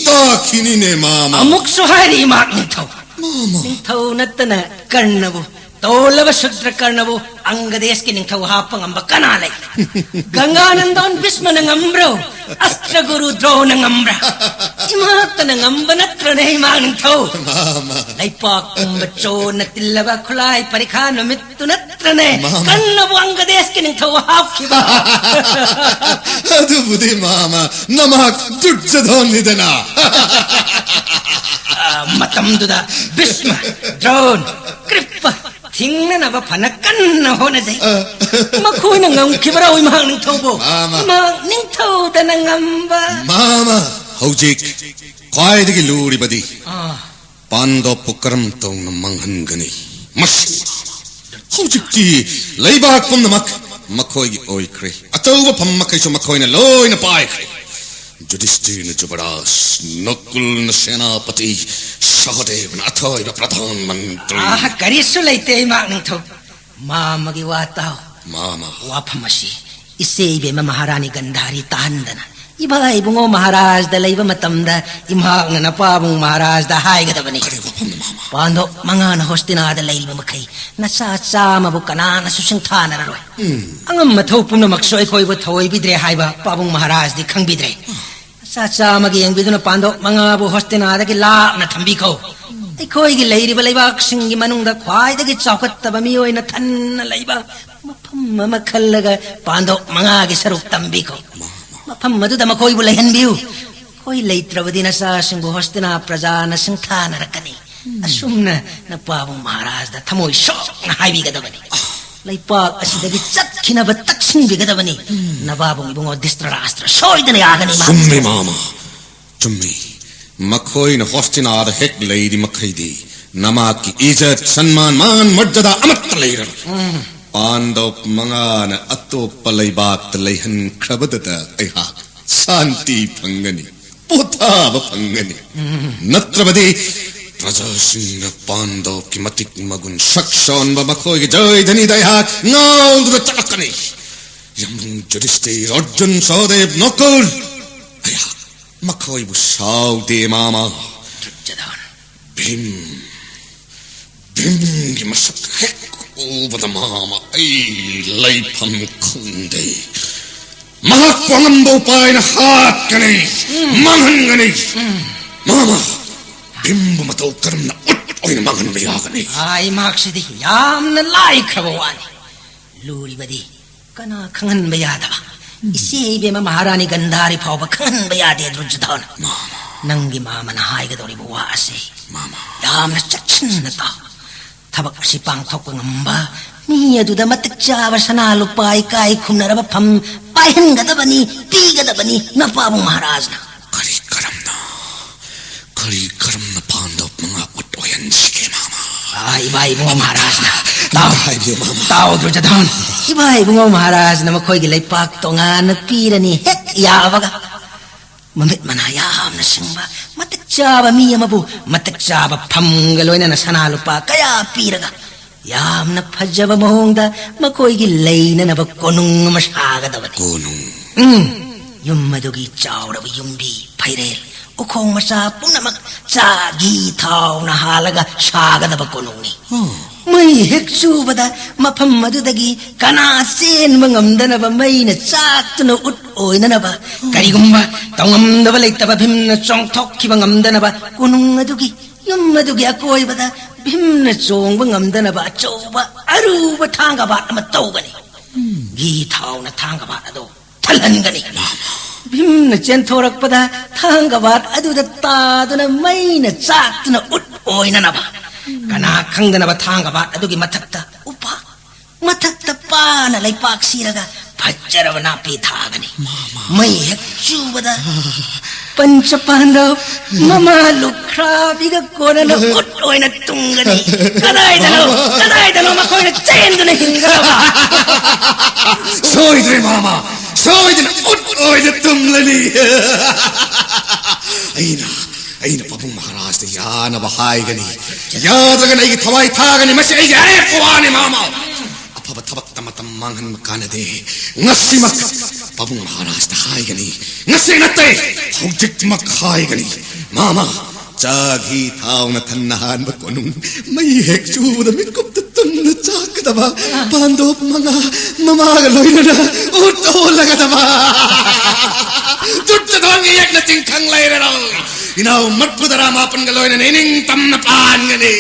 ꯇꯥꯈꯤꯅꯤꯅꯦ, ꯃꯥꯃ꯫ ꯑꯃꯨꯛꯁꯨ ꯍꯥꯏꯔꯤ, ꯏꯃꯥ ꯅꯤꯡꯊꯧ꯫ ꯃꯥꯃ꯫ ꯅꯤꯡꯊꯧ ꯅꯠꯇꯅ ꯀꯔꯅꯕꯨ, ꯇꯣꯜꯂꯕ ꯁꯨꯗ꯭ꯔ ꯀꯔꯅꯕꯨ ꯑꯪꯒꯗꯦꯁꯀꯤ ꯅꯤꯡꯊꯧ ꯍꯥꯞꯄ ꯉꯝꯕ ꯀꯅꯥ ꯂꯩ? ꯒꯪꯒꯥꯅꯟꯗꯣꯟ ꯚꯤꯁꯃꯅ ꯉꯝꯕ꯭ꯔꯣ? ꯑꯁꯇ꯭ꯔꯒꯨꯔꯨ ꯗ꯭ꯔꯣꯅ ꯉꯝꯕ꯭ꯔꯥ? ꯏꯃꯥꯇꯅ ꯉꯝꯕ ꯅꯠꯇ꯭ꯔꯅꯦ, ꯏꯃꯥ ꯅꯤꯡꯊꯧ? ꯃꯥꯃ꯫ ꯂꯩꯄꯥꯛ ꯄꯨꯝꯕ ꯆꯣꯟꯅ ꯇꯤꯜꯂꯕ ꯈꯨꯠꯂꯥꯏ ꯄꯔꯤꯈꯥ ꯅꯨꯃꯤꯠꯇꯨ ꯅꯠꯇ꯭ꯔꯅꯦ? ꯃꯥꯃ꯫ ꯀꯔꯅꯕꯨ ꯑꯪꯒꯗꯦꯁꯀꯤ ꯅꯤꯡꯊꯧ ꯍꯥꯞꯈꯤꯕ? ꯑꯗꯨꯕꯨꯗꯤ, ꯃꯥꯃ, ꯅꯃꯥꯛ ꯗꯨꯔꯖꯣꯙꯟꯅꯤꯗꯅ꯫ ꯑ, ꯃꯇꯝꯗꯨꯗ ꯚꯤꯁꯃ, ꯗ꯭ꯔꯣꯟ, ꯀ꯭ꯔꯤꯞꯄ ꯊꯤꯡꯅꯅꯕ ꯐꯅ ꯀꯟꯅ ꯍꯣꯠꯅꯖꯩ꯫ ꯑ꯫ ꯃꯈꯣꯏꯅ ꯉꯝꯈꯤꯕ꯭ꯔꯥ, ꯏꯃꯥ ꯅꯤꯡꯊꯧꯕꯨ? ꯃꯥꯃ꯫ ꯏꯃꯥ ꯅꯤꯡꯊꯧꯗꯅ ꯉꯝꯕ꯫ ꯃꯥꯃ, ꯍꯧꯖꯤꯛ ꯈ꯭ꯋꯥꯏꯗꯒꯤ ꯂꯨꯔꯤꯕꯗꯤ ꯑꯥ꯫ ꯄꯥꯟꯗꯣꯞꯄꯨ ꯀꯔꯝ ꯇꯧꯅ ꯃꯥꯡꯍꯟꯒꯅꯤ? ꯃꯁꯤ ꯍꯧꯖꯤꯛꯇꯤ ꯂꯩꯕꯥꯛ ꯄꯨꯝꯅꯃꯛ ꯃꯈꯣꯏꯒꯤ ꯑꯣꯏꯈ꯭ꯔꯦ꯫ ꯑꯆꯧꯕ ꯐꯝ ꯃꯈꯩꯁꯨ ꯃꯈꯣꯏꯅ ꯂꯣꯏꯅ ꯄꯥꯏꯈ꯭ꯔꯦ꯫ ꯌꯨꯙꯤꯁꯇꯤꯔꯅ ꯖꯨꯕꯔꯥꯖ, ꯅꯀꯨꯜꯅ ꯁꯦꯅꯥꯄꯇꯤ, ꯁꯍꯗꯦꯕꯅ ꯑꯊꯣꯏꯕ ꯄ꯭ꯔꯙꯥꯟ ꯃꯟꯇ꯭ꯔꯤ꯫ ꯑꯥ, ꯀꯔꯤꯁꯨ ꯂꯩꯇꯦ, ꯏꯃꯥ ꯅꯤꯡꯊꯧ꯫ ꯃꯥꯃꯒꯤ ꯋꯥ ꯇꯥꯎ꯫ ꯃꯥꯃ꯫ ꯋꯥꯐꯝ ꯑꯁꯤ ꯏꯆꯦ ꯏꯕꯦꯝꯃ ꯃꯍꯥꯔꯥꯅꯤ ꯒꯟꯙꯥꯔꯤ ꯇꯥꯍꯟꯗꯅ ꯏꯃꯥ ꯏꯕꯨꯡꯉꯣ ꯃꯍꯥꯔꯥꯖꯗ ꯂꯩꯕ ꯃꯇꯝꯗ ꯏꯃꯥꯛꯅ ꯅꯄꯥꯕꯨꯡ ꯃꯍꯥꯔꯥꯖꯗ ꯍꯥꯏꯒꯗꯕꯅꯤ꯫ ꯀꯔꯤ ꯋꯥꯐꯝꯅꯣ, ꯃꯥꯃ? ꯄꯥꯟꯗꯣꯞ ꯃꯉꯥꯅ ꯍꯣꯁꯇꯤꯅꯥꯗ ꯂꯩꯔꯤꯕ ꯃꯈꯩ ꯅꯆꯥ ꯆꯥꯝꯃꯕꯨ ꯀꯅꯥꯅꯁꯨ ꯁꯤꯡꯊꯥꯅꯔꯔꯣꯏ꯫ ꯎꯝ꯫ ꯑꯉꯝ ꯑꯊꯧ ꯄꯨꯝꯅꯃꯛꯁꯨ ꯑꯩꯈꯣꯏꯕꯨ ꯊꯑꯣꯏꯕꯤꯗ꯭ꯔꯦ ꯍꯥꯏꯕ ꯄꯥꯕꯨꯡ ꯃꯍꯥꯔꯥꯖꯗꯤ ꯈꯪꯕꯤꯗ꯭ꯔꯦ꯫ ꯅꯆꯥ ꯆꯥꯝꯃꯒꯤ ꯌꯦꯡꯕꯤꯗꯨꯅ ꯄꯥꯟꯗꯣꯞ ꯃꯉꯥꯕꯨ ꯍꯣꯁꯇꯤꯅꯥꯗꯒꯤ ꯂꯥꯞꯅ ꯊꯝꯕꯤꯈꯣ꯫ ꯑꯩꯈꯣꯏꯒꯤ ꯂꯩꯔꯤꯕ ꯂꯩꯕꯥꯛꯁꯤꯡꯒꯤ ꯃꯅꯨꯡꯗ ꯈ꯭ꯋꯥꯏꯗꯒꯤ ꯆꯥꯎꯈꯠꯇꯕ ꯃꯤꯑꯣꯏꯅ ꯊꯟꯅ ꯂꯩꯕ ꯃꯐꯝ ꯑꯃ ꯈꯜꯂꯒ ꯄꯥꯟꯗꯣꯞ ꯃꯉꯥꯒꯤ ꯁꯔꯨꯛ ꯇꯝꯕꯤꯈꯣ꯫ ꯃꯐꯝ ꯑꯗꯨꯗ ꯃꯈꯣꯏꯕꯨ ꯂꯩꯍꯟꯕꯤꯌꯨ꯫ ꯑꯩꯈꯣꯏ ꯂꯩꯇ꯭ꯔꯕꯗꯤ ꯅꯆꯥꯁꯤꯡꯕꯨ ꯍꯣꯁꯇꯤꯅꯥ ꯄ꯭ꯔꯖꯥꯅ ꯁꯤꯡꯊꯥꯅꯔꯛꯀꯅꯤ꯫ ꯑꯁꯨꯝꯅ ꯅꯄꯥꯕꯨꯡ ꯃꯍꯥꯔꯥꯖꯗ ꯊꯃꯣꯏ ꯁꯣꯛꯅ ꯍꯥꯏꯕꯤꯒꯗꯕꯅꯤ꯫ ꯂꯩꯄꯥꯛ ꯑꯁꯤꯗꯒꯤ ꯆꯠꯈꯤꯅꯕ ꯇꯛꯁꯤꯟꯕꯤꯒꯗꯕꯅꯤ꯫ ꯅꯕꯥꯕꯨꯡ ꯏꯕꯨꯡꯉꯣ ꯙ꯭ꯔꯤꯇꯔꯥꯁꯇ꯭ꯔ ꯁꯣꯏꯗꯅ ꯌꯥꯒꯅꯤ꯫ ꯃꯥ ꯆꯨꯝꯃꯤ, ꯃꯥꯃ, ꯆꯨꯝꯃꯤ꯫ ꯃꯈꯣꯏꯅ ꯍꯣꯁꯇꯤꯅꯥꯗ ꯍꯦꯛ ꯂꯩꯔꯤ ꯃꯈꯩꯗꯤ ꯅꯃꯥꯛꯀꯤ ꯏꯖꯠ, ꯁꯟꯃꯥꯟ, ꯃꯥꯟ, ꯃꯔꯖꯗꯥ ꯑꯃꯠꯇ ꯂꯩꯔꯔꯣꯏ꯫ ꯄꯥꯟꯗꯣꯞ ꯃꯉꯥꯅ ꯑꯇꯣꯞꯄ ꯂꯩꯕꯥꯛꯇ ꯂꯩꯍꯟꯈ꯭ꯔꯕꯗꯨꯗ ꯑꯩꯍꯥꯛ ꯁꯥꯟꯇꯤ ꯐꯪꯒꯅꯤ, ꯄꯣꯊꯥꯕ ꯐꯪꯒꯅꯤ꯫ ꯅꯠꯇ꯭ꯔꯕꯗꯤ ꯄ꯭ꯔꯖꯥꯁꯤꯡꯅ ꯄꯥꯟꯗꯣꯞꯀꯤ ꯃꯇꯤꯛ ꯃꯒꯨꯟ, ꯁꯛ ꯁꯣꯟꯕ, ꯃꯈꯣꯏꯒꯤ ꯖꯣꯏꯙꯅꯤꯗ ꯑꯩꯍꯥꯛ ꯉꯥꯎꯗꯨꯅ ꯆꯠꯂꯛꯀꯅꯤ꯫ ꯌꯥꯝꯕꯨꯡ ꯌꯨꯙꯤꯁꯇꯤꯔ, ꯑꯔꯖꯨꯟ, ꯁꯍꯗꯦꯕ, ꯅꯀꯨꯜ, ꯑꯩꯍꯥꯛ ꯃꯈꯣꯏꯕꯨ ꯁꯥꯎꯗꯦ, ꯃꯥꯃ꯫ ꯗꯨꯔꯖꯣꯙꯟ꯫ ꯚꯤꯝ, ꯚꯤꯝꯒꯤ ꯃꯁꯛ ꯍꯦꯛ ꯎꯕꯗ, ꯃꯥꯃ, ꯑꯩ ꯂꯩꯐꯝ ꯈꯪꯗꯦ꯫ ꯃꯍꯥꯛꯄꯨ ꯑꯉꯝꯕ ꯎꯄꯥꯏꯅ ꯍꯥꯠꯀꯅꯤ, ꯃꯥꯡꯍꯟꯒꯅꯤ꯫ ꯃꯥꯃ, ꯚꯤꯝꯕꯨ ꯃꯇꯧ ꯀꯔꯝꯅ ꯎꯠ ꯑꯣꯏꯅ ꯃꯥꯡꯍꯟꯕ ꯌꯥꯒꯅꯤ? ꯑꯥ, ꯏꯃꯥꯛꯁꯤꯗꯤ ꯌꯥꯝꯅ ꯂꯥꯏꯈ꯭ꯔꯕ ꯋꯥꯅꯤ꯫ ꯂꯨꯔꯤꯕꯗꯤ ꯀꯅꯥ ꯈꯪꯍꯟꯕ ꯌꯥꯗꯕ? ꯏꯆꯦ ꯏꯕꯦꯝꯃ ꯃꯍꯥꯔꯥꯅꯤ ꯒꯟꯙꯥꯔꯤ ꯐꯥꯎꯕ ꯈꯪꯍꯟꯕ ꯌꯥꯗꯦ, ꯗꯨꯔꯖꯣꯙꯟ꯫ ꯃꯥꯃ꯫ ꯅꯪꯒꯤ ꯃꯥꯃꯅ ꯍꯥꯏꯒꯗꯧꯔꯤꯕ ꯋꯥ ꯑꯁꯤ ꯃꯥꯃ꯫ ꯌꯥꯝꯅ ꯆꯦꯛꯁꯤꯟꯅ ꯇꯥꯎ꯫ ꯊꯕꯛ ꯑꯁꯤ ꯄꯥꯡꯊꯣꯛꯄ ꯉꯝꯕ ꯃꯤ ꯑꯗꯨꯗ ꯃꯇꯤꯛ ꯆꯥꯕ ꯁꯅꯥ ꯂꯨꯄꯥ ꯏꯀꯥꯏ ꯈꯨꯝꯅꯔꯕ ꯐꯝ ꯄꯥꯏꯍꯟꯒꯗꯕꯅꯤ, ꯄꯤꯒꯗꯕꯅꯤ ꯅꯄꯥꯕꯨꯡ ꯃꯍꯥꯔꯥꯖꯅ꯫ ꯀꯔꯤ ꯀꯔꯝꯅ, ꯀꯔꯤ ꯀꯔꯝꯅ ꯄꯥꯟꯗꯣꯞ ꯃꯉꯥ ꯎꯠ ꯑꯣꯏꯍꯟꯁꯤꯒꯦ, ꯃꯥꯃ? ꯏꯕꯥ ꯏꯕꯨꯡꯉꯣ ꯃꯍꯥꯔꯥꯖꯅ꯫ ꯇꯥꯎ, ꯏꯕꯥ ꯏꯕꯨꯡꯉꯣ ꯃꯍꯥꯔꯥꯖ꯫ ꯇꯥꯎ ꯗꯨꯔꯖꯣꯙꯟ, ꯏꯕꯥ ꯏꯕꯨꯡꯉꯣ ꯃꯍꯥꯔꯥꯖꯅ ꯃꯈꯣꯏꯒꯤ ꯂꯩꯄꯥꯛ ꯇꯣꯉꯥꯟꯅ ꯄꯤꯔꯅꯤ ꯍꯦꯛ ꯌꯥꯕꯒ꯫ ꯃꯃꯤꯠ ꯃꯅꯥ ꯌꯥꯝꯅ ꯁꯤꯡꯕ, ꯃꯇꯤꯛ ꯆꯥꯕ ꯃꯤ ꯑꯃꯕꯨ ꯃꯇꯤꯛ ꯆꯥꯕ ꯐꯝꯒ ꯂꯣꯏꯅꯅ ꯁꯅꯥ ꯂꯨꯄꯥ ꯀꯌꯥ ꯄꯤꯔꯒ, ꯌꯥꯝꯅ ꯐꯖꯕ ꯃꯑꯣꯡꯗ ꯃꯈꯣꯏꯒꯤ ꯂꯩꯅꯅꯕ ꯀꯣꯅꯨꯡ ꯑꯃ ꯁꯥꯒꯗꯕꯅꯤ꯫ ꯀꯣꯅꯨꯡ? ꯎꯝ, ꯌꯨꯝ ꯑꯗꯨꯒꯤ ꯆꯥꯎꯔꯕ ꯌꯨꯝꯕꯤ, ꯐꯩꯔꯦꯜ, ꯎꯈꯣꯡ ꯃꯆꯥ ꯄꯨꯝꯅꯃꯛ ꯆꯥ, ꯘꯤ, ꯊꯥꯎꯅ ꯍꯥꯜꯂꯒ ꯁꯥꯒꯗꯕ ꯀꯣꯅꯨꯡꯅꯤ꯫ ꯑꯣ꯫ ꯃꯩ ꯍꯦꯛ ꯆꯨꯕꯗ ꯃꯐꯝ ꯑꯗꯨꯗꯒꯤ ꯀꯅꯥ ꯆꯦꯟꯕ ꯉꯝꯗꯅꯕ ꯃꯩꯅ ꯆꯥꯛꯇꯨꯅ ꯎꯠ ꯑꯣꯏꯅꯅꯕ, ꯀꯔꯤꯒꯨꯝꯕ ꯇꯧꯉꯝꯗꯕ ꯂꯩꯇꯕ ꯚꯤꯝꯅ ꯆꯣꯡꯊꯣꯛꯈꯤꯕ ꯉꯝꯗꯅꯕ ꯀꯣꯅꯨꯡ ꯑꯗꯨꯒꯤ, ꯌꯨꯝ ꯑꯗꯨꯒꯤ ꯑꯀꯣꯏꯕꯗ ꯚꯤꯝꯅ ꯆꯣꯡꯕ ꯉꯝꯗꯅꯕ ꯑꯆꯧꯕ ꯑꯔꯨꯕ ꯊꯥꯡꯒꯕꯥꯠ ꯑꯃ ꯇꯧꯒꯅꯤ꯫ ꯘꯤ ꯊꯥꯎꯅ ꯊꯥꯡꯒꯕꯥꯠ ꯑꯗꯨ ꯊꯜꯍꯟꯒꯅꯤ꯫ ꯚꯤꯝꯅ ꯆꯦꯟꯊꯣꯔꯛꯄꯗ ꯊꯥꯡꯒꯕꯥꯠ ꯑꯗꯨꯗ ꯇꯥꯗꯨꯅ ꯃꯩꯅ ꯆꯥꯛꯇꯨꯅ ꯎꯠ ꯑꯣꯏꯅꯅꯕ, ꯀꯅꯥ ꯈꯪꯗꯅꯕ ꯊꯥꯡꯒꯕꯥꯠ ꯑꯗꯨꯒꯤ ꯃꯊꯛꯇ ꯎꯄꯥꯛ, ꯃꯊꯛꯇ ꯄꯥꯅ ꯂꯩꯄꯥꯛ ꯁꯤꯔꯒ ꯐꯖꯔꯕ ꯅꯥꯄꯤ ꯊꯥꯒꯅꯤ꯫ ꯃꯩ ꯍꯦꯛ ꯆꯨꯕꯗ ꯄꯟꯆ ꯄꯥꯟꯗꯕ ꯃꯃꯥ ꯂꯨꯈ꯭ꯔꯥꯕꯤꯒ ꯀꯣꯟꯅꯅ ꯎꯠ ꯑꯣꯏꯅ ꯇꯨꯡꯒꯅꯤ꯫ ꯀꯗꯥꯏꯗꯅꯣ, ꯀꯗꯥꯏꯗꯅꯣ ꯃꯈꯣꯏꯅ ꯆꯦꯟꯗꯨꯅ ꯍꯤꯡꯒꯗꯕ? ꯁꯣꯏꯗ꯭ꯔꯦ ꯃꯥꯃ, ꯁꯣꯏꯗꯅ ꯎꯠ ꯑꯣꯏꯅ ꯇꯨꯝꯂꯅꯤ꯫ ꯑꯩꯅ, ꯑꯩꯅ ꯄꯥꯕꯨꯡ ꯃꯍꯥꯔꯥꯖꯇ ꯌꯥꯅꯕ ꯍꯥꯏꯒꯅꯤ꯫ ꯌꯥꯗ꯭ꯔꯒꯅ ꯑꯩꯒꯤ ꯊꯋꯥꯏ ꯊꯥꯒꯅꯤ꯫ ꯃꯁꯤ ꯑꯩꯒꯤ ꯑꯔꯦꯞꯄ ꯋꯥꯅꯤ ꯃꯥꯃ꯫ ꯑꯐꯕ ꯊꯕꯛꯇ ꯃꯇꯝ ꯃꯥꯡꯍꯟꯕ ꯀꯥꯟꯅꯗꯦ꯫ ꯉꯁꯤꯃꯛ ꯄꯥꯕꯨꯡ ꯃꯍꯥꯔꯥꯖꯇ ꯍꯥꯏꯒꯅꯤ꯫ ꯉꯁꯤ ꯅꯠꯇꯦ, ꯍꯧꯖꯤꯛꯃꯛ ꯍꯥꯏꯒꯅꯤ꯫ ꯃꯥꯃ, ꯆꯥ ꯘꯤ ꯊꯥꯎꯅ ꯊꯟꯅ ꯍꯥꯟꯕ ꯀꯣꯅꯨꯡ, ꯃꯩ ꯍꯦꯛ ꯆꯨꯕꯗ ꯃꯤꯠꯀꯨꯞꯇ ꯇꯨꯝꯅ ꯆꯥꯛꯀꯗꯕ ꯄꯥꯟꯗꯣꯞ ꯃꯉꯥ ꯃꯃꯥꯒ ꯂꯣꯏꯅꯅ ꯎꯠ ꯑꯣꯜꯂꯒꯗꯕ꯫ ꯗꯨꯔꯖꯣꯙꯟꯒꯤ ꯌꯦꯛꯅ ꯆꯤꯡꯈꯪ ꯂꯩꯔꯔꯣꯏ꯫ ꯏꯅꯥꯎ ꯃꯔꯐꯨ ꯇꯔꯥ ꯃꯥꯄꯟꯒ ꯂꯣꯏꯅꯅ ꯏꯅꯤꯡ ꯇꯝꯅ ꯄꯥꯟꯒꯅꯤ꯫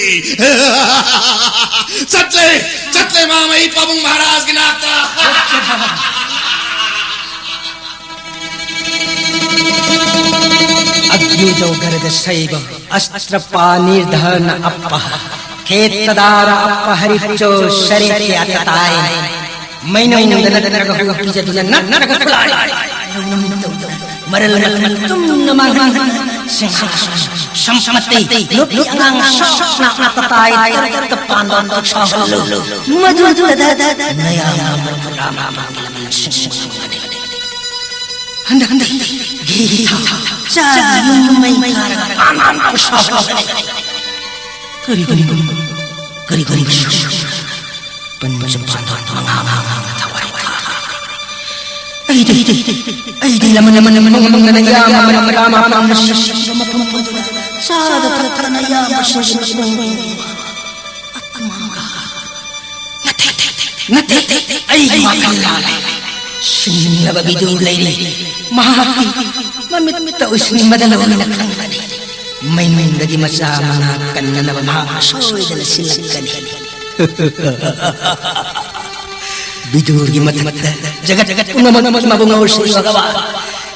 ꯆꯠꯂꯦ, ꯆꯠꯂꯦ ꯃꯥꯃ, ꯑꯩ ꯄꯥꯕꯨꯡ ꯃꯍꯥꯔꯥꯖꯒꯤ ꯅꯥꯛꯇ꯫ ꯑꯒ꯭ꯅꯤꯗꯣ ꯒꯔꯗ ꯁꯩꯕ, ꯑꯁꯇ꯭ꯔ ꯄꯥꯅꯤꯔ ꯙꯔꯅ ꯑꯞꯄ, ꯈꯦꯠꯇꯗꯥꯔ ꯑꯞꯄ ꯍꯔꯤꯆꯣ ꯁꯔꯦ ꯀ꯭ꯌꯥꯇ ꯇꯥꯏ꯫ ꯃꯩꯅꯨꯡꯗ ꯅꯠꯇ꯭ꯔꯒ ꯍꯨ ꯄꯤꯖꯗꯨꯅ ꯅꯠꯇ꯭ꯔꯒ ꯈꯨꯠꯂꯥꯏ ꯃꯔꯜ ꯃꯊꯨꯝ ꯇꯨꯝꯅ ꯃꯥꯡꯍꯟ ꯁꯤꯡꯍꯥꯁꯟ, ꯁꯝꯄꯇꯤ, ꯅꯨꯄꯤ ꯑꯉꯥꯡ ꯁꯣꯛꯅ ꯇꯇꯥꯏ ꯇꯔꯨꯛꯇ ꯄꯥꯟꯕ ꯑꯃꯈꯛ ꯁꯥꯍꯜꯂꯨ꯫ ꯃꯗꯨꯗꯨꯗ ꯅꯌꯥꯝꯕ ꯃꯔꯐꯨ ꯇꯔꯥꯃꯉꯥꯒꯤ ꯂꯃꯟꯁꯤꯡ ꯐꯪꯒꯅꯤ꯫ ꯍꯟꯗꯛ, ꯍꯟꯗꯛ ꯘꯤ ꯊꯥꯎ ꯆꯥꯒꯤ ꯌꯨꯝ ꯃꯩ ꯊꯥꯔꯒ ꯄꯥꯟ ꯄꯥꯟ ꯁꯥꯍꯜꯂꯨ꯫ ꯀꯔꯤꯒꯨꯝꯕ, ꯀꯔꯤꯒꯨꯝꯕ ꯄꯟꯕ ꯆꯨꯝꯄꯥꯟꯗꯣ ꯃꯉꯥ ꯃꯉꯥ ꯊꯋꯥꯏ ꯊꯥꯈ꯭ꯔꯕꯅꯤ꯫ ꯑꯩꯗꯤ, ꯑꯩꯗꯤ ꯂꯃꯟ ꯂꯃꯟ ꯃꯉꯝꯗꯅ ꯌꯥꯝ ꯃꯔꯝ ꯔꯥꯃ ꯄꯥꯝꯅ ꯁꯤꯕ ꯃꯐꯝ ꯑꯗꯨꯗ ꯆꯥꯗ ꯊꯛꯇꯅ ꯌꯥꯝꯕꯁꯤꯡꯒꯤ ꯃꯇꯨꯡ ꯏꯟꯕ ꯑꯇꯃꯪꯒ ꯅꯠꯇꯦ, ꯅꯠꯇꯦ, ꯑꯩꯒꯤ ꯋꯥꯈꯜ ꯂꯥꯜꯂꯦ꯫ ꯁꯤꯡꯂꯕ ꯕꯤꯗꯨ ꯂꯩꯔꯤ꯫ ꯃꯍꯥꯛꯇꯤ ꯃꯃꯤꯠꯇ ꯎꯁꯤꯟꯕꯗ ꯂꯣꯏꯅ ꯈꯪꯒꯅꯤ꯫ ꯃꯩꯅꯨꯡꯗꯒꯤ ꯃꯆꯥ ꯃꯉꯥ ꯀꯟꯅꯅꯕ ꯃꯍꯥꯛ ꯁꯣꯏꯗꯅ ꯁꯤꯜꯂꯛꯀꯅꯤ꯫ ꯕꯤꯗꯨꯔꯒꯤ ꯃꯊꯛꯇ ꯖꯒꯠ ꯄꯨꯝꯅꯃꯛ ꯃꯕꯨꯡ ꯉꯥꯎꯁꯤ ꯚꯒꯋꯥꯟ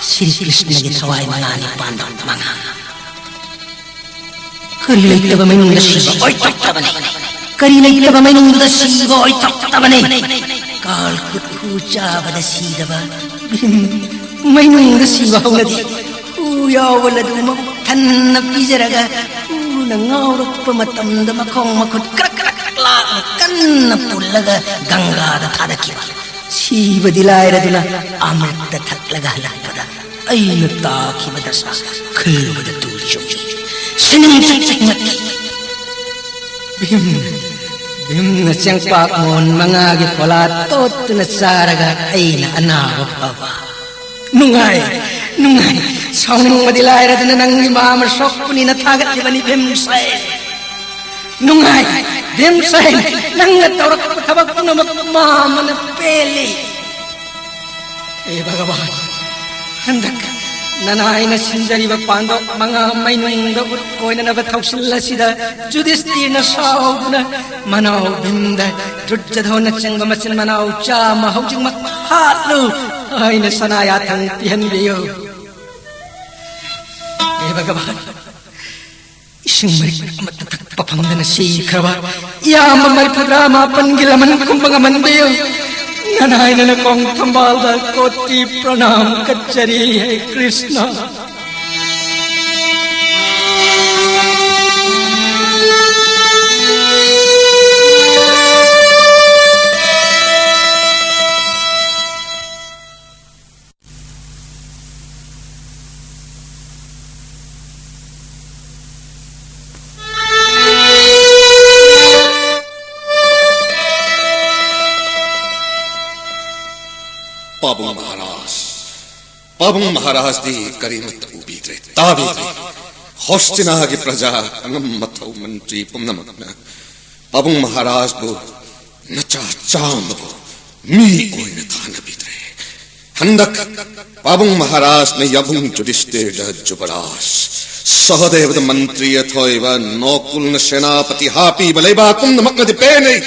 ꯁ꯭ꯔꯤ ꯀ꯭ꯔꯤꯁꯅꯒꯤ ꯊꯋꯥꯏ ꯃꯉꯥꯅꯤ ꯄꯥꯟꯗꯣꯛ ꯃꯉꯥ꯫ ꯀꯔꯤ ꯂꯩꯇꯕ ꯃꯩꯅꯨꯡꯗ ꯁꯤꯕ ꯑꯣꯏꯊꯣꯛꯇꯕꯅꯤ꯫ ꯀꯔꯤ ꯂꯩꯇꯕ ꯃꯩꯅꯨꯡꯗ ꯁꯤꯕ ꯑꯣꯏꯊꯣꯛꯇꯕꯅꯤ꯫ ꯀꯥꯜ ꯀꯨꯠꯈꯨ ꯆꯥꯕꯗ ꯁꯤꯗꯕ ꯚꯤꯝ ꯃꯩꯅꯨꯡꯗ ꯁꯤꯕ ꯍꯧꯅꯗꯦ꯫ ꯍꯨ ꯌꯥꯎꯕ ꯂꯗꯨ ꯃꯕꯨꯛ ꯊꯟꯅ ꯄꯤꯖꯔꯒ ꯍꯨꯅ ꯉꯥꯎꯔꯛꯄ ꯃꯇꯝꯗ ꯃꯈꯣꯡ ꯃꯈꯨꯠ ꯀ꯭ꯔꯛ ꯀ꯭ꯔꯛ ꯂꯥꯛꯅ ꯀꯟꯅ ꯄꯨꯜꯂꯒ ꯒꯪꯒꯥꯗ ꯊꯥꯗꯈꯤꯕ꯫ ꯁꯤꯕꯗꯤ ꯂꯥꯏꯔꯗꯨꯅ ꯑꯃ꯭ꯔꯤꯠꯇ ꯊꯛꯂꯒ ꯍꯜꯂꯛꯄꯗ ꯑꯩꯅ ꯇꯥꯈꯤꯕ ꯗꯁꯥ ꯈꯜꯂꯨꯕꯗ ꯇꯨ ꯆꯨꯡꯏ꯫ ꯁꯤꯅꯤꯡ ꯆꯤꯛ ꯆꯤꯛ ꯅꯠꯇꯦ꯫ ꯚꯤꯝ, ꯚꯤꯝꯅ ꯆꯦꯡꯄꯥꯛ ꯃꯣꯟ ꯃꯉꯥꯒꯤ ꯐꯣꯂꯥ ꯇꯣꯠꯇꯨꯅ ꯆꯥꯔꯒ ꯑꯩꯅ ꯑꯅꯥꯕ ꯐꯕ꯫ ꯅꯨꯡꯉꯥꯏ, ꯅꯨꯡꯉꯥꯏ꯫ ꯁꯥꯎꯅꯤꯡꯕꯗꯤ ꯂꯥꯏꯔꯗꯅ ꯅꯪꯒꯤ ꯃꯥꯃ ꯁꯣꯛꯄꯅꯤꯅ ꯊꯥꯒꯠꯂꯤꯕꯅꯤ ꯚꯤꯝꯁꯦ꯫ ꯅꯨꯡꯉꯥꯏ, ꯚꯤꯝꯁꯦ, ꯅꯪꯅ ꯇꯧꯔꯛꯄ ꯊꯕꯛ ꯄꯨꯝꯅꯃꯛ ꯃꯥꯃꯅ ꯄꯦꯜꯂꯤ꯫ ꯍꯦ ꯚꯒꯋꯥꯟ, ꯍꯟꯗꯛ ꯅꯅꯥꯏꯅ ꯁꯤꯟꯖꯔꯤꯕ ꯄꯥꯟꯗꯣꯛ ꯃꯉꯥ ꯃꯩꯅꯨꯡꯗ ꯎꯠ ꯑꯣꯏꯅꯅꯕ ꯊꯧꯁꯤꯜ ꯑꯁꯤꯗ ꯌꯨꯙꯤꯁꯇꯤꯔꯅ ꯁꯥꯎꯗꯨꯅ ꯃꯅꯥꯎ ꯚꯤꯝꯗ ꯗꯨꯔꯖꯙꯣꯟꯅꯆꯤꯡꯕ ꯃꯆꯤꯟ ꯃꯅꯥꯎ ꯆꯥꯝꯃ ꯍꯧꯖꯤꯛꯃꯛ ꯍꯥꯠꯂꯨ ꯍꯥꯏꯅ ꯁꯅꯥ ꯌꯥꯊꯪ ꯄꯤꯍꯟꯕꯤꯌꯨ꯫ ꯍꯦ ꯚꯒꯋꯥꯟ, ꯏꯁꯤꯡ ꯃꯔꯤꯛ ꯑꯃꯠꯇ ꯊꯛꯄ ꯐꯪꯗꯅ ꯁꯤꯈ꯭ꯔꯕ ꯏꯌꯥꯝꯕ ꯃꯔꯤꯐꯨꯇꯔꯥ ꯃꯥꯄꯟꯒꯤ ꯂꯃꯟ ꯈꯨꯝꯕ ꯉꯝꯍꯟꯕꯤꯌꯨ꯫ ꯅꯅꯥꯏꯅ ꯅꯀꯣꯡ ꯊꯝꯕꯥꯜꯗ ꯀꯣꯇꯤ ꯄ꯭ꯔꯅꯥꯝ ꯀꯠꯆꯔꯤ, ꯍꯦ ꯀ꯭ꯔꯤꯁꯅ꯫ ꯄꯥꯕꯨꯡ ꯃꯍꯥꯔꯥꯖ, ꯄꯥꯕꯨꯡ ꯃꯍꯥꯔꯥꯖꯗꯤ ꯀꯔꯤꯃꯠꯇ ꯎꯕꯤꯗ꯭ꯔꯦ, ꯇꯥꯕꯤꯗ꯭ꯔꯦ꯫ ꯍꯣꯁꯇꯤꯅꯥꯒꯤ ꯄ꯭ꯔꯖꯥ, ꯑꯉꯝ ꯑꯊꯧ ꯃꯟꯇ꯭ꯔꯤ ꯄꯨꯝꯅꯃꯛꯅ ꯄꯥꯕꯨꯡ ꯃꯍꯥꯔꯥꯖꯕꯨ, ꯅꯆꯥ ꯆꯥꯝꯃꯕꯨ ꯃꯤ ꯑꯣꯏꯅ ꯊꯥꯅꯕꯤꯗ꯭ꯔꯦ꯫ ꯍꯟꯗꯛ ꯄꯥꯕꯨꯡ ꯃꯍꯥꯔꯥꯖꯅ ꯌꯥꯝꯕꯨꯡ ꯌꯨꯙꯤꯁꯇꯤꯔꯗ ꯖꯨꯕꯔꯥꯖ, ꯁꯍꯗꯦꯕꯗ ꯃꯟꯇ꯭ꯔꯤ ꯑꯊꯣꯏꯕ, ꯅꯣꯀꯨꯜꯅ ꯁꯦꯅꯥꯄꯇꯤ ꯍꯥꯞꯄꯤꯕ ꯂꯩꯕꯥꯛ ꯄꯨꯝꯅꯃꯛꯅꯗꯤ ꯄꯦꯟꯅꯩ꯫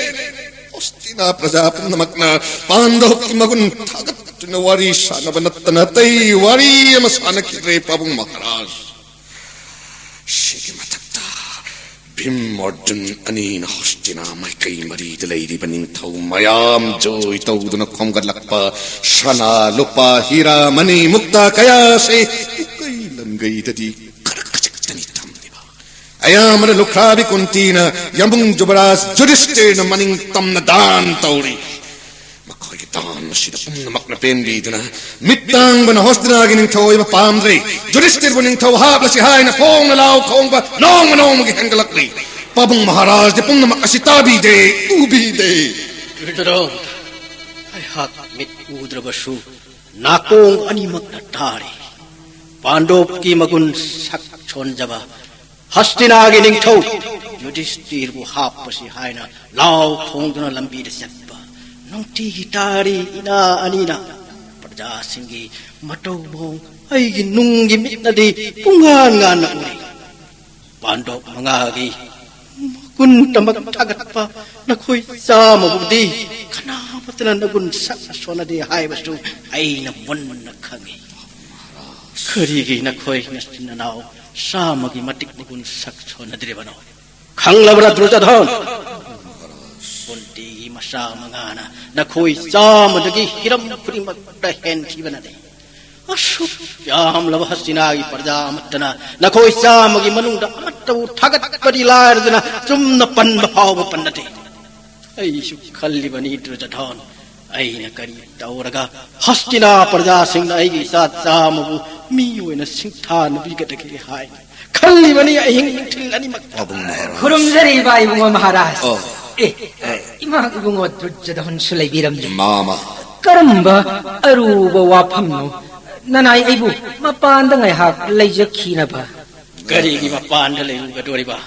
ꯍꯣꯁꯇꯤꯅꯥ ꯄ꯭ꯔꯖꯥ ꯄꯨꯝꯅꯃꯛꯅ ꯄꯥꯟꯗꯣꯞꯀꯤ ꯃꯒꯨꯟ ꯊꯥꯒꯠꯇꯨꯅ ꯋꯥꯔꯤ ꯁꯥꯟꯅꯕ ꯅꯠꯇꯅ ꯑꯇꯩ ꯋꯥꯔꯤ ꯑꯃ ꯁꯥꯟꯅꯈꯤꯗ꯭ꯔꯦ ꯄꯥꯕꯨꯡ ꯃꯍꯥꯔꯥꯖ꯫ ꯁꯤꯒꯤ ꯃꯊꯛꯇ ꯚꯤꯝ ꯑꯔꯖꯨꯟ ꯑꯅꯤꯅ ꯍꯣꯁꯇꯤꯅꯥ ꯃꯥꯏꯀꯩ ꯃꯔꯤꯗ ꯂꯩꯔꯤꯕ ꯅꯤꯡꯊꯧ ꯃꯌꯥꯝ ꯖꯣꯏ ꯇꯧꯗꯨꯅ ꯈꯣꯝꯒꯠꯂꯛꯄ ꯁꯅꯥ, ꯂꯨꯄꯥ, ꯍꯤꯔꯥ, ꯃꯅꯤ, ꯃꯨꯛꯇꯥ ꯀꯌꯥꯁꯤ ꯎꯀꯩ ꯂꯪꯒꯩꯗꯗꯤ ꯈꯔ ꯈꯖꯤꯛꯇꯅꯤ ꯊꯝꯂꯤꯕ꯫ ꯑꯌꯥꯝꯕꯅ ꯂꯨꯈ꯭ꯔꯥꯕꯤ ꯀꯨꯟꯇꯤꯅ ꯌꯥꯝꯕꯨꯡ ꯖꯨꯕꯔꯥꯖ ꯌꯨꯙꯤꯁꯇꯤꯔꯅ ꯃꯅꯤꯡ ꯇꯝꯅ ꯗꯥꯟ ꯇꯧꯔꯤ꯫ ꯃꯈꯣꯏꯒꯤ ꯗꯥꯟ ꯑꯁꯤꯗ ꯄꯨꯝꯅꯃꯛꯅ ꯄꯦꯟꯕꯤꯗꯨꯅ, ꯃꯤꯠ ꯇꯥꯡꯕꯅ ꯍꯣꯁꯇꯤꯅꯥꯒꯤ ꯅꯤꯡꯊꯧ ꯑꯣꯏꯕ ꯄꯥꯝꯗ꯭ꯔꯦ꯫ ꯌꯨꯙꯤꯁꯇꯤꯔꯕꯨ ꯅꯤꯡꯊꯧ ꯍꯥꯞꯂꯁꯤ ꯍꯥꯏꯅ ꯈꯣꯡꯅ ꯂꯥꯎ ꯈꯣꯡꯕ ꯅꯣꯡꯃ ꯅꯣꯡꯃꯒꯤ ꯍꯦꯟꯒꯠꯂꯛꯂꯤ꯫ ꯄꯥꯕꯨꯡ ꯃꯍꯥꯔꯥꯖꯗꯤ ꯄꯨꯝꯅꯃꯛ ꯑꯁꯤ ꯇꯥꯕꯤꯗꯦ, ꯎꯕꯤꯗꯦ꯫ ꯗꯨꯔꯖꯣꯙꯟ, ꯑꯩꯍꯥꯛ ꯃꯤꯠ ꯎꯗ꯭ꯔꯕꯁꯨ ꯅꯥꯀꯣꯡ ꯑꯅꯤꯃꯛꯅ ꯇꯥꯔꯤ꯫ ꯄꯥꯟꯗꯣꯞꯀꯤ ꯃꯒꯨꯟ ꯁꯛ ꯁꯣꯟꯖꯕ ꯍꯁꯇꯤꯅꯥꯒꯤ ꯅꯤꯡꯊꯧ ꯌꯨꯙꯤꯁꯇꯤꯔꯕꯨ ꯍꯥꯞꯄꯁꯤ ꯍꯥꯏꯅ ꯂꯥꯎ ꯈꯣꯡꯗꯨꯅ ꯂꯝꯕꯤꯗ ꯆꯠꯄ ꯅꯨꯡꯇꯤꯒꯤ ꯇꯥꯔꯤ ꯏꯅꯥ ꯑꯅꯤꯅ꯫ ꯄ꯭ꯔꯖꯥꯁꯤꯡꯒꯤ ꯃꯇꯧ ꯃꯑꯣꯡ ꯑꯩꯒꯤ ꯅꯨꯡꯒꯤ ꯃꯤꯠꯅꯗꯤ ꯄꯨꯡꯉꯥꯟ ꯉꯥꯟꯅ ꯎꯔꯤ꯫ ꯄꯥꯟꯗꯣꯞ ꯃꯉꯥꯒꯤ ꯃꯒꯨꯟꯇꯃꯛ ꯊꯥꯒꯠꯄ ꯅꯈꯣꯏ ꯆꯥꯝꯃꯕꯨꯗꯤ ꯀꯅꯥꯃꯠꯇꯅ ꯅꯒꯨꯟ ꯁꯛ ꯁꯣꯟꯅꯗꯦ ꯍꯥꯏꯕꯁꯨ ꯑꯩꯅ ꯃꯨꯟꯅ ꯈꯪꯏ꯫ ꯀꯔꯤꯒꯤ ꯅꯈꯣꯏ ꯅꯆꯤꯟ ꯅꯅꯥꯎ ꯆꯥꯝꯃꯒꯤ ꯃꯇꯤꯛ ꯅꯒꯨꯟ ꯁꯛ ꯁꯣꯟꯅꯗ꯭ꯔꯤꯕꯅꯣ? ꯈꯪꯂꯕ꯭ꯔꯥ ꯗꯨꯔꯖꯣꯙꯟ? ꯀꯨꯟꯇꯤꯒꯤ ꯃꯆꯥ ꯃꯉꯥꯅ ꯅꯈꯣꯏ ꯆꯥꯝꯃꯗꯒꯤ ꯍꯤꯔꯝ ꯈꯨꯗꯤꯡꯃꯛꯇ ꯍꯦꯟꯈꯤꯕꯅꯗꯤ꯫ ꯑꯁꯨꯛ ꯌꯥꯝꯂꯕ ꯍꯁꯇꯤꯅꯥꯒꯤ ꯄ꯭ꯔꯖꯥ ꯑꯃꯠꯇꯅ ꯅꯈꯣꯏ ꯆꯥꯝꯃꯒꯤ ꯃꯅꯨꯡꯗ ꯑꯃꯠꯇꯕꯨ ꯊꯥꯒꯠꯄꯗꯤ ꯂꯥꯏꯔꯗꯅ ꯆꯨꯝꯅ ꯄꯟꯕ ꯐꯥꯎꯕ ꯄꯟꯅꯗꯦ꯫ ꯑꯩꯁꯨ ꯈꯜꯂꯤꯕꯅꯤ ꯗꯨꯔꯖꯣꯙꯟ, ꯑꯩꯅ ꯀꯔꯤ ꯇꯧꯔꯒ ꯍꯁꯇꯤꯅꯥ ꯄ꯭ꯔꯖꯥꯁꯤꯡꯅ ꯑꯩꯒꯤ ꯏꯆꯥ ꯆꯥꯝꯃꯕꯨ ꯃꯤ ꯑꯣꯏꯅ ꯁꯤꯡꯊꯥꯅꯕꯤꯒꯗꯒꯦ ꯍꯥꯏꯅ ꯈꯜꯂꯤꯕꯅꯤ ꯑꯍꯤꯡ ꯅꯨꯡꯊꯤꯜ ꯑꯅꯤꯃꯛ꯫ ꯄꯥꯕꯨꯡ ꯃꯍꯥꯔꯥꯖ꯫ ꯈꯨꯔꯨꯝꯖꯔꯤ ꯏꯕꯥ ꯏꯕꯨꯡꯉꯣ ꯃꯍꯥꯔꯥꯖ꯫ ꯑꯣ꯫ ꯑꯦ, ꯑꯦ꯫ ꯏꯃꯥ ꯏꯕꯨꯡꯉꯣ ꯗꯨꯔꯖꯣꯙꯟꯁꯨ ꯂꯩꯕꯤꯔꯝꯂꯦ꯫ ꯃꯥꯃ꯫ ꯀꯔꯝꯕ ꯑꯔꯨꯕ ꯋꯥꯐꯝꯅꯣ? ꯅꯅꯥꯏ ꯑꯩꯕꯨ ꯃꯄꯥꯟꯗ ꯉꯥꯏꯍꯥꯛ ꯂꯩꯖꯈꯤꯅꯕ꯫ ꯀꯔꯤꯒꯤ ꯃꯄꯥꯟꯗ ꯂꯩꯔꯨꯒꯗꯣꯔꯤꯕ?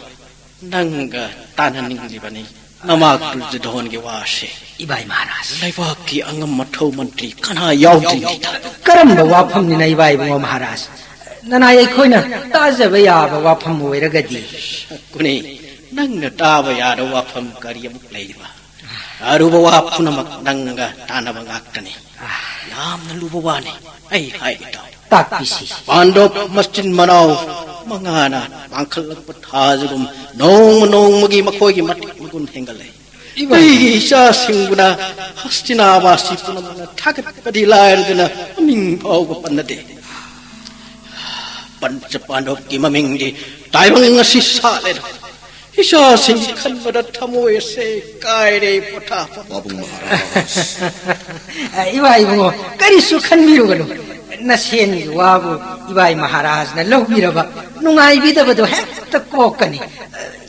ꯅꯪꯒ ꯇꯥꯟꯅꯅꯤꯡꯂꯤꯕꯅꯤ ꯅꯃꯥ ꯗꯨꯔꯖꯣꯙꯣꯟꯒꯤ ꯋꯥꯁꯦ꯫ ꯏꯕꯥꯏ ꯃꯍꯥꯔꯥꯖ꯫ ꯂꯩꯕꯥꯛꯀꯤ ꯑꯉꯝ ꯑꯊꯧ ꯃꯟꯇ꯭ꯔꯤ ꯀꯅꯥ ꯌꯥꯎꯗ꯭ꯔꯤꯉꯩꯗ꯫ ꯀꯔꯝꯕ ꯋꯥꯐꯝꯅꯤꯅ ꯏꯕꯥꯏ ꯏꯕꯨꯡꯉꯣ ꯃꯍꯥꯔꯥꯖ? ꯅꯅꯥꯏ ꯑꯩꯈꯣꯏꯅ ꯇꯥꯖꯕ ꯌꯥꯕ ꯋꯥꯐꯝ ꯑꯣꯏꯔꯒꯗꯤ꯫ ꯁꯛꯀꯨꯅꯤ, ꯅꯪꯅ ꯇꯥꯕ ꯌꯥꯗꯕ ꯋꯥꯐꯝ ꯀꯔꯤ ꯑꯃꯨꯛ ꯂꯩꯔꯤꯕ? ꯑꯔꯨꯕ ꯋꯥ ꯄꯨꯝꯅꯃꯛ ꯅꯪꯒ ꯇꯥꯟꯅꯕ ꯉꯥꯛꯇꯅꯤ꯫ ꯌꯥꯝꯅ ꯂꯨꯕ ꯋꯥꯅꯤ꯫ ꯑꯩ ꯍꯥꯏꯒꯦ ꯇꯥꯎ꯫ ꯇꯥꯛꯄꯤꯁꯤ꯫ ꯄꯥꯟꯗꯣꯞ ꯃꯆꯤꯟ ꯃꯅꯥꯎ ꯃꯉꯥꯅ ꯄꯥꯡꯈꯠꯂꯛꯄ ꯊꯥꯖꯒꯨꯝ ꯅꯣꯡꯃ ꯅꯣꯡꯃꯒꯤ ꯃꯈꯣꯏꯒꯤ ꯃꯇꯤꯛ ꯃꯒꯨꯟ ꯍꯦꯟꯒꯠꯂꯦ꯫ ꯏꯃꯥ꯫ ꯑꯩꯒꯤ ꯏꯆꯥꯁꯤꯡꯕꯨꯅ ꯍꯁꯇꯤꯅꯥꯕꯥꯁꯤ ꯄꯨꯝꯅꯃꯛꯅ ꯊꯥꯒꯠꯄꯗꯤ ꯂꯥꯏꯔꯗꯅ ꯃꯃꯤꯡ ꯐꯥꯎꯕ ꯄꯟꯅꯗꯦ꯫ ꯄꯟꯆ ꯄꯥꯟꯗꯣꯞꯀꯤ ꯃꯃꯤꯡꯗꯤ ꯇꯥꯏꯕꯪ ꯑꯁꯤ ꯁꯥꯠꯂꯦꯗ꯫ ꯏꯆꯥꯁꯤꯡꯒꯤ ꯈꯟꯕꯗ ꯊꯃꯣꯏ ꯑꯁꯦ ꯀꯥꯏꯔꯦ, ꯄꯣꯊꯥꯐꯝ ꯄꯥꯕꯨꯡ ꯃꯍꯥꯔꯥꯖ꯫ ꯏꯕꯥ ꯏꯕꯨꯡꯉꯣ, ꯀꯔꯤꯁꯨ ꯈꯟꯕꯤꯔꯨꯒꯅꯨ꯫ ꯅꯁꯦꯟꯒꯤ ꯋꯥꯕꯨ ꯏꯕꯥꯏ ꯃꯍꯥꯔꯥꯖꯅ ꯂꯧꯕꯤꯔꯕ ꯅꯨꯡꯉꯥꯏꯕꯤꯗꯕꯗꯣ ꯍꯦꯛꯇ ꯀꯣꯛꯀꯅꯤ꯫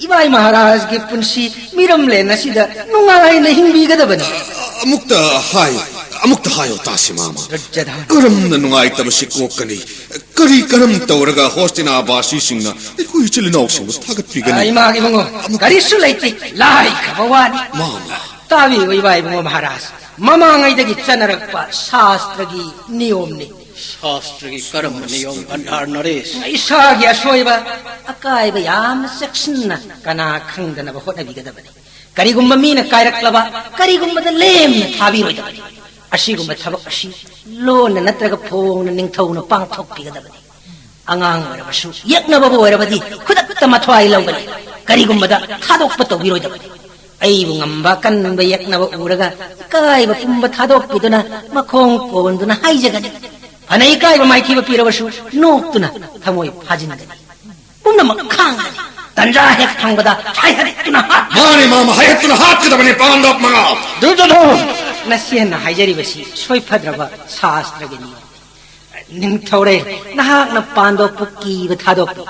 ꯏꯕꯥꯏ ꯃꯍꯥꯔꯥꯖꯒꯤ ꯄꯨꯟꯁꯤ ꯃꯤꯔꯝꯂꯦꯟ ꯑꯁꯤꯗ ꯅꯨꯡꯉꯥꯏꯅ ꯍꯤꯡꯕꯤꯒꯗꯕꯅꯤ꯫ ꯑꯃꯨꯛꯇ ꯍꯥꯏꯌꯨ, ꯑꯃꯨꯛꯇ ꯍꯥꯏꯌꯨ ꯇꯥꯁꯤ ꯃꯥꯃ꯫ ꯗꯨꯔꯖꯣꯙꯟ꯫ ꯀꯔꯝꯅ ꯅꯨꯡꯉꯥꯏꯇꯕꯁꯤ ꯀꯣꯛꯀꯅꯤ? ꯀꯔꯤ ꯀꯔꯝ ꯇꯧꯔꯒ ꯍꯣꯁꯇꯤꯅꯥꯕꯥꯁꯤꯁꯤꯡꯅ ꯑꯩꯈꯣꯏ ꯏꯆꯤꯜ ꯏꯅꯥꯎꯁꯤꯡꯕꯨ ꯊꯥꯒꯠꯄꯤꯒꯅꯤ? ꯏꯃꯥꯒꯤ ꯏꯕꯨꯡꯉꯣ, ꯑꯃꯨꯛ ꯀꯔꯤꯁꯨ ꯂꯩꯇꯦ, ꯂꯥꯏꯈ꯭ꯔꯕ ꯋꯥꯅꯤ꯫ ꯃꯥꯃ꯫ ꯇꯥꯕꯤꯌꯨ ꯏꯕꯥ ꯏꯕꯨꯡꯉꯣ ꯃꯍꯥꯔꯥꯖ, ꯃꯃꯥꯡꯉꯩꯗꯒꯤ ꯆꯠꯅꯔꯛꯄ ꯁꯥꯁꯇ꯭ꯔꯒꯤ ꯅꯤꯌꯣꯝꯅꯤ꯫ ꯁꯥꯁꯇ꯭ꯔꯒꯤ ꯀꯔꯝꯕ ꯅꯤꯌꯣꯝ, ꯒꯟꯙꯥꯔ ꯅꯔꯦꯁ? ꯏꯁꯥꯒꯤ ꯑꯁꯣꯏꯕ, ꯑꯀꯥꯏꯕ ꯌꯥꯝꯅ ꯆꯦꯛꯁꯤꯟꯅ ꯀꯅꯥ ꯈꯪꯗꯅꯕ ꯍꯣꯠꯅꯕꯤꯒꯗꯕꯅꯤ꯫ ꯀꯔꯤꯒꯨꯝꯕ ꯃꯤꯅ ꯀꯥꯏꯔꯛꯂꯕ, ꯀꯔꯤꯒꯨꯝꯕꯗ ꯂꯦꯝꯅ ꯊꯥꯕꯤꯔꯣꯏꯗꯕꯅꯤ꯫ ꯑꯁꯤꯒꯨꯝꯕ ꯊꯕꯛ ꯑꯁꯤ ꯂꯣꯟꯅ ꯅꯠꯇ꯭ꯔꯒ ꯐꯣꯡꯅ ꯅꯤꯡꯊꯧꯅ ꯄꯥꯡꯊꯣꯛꯄꯤꯒꯗꯕꯅꯤ꯫ ꯑꯉꯥꯡ ꯑꯣꯏꯔꯕꯁꯨ, ꯌꯦꯛꯅꯕꯕꯨ ꯑꯣꯏꯔꯕꯗꯤ ꯈꯨꯗꯛꯇ ꯃꯊ꯭ꯋꯥꯏ ꯂꯧꯒꯅꯤ꯫ ꯀꯔꯤꯒꯨꯝꯕꯗ ꯊꯥꯗꯣꯛꯄ ꯇꯧꯕꯤꯔꯣꯏꯗꯕꯅꯤ꯫ ꯑꯩꯕꯨ ꯉꯝꯕ ꯀꯟꯕ ꯌꯦꯛꯅꯕ ꯎꯔꯒ ꯏꯀꯥꯏꯕ ꯄꯨꯝꯕ ꯊꯥꯗꯣꯛꯄꯤꯗꯨꯅ ꯃꯈꯣꯡ ꯀꯣꯟꯗꯨꯅ ꯍꯥꯏꯖꯒꯅꯤ꯫ ꯐꯅ ꯏꯀꯥꯏꯕ ꯃꯥꯏꯊꯤꯕ ꯄꯤꯔꯕꯁꯨ ꯅꯣꯛꯇꯨꯅ ꯊꯃꯣꯏ ꯐꯥꯖꯤꯟꯒꯅꯤ꯫ ꯄꯨꯝꯅꯃꯛ ꯈꯥꯡꯒꯅꯤ꯫ ꯇꯟꯖꯥ ꯍꯦꯛ ꯐꯪꯕꯗ ꯍꯥꯏꯍꯠꯇꯨꯅ ꯍꯥꯠ- ꯃꯥꯅꯤ ꯃꯥꯃ, ꯍꯥꯏꯍꯠꯇꯨꯅ ꯍꯥꯠꯀꯗꯕꯅꯤ ꯄꯥꯟꯗꯣꯞ ꯃꯉꯥ꯫ ꯗꯨꯔꯖꯣꯙꯟ! ꯅꯆꯦꯅ ꯍꯥꯏꯖꯔꯤꯕꯁꯤ ꯁꯣꯏꯐꯗ꯭ꯔꯕ ꯁꯥꯁꯇ꯭ꯔꯒꯤ ꯅꯤꯌꯣꯝꯅꯤ꯫ ꯅꯤꯡꯊꯧꯔꯦꯜ, ꯅꯍꯥꯛꯅ ꯄꯥꯟꯗꯣꯞꯄꯨ ꯀꯤꯕ ꯊꯥꯗꯣꯛꯄꯤ꯫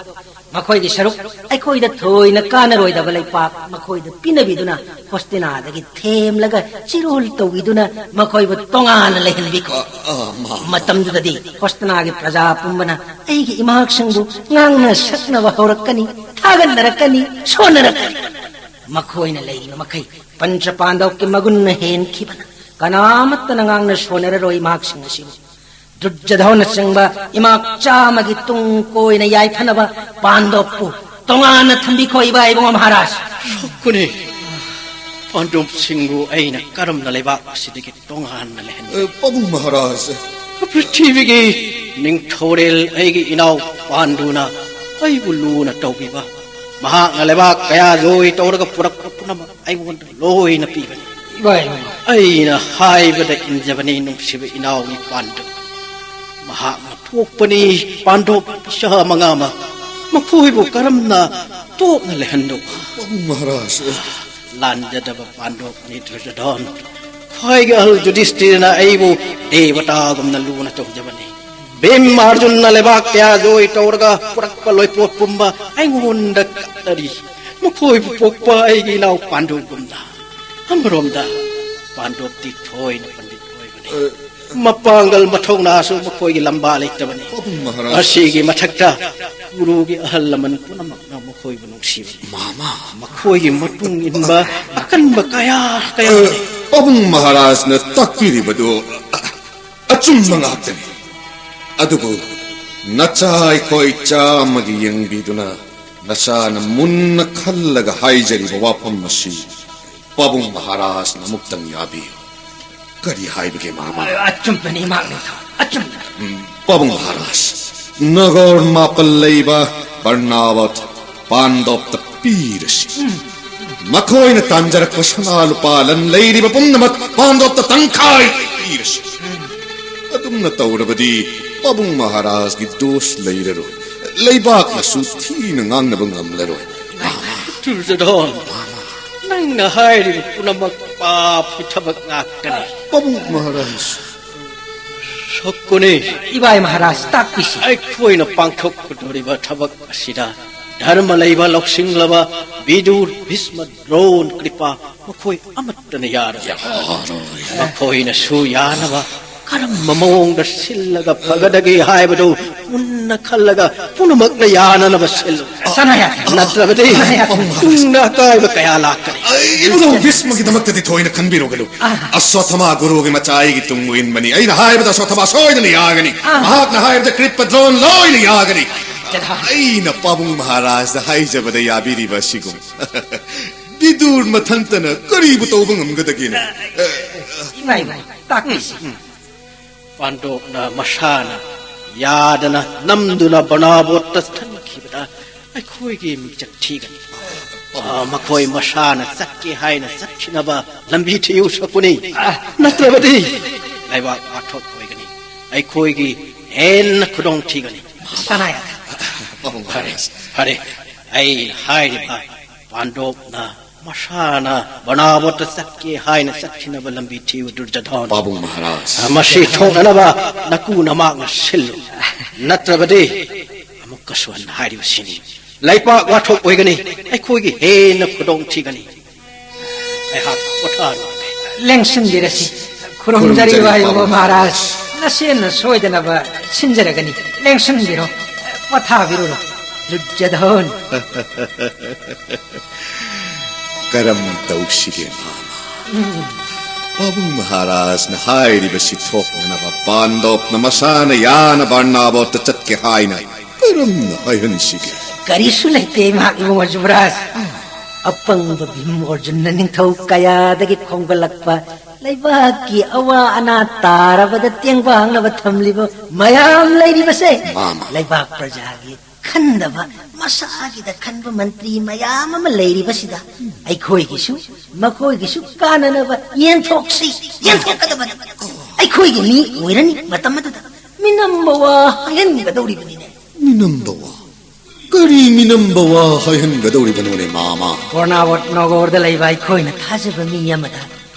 ꯃꯈꯣꯏꯒꯤ ꯁꯔꯨꯛ ꯑꯩꯈꯣꯏꯗ ꯊꯣꯏꯅ ꯀꯥꯟꯅꯔꯣꯏꯗꯕ ꯂꯩꯄꯥꯛ ꯃꯈꯣꯏꯗ ꯄꯤꯅꯕꯤꯗꯨꯅ, ꯍꯣꯁꯇꯤꯅꯥꯗꯒꯤ ꯊꯦꯝꯂꯒ ꯆꯤꯔꯣꯜ ꯇꯧꯕꯤꯗꯨꯅ ꯃꯈꯣꯏꯕꯨ ꯇꯣꯉꯥꯟꯅ ꯂꯩꯍꯟꯕꯤꯈꯣ꯫ ꯃꯇꯝꯗꯨꯗꯗꯤ ꯍꯣꯁꯇꯤꯅꯥꯒꯤ ꯄ꯭ꯔꯖꯥ ꯄꯨꯝꯕꯅ ꯑꯩꯒꯤ ꯏꯃꯥꯛꯁꯤꯡꯕꯨ ꯉꯥꯡꯅ ꯁꯛꯅꯕ ꯍꯧꯔꯛꯀꯅꯤ, ꯊꯥꯒꯠꯅꯔꯛꯀꯅꯤ, ꯁꯣꯟꯅꯔꯛꯀꯅꯤ꯫ ꯃꯈꯣꯏꯅ ꯂꯩꯔꯤꯕ ꯃꯈꯩ ꯄꯟꯆ ꯄꯥꯟꯗꯧꯀꯤ ꯃꯒꯨꯟꯅ ꯍꯦꯟꯈꯤꯕꯅ ꯀꯅꯥꯃꯠꯇꯅ ꯉꯥꯡꯅ ꯁꯣꯟꯅꯔꯔꯣꯏ ꯏꯃꯥꯛꯁꯤꯡ ꯑꯁꯤꯕꯨ꯫ ꯗꯨꯔꯖꯙꯣꯟꯅꯆꯤꯡꯕ ꯏꯃꯥꯛ ꯆꯥꯝꯃꯒꯤ ꯇꯨꯡ ꯀꯣꯏꯅ ꯌꯥꯏꯐꯅꯕ ꯄꯥꯟꯗꯣꯞꯄꯨ ꯇꯣꯉꯥꯟꯅ ꯊꯝꯕꯤꯈꯣ ꯏꯕꯥ ꯏꯕꯨꯡꯉꯣ ꯃꯍꯥꯔꯥꯖ꯫ ꯁꯣꯛꯀꯅꯤ꯫ ꯄꯥꯟꯗꯣꯞꯁꯤꯡꯕꯨ ꯑꯩꯅ ꯀꯔꯝꯅ ꯂꯩꯕꯥꯛ ꯑꯁꯤꯗꯒꯤ ꯇꯣꯉꯥꯟꯅ ꯂꯩꯍꯟꯒꯦ? ꯑ, ꯄꯥꯕꯨꯡ ꯃꯍꯥꯔꯥꯖ꯫ ꯄ꯭ꯔꯤꯊꯤꯕꯤꯒꯤ ꯅꯤꯡꯊꯧꯔꯦꯜ ꯑꯩꯒꯤ ꯏꯅꯥꯎ ꯄꯥꯟꯗꯨꯅ ꯑꯩꯕꯨ ꯂꯨꯅ ꯇꯧꯕꯤꯕ, ꯃꯍꯥꯛꯅ ꯂꯩꯕꯥꯛ ꯀꯌꯥ ꯖꯣꯏ ꯇꯧꯔꯒ ꯄꯨꯔꯛꯄ ꯄꯨꯝꯅꯃꯛ ꯑꯩꯉꯣꯟꯗ ꯂꯣꯏꯅ ꯄꯤꯕꯅꯤ꯫ ꯏꯃꯥ, ꯏꯃꯥ, ꯏꯃꯥ꯫ ꯑꯩꯅ ꯍꯥꯏꯕꯗ ꯏꯟꯖꯕꯅꯤ ꯅꯨꯡꯁꯤꯕ ꯏꯅꯥꯎꯒꯤ ꯄꯥꯟꯗꯨ꯫ ꯃꯍꯥꯛꯅ ꯄꯣꯛꯄꯅꯤ ꯄꯥꯟꯗꯣꯞ ꯏꯆꯥ ꯃꯉꯥ ꯑꯃ꯫ ꯃꯈꯣꯏꯕꯨ ꯀꯔꯝꯅ ꯇꯣꯞꯅ ꯂꯩꯍꯟꯗꯧꯕ? ꯄꯥꯕꯨꯡ ꯃꯍꯥꯔꯥꯖ꯫ ꯂꯥꯟꯖꯗꯕ ꯄꯥꯟꯗꯣꯞꯅꯤ ꯗꯨꯔꯖꯣꯙꯟ꯫ ꯈ꯭ꯋꯥꯏꯒꯤ ꯑꯍꯜ ꯌꯨꯙꯤꯁꯇꯤꯔꯅ ꯑꯩꯕꯨ ꯗꯦꯕꯇꯥꯒꯨꯝꯅ ꯂꯨꯅ ꯇꯧꯖꯕꯅꯤ꯫ ꯚꯤꯝ ꯑꯥꯔꯖꯨꯟꯅ ꯂꯩꯕꯥꯛ ꯀꯌꯥ ꯖꯣꯏ ꯇꯧꯔꯒ ꯄꯨꯔꯛꯄ ꯂꯣꯏꯄꯣꯠ ꯄꯨꯝꯕ ꯑꯩꯉꯣꯟꯗ ꯀꯠꯅꯔꯤ꯫ ꯃꯈꯣꯏꯕꯨ ꯄꯣꯛꯄ ꯑꯩꯒꯤ ꯏꯅꯥꯎ ꯄꯥꯟꯗꯨꯒꯨꯝꯅ꯫ ꯑꯃꯔꯣꯝꯗ ꯄꯥꯟꯗꯣꯞꯇꯤ ꯊꯣꯏꯅ ꯄꯟꯗꯤꯠ ꯑꯣꯏꯕꯅꯤ꯫ ꯑ, ꯃꯄꯥꯡꯒꯜ ꯃꯊꯧꯅꯥꯁꯨ ꯃꯈꯣꯏꯒꯤ ꯂꯝꯕꯥ ꯂꯩꯇꯕꯅꯤ꯫ ꯄꯥꯕꯨꯡ ꯃꯍꯥꯔꯥꯖ꯫ ꯑꯁꯤꯒꯤ ꯃꯊꯛꯇ ꯒꯨꯔꯨꯒꯤ ꯑꯍꯜ ꯂꯃꯟ ꯄꯨꯝꯅꯃꯛꯅ ꯃꯈꯣꯏꯕꯨ ꯅꯨꯡꯁꯤꯕꯅꯤ꯫ ꯃꯥꯃ꯫ ꯃꯈꯣꯏꯒꯤ ꯃꯇꯨꯡ ꯏꯟꯕ ꯑꯀꯟꯕ ꯀꯌꯥ ꯀꯌꯥ ꯑ, ꯂꯩ꯫ ꯄꯥꯕꯨꯡ ꯃꯍꯥꯔꯥꯖꯅ ꯇꯥꯛꯄꯤꯔꯤꯕꯗꯨ ꯑꯆꯨꯝꯕ ꯉꯥꯛꯇꯅꯤ꯫ ꯑꯗꯨꯕꯨ ꯅꯆꯥ ꯑꯩꯈꯣꯏ ꯆꯥꯝꯃꯒꯤ ꯌꯦꯡꯕꯤꯗꯨꯅ ꯅꯆꯥꯅ ꯃꯨꯟꯅ ꯈꯜꯂꯒ ꯍꯥꯏꯖꯔꯤꯕ ꯋꯥꯐꯝ ꯑꯁꯤ ꯄꯥꯕꯨꯡ ꯃꯍꯥꯔꯥꯖꯅ ꯑꯃꯨꯛꯇꯪ ꯌꯥꯕꯤꯌꯨ꯫ ꯀꯔꯤ ꯍꯥꯏꯕꯒꯦ, ꯃꯥꯃ? ꯑꯆꯨꯝꯕꯅꯤ, ꯏꯃꯥ ꯅꯤꯡꯊꯧ, ꯑꯆꯨꯝꯕꯅꯤ꯫ ꯎꯝ, ꯄꯥꯕꯨꯡ ꯃꯍꯥꯔꯥꯖ, ꯅꯒꯣꯔ ꯃꯥꯄꯜ ꯂꯩꯕ ꯕꯔꯅꯥꯋꯠ ꯄꯥꯟꯗꯣꯞꯇ ꯄꯤꯔꯁꯤ꯫ ꯎꯝ꯫ ꯃꯈꯣꯏꯅ ꯇꯥꯟꯖꯔꯛꯄ ꯁꯅꯥ ꯂꯨꯄꯥ ꯂꯟ ꯂꯩꯔꯤꯕ ꯄꯨꯝꯅꯃꯛ ꯄꯥꯟꯗꯣꯞꯇ ꯇꯪꯈꯥꯏ ꯄꯤꯔꯁꯤ꯫ ꯎꯝ꯫ ꯑꯗꯨꯝꯅ ꯇꯧꯔꯕꯗꯤ ꯄꯥꯕꯨꯡ ꯃꯍꯥꯔꯥꯖꯒꯤ ꯗꯣꯁ ꯂꯩꯔꯔꯣꯏ꯫ ꯂꯩꯕꯥꯛꯅꯁꯨ ꯊꯤꯅ ꯉꯥꯡꯅꯕ ꯉꯝꯂꯔꯣꯏ꯫ ꯗꯨꯔꯖꯣꯙꯟ, ꯅꯪꯅ ꯍꯥꯏꯔꯤꯕ ꯄꯨꯝꯅꯃꯛ ꯄꯥꯞꯀꯤ ꯊꯕꯛ ꯉꯥꯛꯇꯅꯤ꯫ ꯄꯥꯕꯨꯡ ꯃꯍꯥꯔꯥꯖ꯫ ꯁꯛꯀꯨꯅꯤ꯫ ꯏꯕꯥꯏ ꯃꯍꯥꯔꯥꯖ, ꯇꯥꯛꯄꯤꯁꯤ꯫ ꯑꯩꯈꯣꯏꯅ ꯄꯥꯡꯊꯣꯛꯀꯗꯧꯔꯤꯕ ꯊꯕꯛ ꯑꯁꯤꯗ ꯙꯔꯃ ꯂꯩꯕ, ꯂꯧꯁꯤꯡꯂꯕ ꯕꯤꯗꯨꯔ, ꯚꯤꯁꯃ, ꯗ꯭ꯔꯣꯟ, ꯀ꯭ꯔꯤꯄꯥ, ꯃꯈꯣꯏ ꯑꯃꯠꯇꯅ ꯌꯥꯔꯣꯏ꯫ ꯌꯥꯔꯣꯏ꯫ ꯃꯈꯣꯏꯅꯁꯨ ꯌꯥꯅꯕ ꯀꯔꯝꯕ ꯃꯑꯣꯡꯗ ꯁꯤꯜꯂꯒ ꯐꯒꯗꯒꯦ ꯍꯥꯏꯕꯗꯨ ꯃꯨꯟꯅ ꯈꯜꯂꯒ ꯄꯨꯝꯅꯃꯛꯅ ꯌꯥꯅꯅꯕ ꯁꯤꯜꯂꯨ꯫ ꯁꯅꯥꯌꯥ꯫ ꯅꯠꯇ꯭ꯔꯕꯗꯤ ꯁꯅꯥꯌꯥ꯫ ꯇꯨꯡꯗ ꯑꯀꯥꯏꯕ ꯀꯌꯥ ꯂꯥꯛꯀꯅꯤ꯫ ꯑꯩ ꯏꯕꯨꯙꯧ ꯚꯤꯁꯃꯒꯤꯗꯃꯛꯇꯗꯤ ꯊꯣꯏꯅ ꯈꯟꯕꯤꯔꯨꯒꯅꯨ꯫ ꯑꯥ꯫ ꯑꯁ꯭ꯋꯠꯊꯥꯃꯥ ꯒꯨꯔꯨꯒꯤ ꯃꯆꯥ ꯑꯩꯒꯤ ꯇꯨꯡ ꯏꯟꯕꯅꯤ꯫ ꯑꯩꯅ ꯍꯥꯏꯕꯗ ꯑꯁ꯭ꯋꯠꯊꯥꯃꯥ ꯁꯣꯏꯗꯅ ꯌꯥꯒꯅꯤ꯫ ꯑꯥ꯫ ꯃꯍꯥꯛꯅ ꯍꯥꯏꯕꯗ ꯀ꯭ꯔꯤꯄ, ꯗ꯭ꯔꯣꯟ ꯂꯣꯏꯅ ꯌꯥꯒꯅꯤ꯫ ꯖꯗꯥ꯫ ꯑꯩꯅ ꯄꯥꯕꯨꯡ ꯃꯍꯥꯔꯥꯖꯗ ꯍꯥꯏꯖꯕꯗ ꯌꯥꯕꯤꯔꯤꯕ ꯑꯁꯤꯒꯨꯝ ꯕꯤꯗꯨꯔ ꯃꯊꯟꯇꯅ ꯀꯔꯤꯕꯨ ꯇꯧꯕ ꯉꯝꯒꯗꯒꯦꯅꯦ? ꯏꯃꯥ, ꯏꯃꯥ, ꯇꯥꯛꯄꯤꯁꯤ꯫ ꯄꯥꯟꯗꯣꯞꯅ ꯃꯁꯥꯅ ꯌꯥꯗꯅ ꯅꯝꯗꯨꯅ ꯕꯅꯥꯕꯣꯠꯇ ꯊꯟꯈꯤꯕꯗ ꯑꯩꯈꯣꯏꯒꯤ ꯃꯤꯡꯆꯠ ꯊꯤꯒꯅꯤ꯫ ꯑ, ꯃꯈꯣꯏ ꯃꯁꯥꯅ ꯆꯠꯀꯦ ꯍꯥꯏꯅ ꯆꯠꯈꯤꯅꯕ ꯂꯝꯕꯤ ꯊꯤꯌꯨ, ꯁꯛꯀꯨꯅꯤ꯫ ꯅꯠꯇ꯭ꯔꯕꯗꯤ ꯂꯩꯕꯥꯛ ꯋꯥꯊꯣꯛ ꯑꯣꯏꯒꯅꯤ꯫ ꯑꯩꯈꯣꯏꯒꯤ ꯍꯦꯟꯅ ꯈꯨꯗꯣꯡ ꯊꯤꯒꯅꯤ꯫ ꯁꯅꯥꯌꯥ꯫ ꯐꯔꯦ, ꯐꯔꯦ꯫ ꯑꯩꯅ ꯍꯥꯏꯔꯤꯕ ꯄꯥꯟꯗꯣꯞꯅ ꯃꯁꯥꯅ ꯕꯅꯥꯕꯣꯠꯇ ꯆꯠꯀꯦ ꯍꯥꯏꯅ ꯆꯠꯈꯤꯅꯕ ꯂꯝꯕꯤ ꯊꯤꯌꯨ, ꯗꯨꯔꯖꯣꯙꯟ꯫ ꯄꯥꯕꯨꯡ ꯃꯍꯥꯔꯥꯖ꯫ ꯃꯁꯤ ꯊꯣꯛꯅꯅꯕ ꯅꯀꯨ ꯅꯃꯥꯛꯅ ꯁꯤꯜꯂꯨ꯫ ꯅꯠꯇ꯭ꯔꯕꯗꯤ ꯑꯃꯨꯛꯀꯁꯨ ꯍꯟꯅ ꯍꯥꯏꯔꯤꯕꯁꯤꯅꯤ꯫ ꯂꯩꯄꯥꯛ ꯋꯥꯊꯣꯛ ꯑꯣꯏꯒꯅꯤ, ꯑꯩꯈꯣꯏꯒꯤ ꯍꯦꯟꯅ ꯈꯨꯗꯣꯡ ꯊꯤꯒꯅꯤ꯫ ꯑꯩꯍꯥꯛ ꯄꯣꯊꯥꯔꯨꯔꯒꯦ꯫ ꯂꯦꯡꯁꯤꯟꯕꯤꯔꯁꯤ꯫ ꯈꯨꯔꯨꯝꯖꯔꯤ ꯈꯨꯔꯨꯝꯖꯔꯤ ꯋꯥꯍꯩꯕꯨꯕ ꯄꯥꯕꯨꯡ꯫ ꯃꯍꯥꯔꯥꯖ꯫ ꯅꯁꯦꯟꯅ ꯁꯣꯏꯗꯅꯕ ꯁꯤꯟꯖꯔꯒꯅꯤ꯫ ꯂꯦꯡꯁꯤꯟꯕꯤꯔꯣ꯫ ꯄꯣꯊꯥꯕꯤꯔꯨꯔꯣ꯫ ꯗꯨꯔꯖꯣꯙꯟ꯫ ꯀꯔꯝ ꯇꯧꯁꯤꯒꯦ, ꯃꯥꯃ? ꯎꯝ꯫ ꯄꯥꯕꯨꯡ ꯃꯍꯥꯔꯥꯖꯅ ꯍꯥꯏꯔꯤꯕꯁꯤ ꯊꯣꯛꯅꯅꯕ ꯄꯥꯟꯗꯣꯞꯅ ꯃꯁꯥꯅ ꯌꯥꯅ ꯕꯔꯅꯥꯕꯣꯠꯇ ꯆꯠꯀꯦ ꯍꯥꯏꯅ ꯀꯔꯝꯅ ꯍꯥꯏꯍꯟꯁꯤꯒꯦ? ꯀꯔꯤꯁꯨ ꯂꯩꯇꯦ, ꯏꯃꯥ ꯏꯕꯨꯡꯉꯣ ꯖꯨꯕꯔꯥꯖ꯫ ꯑꯄꯪꯕ ꯚꯤꯝ ꯑꯔꯖꯨꯟꯅ ꯅꯤꯡꯊꯧ ꯀꯌꯥꯗꯒꯤ ꯈꯣꯝꯒꯠꯂꯛꯄ ꯂꯩꯕꯥꯛꯀꯤ ꯑꯋꯥ ꯑꯅꯥ ꯇꯥꯔꯕꯗ ꯇꯦꯡꯕꯥꯡꯅꯕ ꯊꯝꯂꯤꯕ ꯃꯌꯥꯝ ꯂꯩꯔꯤꯕꯁꯦ, ꯃꯥꯃ꯫ ꯂꯩꯕꯥꯛ ꯄ꯭ꯔꯖꯥꯒꯤ ꯈꯟꯗꯕ, ꯃꯁꯥꯒꯤꯗ ꯈꯟꯕ ꯃꯟꯇ꯭ꯔꯤ ꯃꯌꯥꯝ ꯑꯃ ꯂꯩꯔꯤꯕꯁꯤꯗ, ꯑꯩꯈꯣꯏꯒꯤꯁꯨ ꯃꯈꯣꯏꯒꯤꯁꯨ ꯀꯥꯟꯅꯅꯕ ꯌꯦꯟꯊꯣꯛꯁꯤ, ꯌꯦꯟꯊꯣꯛꯀꯗꯕꯅꯤ꯫ ꯑꯩꯈꯣꯏꯒꯤ ꯃꯤ ꯑꯣꯏꯔꯅꯤ ꯃꯇꯝ ꯑꯗꯨꯗ꯫ ꯃꯤꯅꯝꯕ ꯋꯥ ꯍꯥꯏꯍꯟꯒꯗꯧꯔꯤꯕꯅꯤꯅꯦ꯫ ꯃꯤꯅꯝꯕ ꯋꯥ? ꯀꯔꯤ ꯃꯤꯅꯝꯕ ꯋꯥ ꯍꯥꯏꯍꯟꯒꯗꯧꯔꯤꯕꯅꯣꯅꯦ, ꯃꯥꯃ? ꯕꯔꯅꯥꯕꯣꯠ ꯅꯒꯔꯗ ꯂꯩꯕ ꯑꯩꯈꯣꯏꯅ ꯊꯥꯖꯕ ꯃꯤ ꯑꯃꯗ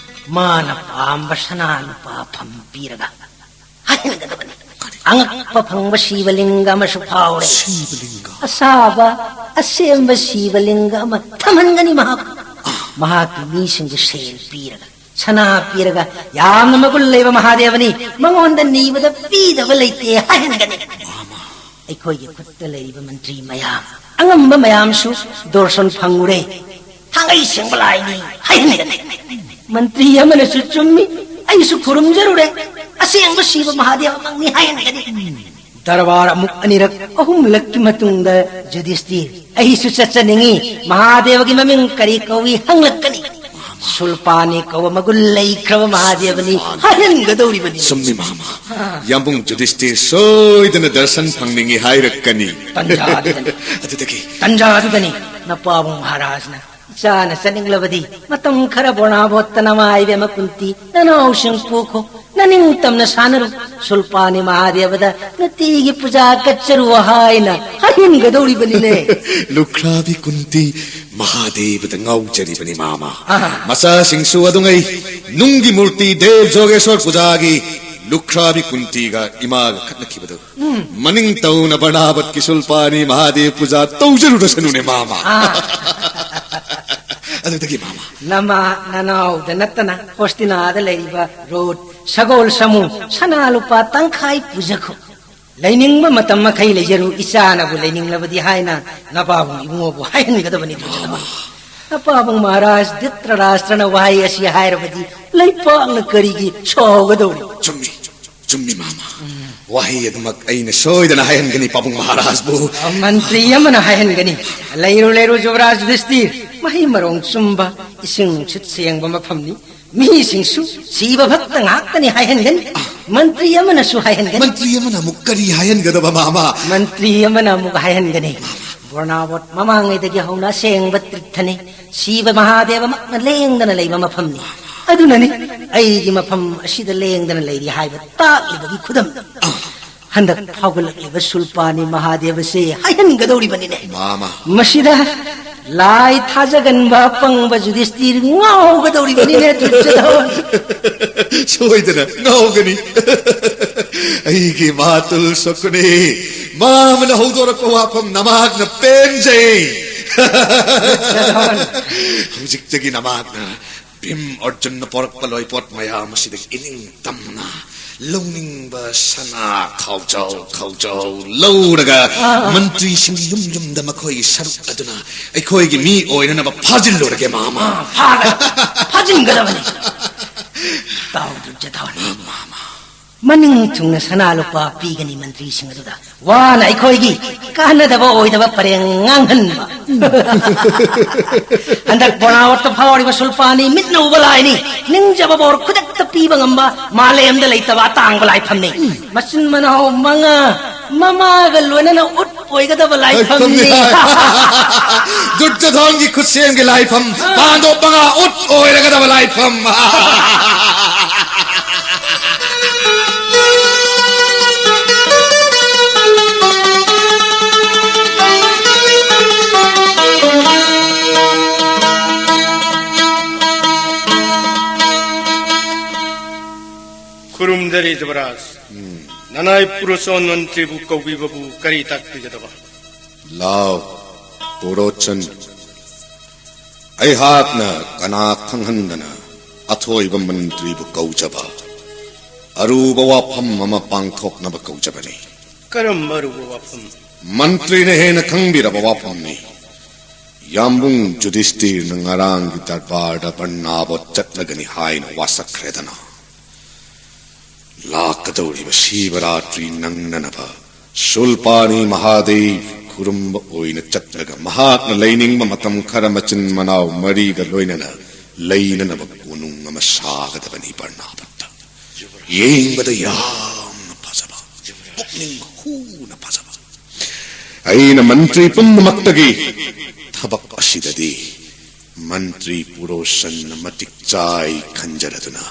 ꯃꯥꯅ ꯄꯥꯝꯕ ꯁꯅꯥ ꯂꯨꯄꯥ ꯐꯝ ꯄꯤꯔꯒ, ꯍꯥꯏ, ꯍꯥꯏꯍꯟꯒꯗꯕꯅꯤ꯫ ꯑꯉꯛꯄ ꯐꯪꯕ ꯁꯤꯕꯂꯤꯡꯒ ꯑꯃꯁꯨ ꯐꯥꯎꯔꯦ꯫ ꯁꯤꯕꯂꯤꯡꯒ? ꯑꯁꯥꯕ, ꯑꯁꯦꯡꯕ ꯁꯤꯕꯂꯤꯡꯒ ꯑꯃ ꯊꯝꯍꯟꯒꯅꯤ ꯃꯍꯥꯛ꯫ ꯃꯍꯥꯛꯀꯤ ꯃꯤꯁꯤꯡꯕꯨ ꯁꯦꯜ ꯄꯤꯔꯒ, ꯁꯅꯥ ꯄꯤꯔꯒ, "ꯌꯥꯝꯅ ꯃꯒꯨꯟ ꯂꯩꯕ ꯃꯍꯥꯗꯦꯕꯅꯤ, ꯃꯉꯣꯟꯗ ꯅꯤꯕꯗ ꯄꯤꯗꯕ ꯂꯩꯇꯦ" ꯍꯥꯏꯍꯟꯒꯅꯤ꯫ ꯑꯩꯈꯣꯏꯒꯤ ꯈꯨꯠꯇ ꯂꯩꯔꯤꯕ ꯃꯟꯇ꯭ꯔꯤ ꯃꯌꯥꯝ, ꯑꯉꯝꯕ ꯃꯌꯥꯝꯁꯨ ꯗꯣꯔꯁꯟ ꯐꯪꯉꯨꯔꯦ꯫ ꯊꯥꯡꯒꯩ ꯁꯦꯡꯕ ꯂꯥꯏꯅꯤ ꯍꯥꯏꯍꯟꯒꯅꯤ꯫ ꯃꯟꯇ꯭ꯔꯤ ꯑꯃꯅꯁꯨ, "ꯆꯨꯝꯃꯤ, ꯑꯩꯁꯨ ꯈꯨꯔꯨꯝꯖꯔꯨꯔꯦ, ꯑꯁꯦꯡꯕ ꯁꯤꯕ ꯃꯍꯥꯗꯦꯕꯃꯛꯅꯤ" ꯍꯥꯏꯍꯟꯒꯅꯤ꯫ ꯗꯔꯕꯥꯔ ꯑꯃꯨꯛ ꯑꯅꯤꯔꯛ, ꯑꯍꯨꯝꯂꯛꯀꯤ ꯃꯇꯨꯡꯗ ꯌꯨꯙꯤꯁꯇꯤꯔ, "ꯑꯩꯁꯨ ꯆꯠꯆꯅꯤꯡꯉꯤ, ꯃꯍꯥꯗꯦꯕꯒꯤ ꯃꯃꯤꯡ ꯀꯔꯤ ꯀꯧꯏ?" ꯍꯪꯂꯛꯀꯅꯤ꯫ "ꯁꯨꯜꯄꯥꯅꯤ ꯀꯧꯕ ꯃꯒꯨꯟ ꯂꯩꯈ꯭ꯔꯕ ꯃꯍꯥꯗꯦꯕꯅꯤ" ꯍꯥꯏꯍꯟꯒꯗꯧꯔꯤꯕꯅꯤ꯫ ꯆꯨꯝꯃꯤ ꯃꯥꯃ꯫ ꯌꯥꯝꯕꯨꯡ ꯌꯨꯙꯤꯁꯇꯤꯔ ꯁꯣꯏꯗꯅ ꯗꯔꯁꯟ ꯐꯪꯅꯤꯡꯉꯤ ꯍꯥꯏꯔꯛꯀꯅꯤ꯫ ꯇꯟꯖꯥꯗꯨꯗꯅꯤ꯫ ꯑꯗꯨꯗꯒꯤ? ꯇꯟꯖꯥꯗꯨꯗꯅꯤ ꯅꯄꯥꯕꯨꯡ ꯃꯍꯥꯔꯥꯖꯅ, "ꯏꯆꯥꯅ ꯆꯠꯅꯤꯡꯂꯕꯗꯤ ꯃꯇꯝ ꯈꯔ ꯕꯣꯔꯅꯥꯕꯣꯠꯇ ꯅꯃꯥ ꯏꯕꯦꯝꯃ ꯀꯨꯟꯇꯤ ꯅꯅꯥꯎꯁꯤꯡ ꯄꯨꯈꯣ, ꯅꯅꯤꯡꯇꯝꯅ ꯁꯥꯟꯅꯔꯨ, ꯁꯨꯜꯄꯥꯅꯤ ꯃꯍꯥꯗꯦꯕꯗ ꯅꯨꯡꯇꯤꯒꯤ ꯄꯨꯖꯥ ꯀꯠꯆꯔꯨ" ꯍꯥꯏꯅ ꯍꯥꯏꯍꯟꯒꯗꯧꯔꯤꯕꯅꯤꯅꯦ꯫ ꯂꯨꯈ꯭ꯔꯥꯕꯤ ꯀꯨꯟꯇꯤ ꯃꯍꯥꯗꯦꯕꯗ ꯉꯥꯎꯖꯔꯤꯕꯅꯤ ꯃꯥꯃ꯫ ꯑꯥ꯫ ꯃꯆꯥꯁꯤꯡꯁꯨ ꯑꯗꯨꯉꯩ ꯅꯨꯡꯒꯤ ꯃꯨꯔꯇꯤ ꯗꯦꯕ ꯖꯣꯒꯦꯁꯣꯔ ꯄꯨꯖꯥꯒꯤ ꯂꯨꯈ꯭ꯔꯥꯕꯤ ꯀꯨꯟꯇꯤꯒ ꯏꯃꯥꯒ ꯈꯠꯅꯈꯤꯕꯗꯨ ꯃꯅꯤꯡ ꯇꯧꯅ ꯕꯔꯅꯥꯕꯠꯀꯤ ꯁꯨꯜꯄꯥꯅꯤ ꯃꯍꯥꯗꯦꯕ ꯄꯨꯖꯥ ꯇꯧꯖꯔꯨꯔꯁꯅꯨꯅꯦ ꯃꯥꯃ꯫ ꯑꯥ꯫ ꯑꯗꯨꯗꯒꯤ ꯃꯥꯃ? ꯅꯃꯥ ꯅꯅꯥꯎꯗ ꯅꯠꯇꯅ ꯍꯣꯁꯇꯤꯅꯥꯗ ꯂꯩꯔꯤꯕ ꯔꯣꯠ, ꯁꯒꯣꯜ, ꯁꯃꯨ, ꯁꯅꯥ ꯂꯨꯄꯥ ꯇꯪꯈꯥꯏ ꯄꯨꯖꯈꯣ꯫ "ꯂꯩꯅꯤꯡꯕ ꯃꯇꯝ ꯃꯈꯩ ꯂꯩꯖꯔꯨ, ꯏꯆꯥꯅꯕꯨ ꯂꯩꯅꯤꯡꯂꯕꯗꯤ" ꯍꯥꯏꯅ ꯅꯄꯥꯕꯨꯡ ꯏꯕꯨꯡꯉꯣꯕꯨ ꯍꯥꯏꯍꯟꯒꯗꯕꯅꯤ꯫ ꯅꯄꯥꯕꯨꯡ ꯃꯍꯥꯔꯥꯖ ꯙ꯭ꯔꯤꯇꯔꯥꯁꯇ꯭ꯔꯅ ꯋꯥꯍꯩ ꯑꯁꯤ ꯍꯥꯏꯔꯕꯗꯤ ꯂꯩꯄꯥꯛꯅ ꯀꯔꯤꯒꯤ ꯁꯥꯎꯒꯗꯧꯔꯤ? ꯆꯨꯝꯃꯤ, ꯆꯨꯝꯃꯤ ꯃꯥꯃ꯫ ꯋꯥꯍꯩ ꯑꯗꯨꯃꯛ ꯑꯩꯅ ꯁꯣꯏꯗꯅ ꯍꯥꯏꯍꯟꯒꯅꯤ ꯄꯥꯕꯨꯡ ꯃꯍꯥꯔꯥꯖꯕꯨ꯫ ꯃꯟꯇ꯭ꯔꯤ ꯑꯃꯅ ꯍꯥꯏꯍꯟꯒꯅꯤ, "ꯂꯩꯔꯨ, ꯂꯩꯔꯨ, ꯖꯨꯕꯔꯥꯖ ꯌꯨꯙꯤꯁꯇꯤꯔ, ꯃꯍꯩ ꯃꯔꯣꯡ ꯆꯨꯝꯕ, ꯏꯁꯤꯡ ꯅꯨꯡꯁꯤꯠ ꯁꯦꯡꯕ ꯃꯐꯝꯅꯤ꯫ ꯃꯤꯁꯤꯡꯁꯨ ꯁꯤꯕ ꯚꯛꯇ ꯉꯥꯛꯇꯅꯤ" ꯍꯥꯏꯍꯟꯒꯅꯤ꯫ ꯃꯟꯇ꯭ꯔꯤ ꯑꯃꯅꯁꯨ ꯍꯥꯏꯍꯟꯒꯅꯤ꯫ ꯃꯟꯇ꯭ꯔꯤ ꯑꯃꯅ ꯑꯃꯨꯛ ꯀꯔꯤ ꯍꯥꯏꯍꯟꯒꯗꯕ ꯃꯥꯃ? ꯃꯟꯇ꯭ꯔꯤ ꯑꯃꯅ ꯑꯃꯨꯛ ꯍꯥꯏꯍꯟꯒꯅꯤ, "ꯕꯣꯔꯅꯥꯕꯣꯠ ꯃꯃꯥꯡꯉꯩꯗꯒꯤ ꯍꯧꯅ ꯑꯁꯦꯡꯕ ꯇꯤꯔꯊꯅꯤ꯫ ꯁꯤꯕ ꯃꯍꯥꯗꯦꯕꯃꯛꯅ ꯂꯦꯡꯗꯅ ꯂꯩꯕ ꯃꯐꯝꯅꯤ꯫ ꯑꯗꯨꯅꯅꯤ ꯑꯩꯒꯤ ꯃꯐꯝ ꯑꯁꯤꯗ ꯂꯦꯡꯗꯅ ꯂꯩꯔꯤ ꯍꯥꯏꯕ ꯇꯥꯛꯂꯤꯕꯒꯤ ꯈꯨꯗꯝ꯫ ꯍꯟꯗꯛ ꯐꯥꯎꯒꯠꯂꯛꯂꯤꯕ ꯁꯨꯜꯄꯥꯅꯤ ꯃꯍꯥꯗꯦꯕꯁꯦ ꯍꯥꯏꯍꯟꯒꯗꯧꯔꯤꯕꯅꯤꯅꯦ꯫ ꯃꯥꯃ꯫ ꯃꯁꯤꯗ ꯂꯥꯏ ꯊꯥꯖꯒꯟꯕ ꯑꯄꯪꯕ ꯌꯨꯙꯤꯁꯇꯤꯔ ꯉꯥꯎꯒꯗꯧꯔꯤꯕꯅꯤꯅꯦ, ꯗꯨꯔꯖꯣꯙꯟ꯫ ꯁꯣꯏꯗꯅ ꯉꯥꯎꯒꯅꯤ꯫ ꯑꯩꯒꯤ ꯃꯥꯇꯨꯜ ꯁꯛꯄꯅꯤ꯫ ꯃꯥꯃꯅ ꯍꯧꯗꯣꯔꯛꯄ ꯋꯥꯐꯝ ꯅꯃꯥꯛꯅ ꯄꯦꯟꯖꯩ꯫ ꯍꯧꯖꯤꯛꯇꯒꯤ ꯅꯃꯥꯛꯅ ꯚꯤꯝ ꯑꯔꯖꯨꯟꯅ ꯄꯣꯔꯛꯄ ꯂꯣꯏꯄꯣꯠ ꯃꯌꯥꯝ ꯑꯁꯤꯗꯒꯤ ꯏꯅꯤꯡ ꯇꯝꯅ ꯂꯧꯅꯤꯡꯕ ꯁꯅꯥ ꯈꯥꯎꯖꯥꯎ ꯈꯥꯎꯖꯥꯎ ꯂꯧꯔꯒ, ꯑꯥ, ꯃꯟꯇ꯭ꯔꯤꯁꯤꯡꯒꯤ ꯌꯨꯝ ꯌꯨꯝꯗ ꯃꯈꯣꯏꯒꯤ ꯁꯔꯨꯛ ꯑꯗꯨꯅ ꯑꯩꯈꯣꯏꯒꯤ ꯃꯤ ꯑꯣꯏꯅꯅꯕ ꯐꯥꯖꯤꯜꯂꯨꯔꯒꯦ, ꯃꯥꯃ꯫ ꯑꯥ, ꯐꯥꯒꯗ-, ꯐꯥꯖꯤꯟꯒꯗꯕꯅꯤ꯫ ꯇꯥꯎ, ꯗꯨꯔꯖꯣꯙꯟ꯫ ꯃꯥꯃ꯫ ꯃꯅꯤꯡ ꯊꯨꯡꯅ ꯁꯅꯥ ꯂꯨꯄꯥ ꯄꯤꯒꯅꯤ ꯃꯟꯇ꯭ꯔꯤꯁꯤꯡ ꯑꯗꯨꯗ꯫ ꯋꯥꯅ ꯑꯩꯈꯣꯏꯒꯤ ꯀꯥꯟꯅꯗꯕ ꯑꯣꯏꯗꯕ ꯄꯔꯦꯡ ꯉꯥꯡꯍꯟꯕ꯫ ꯍꯟꯗꯛ ꯕꯣꯔꯥꯋꯠꯇ ꯐꯥꯎꯔꯤꯕ ꯁꯨꯜꯄꯥꯅꯤ ꯃꯤꯠꯅ ꯎꯕ ꯂꯥꯏꯅꯤ꯫ ꯅꯤꯡꯖꯕ ꯕꯣꯔ ꯈꯨꯗꯛꯇ ꯄꯤꯕ ꯉꯝꯕ ꯃꯥꯂꯦꯝꯗ ꯂꯩꯇꯕ ꯑꯇꯥꯡꯕ ꯂꯥꯏꯐꯝꯅꯤ꯫ ꯃꯆꯤꯟ ꯃꯅꯥꯎ ꯃꯉꯥ, ꯃꯃꯥꯒ ꯂꯣꯏꯅꯅ ꯎꯠ ꯑꯣꯏꯒꯗꯕ ꯂꯥꯏꯐꯝꯅꯤ꯫ ꯗꯨꯔꯖꯣꯙꯟꯒꯤ ꯈꯨꯠꯁꯦꯝꯒꯤ ꯂꯥꯏꯐꯝ, ꯄꯥꯟꯗꯣꯞ ꯃꯉꯥ ꯎꯠ ꯑꯣꯏꯔꯒꯗꯕ ꯂꯥꯏꯐꯝ꯫ ꯈꯨꯔꯨꯝꯖꯔꯤ ꯖꯨꯕꯔꯥꯖ꯫ ꯎꯝ꯫ ꯅꯅꯥꯏ ꯄꯨꯔꯣꯆꯟ ꯃꯟꯇ꯭ꯔꯤꯕꯨ ꯀꯧꯕꯤꯕꯕꯨ ꯀꯔꯤ ꯇꯥꯛꯄꯤꯒꯗꯕ? ꯂꯥꯎ, ꯄꯨꯔꯣꯆꯟ꯫ ꯑꯩꯍꯥꯛꯅ ꯀꯅꯥ ꯈꯪꯍꯟꯗꯅ ꯑꯊꯣꯏꯕ ꯃꯟꯇ꯭ꯔꯤꯕꯨ ꯀꯧꯖꯕ ꯑꯔꯨꯕ ꯋꯥꯐꯝ ꯑꯃ ꯄꯥꯡꯊꯣꯛꯅꯕ ꯀꯧꯖꯕꯅꯤ꯫ ꯀꯔꯝꯕ ꯑꯔꯨꯕ ꯋꯥꯐꯝ? ꯃꯟꯇ꯭ꯔꯤꯅ ꯍꯦꯟꯅ ꯈꯪꯕꯤꯔꯕ ꯋꯥꯐꯝꯅꯤ꯫ ꯌꯥꯝꯕꯨꯡ ꯖꯨꯗꯤꯁꯇꯤꯔꯅ ꯉꯔꯥꯡꯒꯤ ꯗꯔꯕꯥꯔꯗ ꯕꯔꯅꯥꯕꯣꯠ ꯆꯠꯂꯒꯅꯤ ꯍꯥꯏꯅ ꯋꯥꯁꯛꯈ꯭ꯔꯦꯗꯅ꯫ ꯂꯥꯛꯀꯗꯧꯔꯤꯕ ꯁꯤꯕꯔꯥꯇ꯭ꯔꯤ ꯅꯪꯅꯅꯕ ꯁꯨꯜꯄꯥꯅꯤ ꯃꯍꯥꯗꯦꯕ ꯈꯨꯔꯨꯝꯕ ꯑꯣꯏꯅ ꯆꯠꯂꯒ ꯃꯍꯥꯛꯅ ꯂꯩꯅꯤꯡꯕ ꯃꯇꯝ ꯈꯔ ꯃꯆꯤꯟ ꯃꯅꯥꯎ ꯃꯔꯤꯒ ꯂꯣꯏꯅꯅ ꯂꯩꯅꯅꯕ ꯀꯣꯅꯨꯡ ꯑꯃ ꯁꯥꯒꯗꯕꯅꯤ ꯕꯔꯅꯥꯕꯠꯇ꯫ ꯌꯦꯡꯕꯗ ꯌꯥꯝꯅ ꯐꯖꯕ, ꯄꯨꯛꯅꯤꯡ ꯍꯨꯅ ꯐꯖꯕ꯫ ꯑꯩꯅ ꯃꯟꯇ꯭ꯔꯤ ꯄꯨꯝꯅꯃꯛꯇꯒꯤ ꯊꯕꯛ ꯑꯁꯤꯗꯗꯤ ꯃꯟꯇ꯭ꯔꯤ ꯄꯨꯔꯣꯁꯟꯅ ꯃꯇꯤꯛ ꯆꯥꯏ ꯈꯟꯖꯔꯗꯨꯅ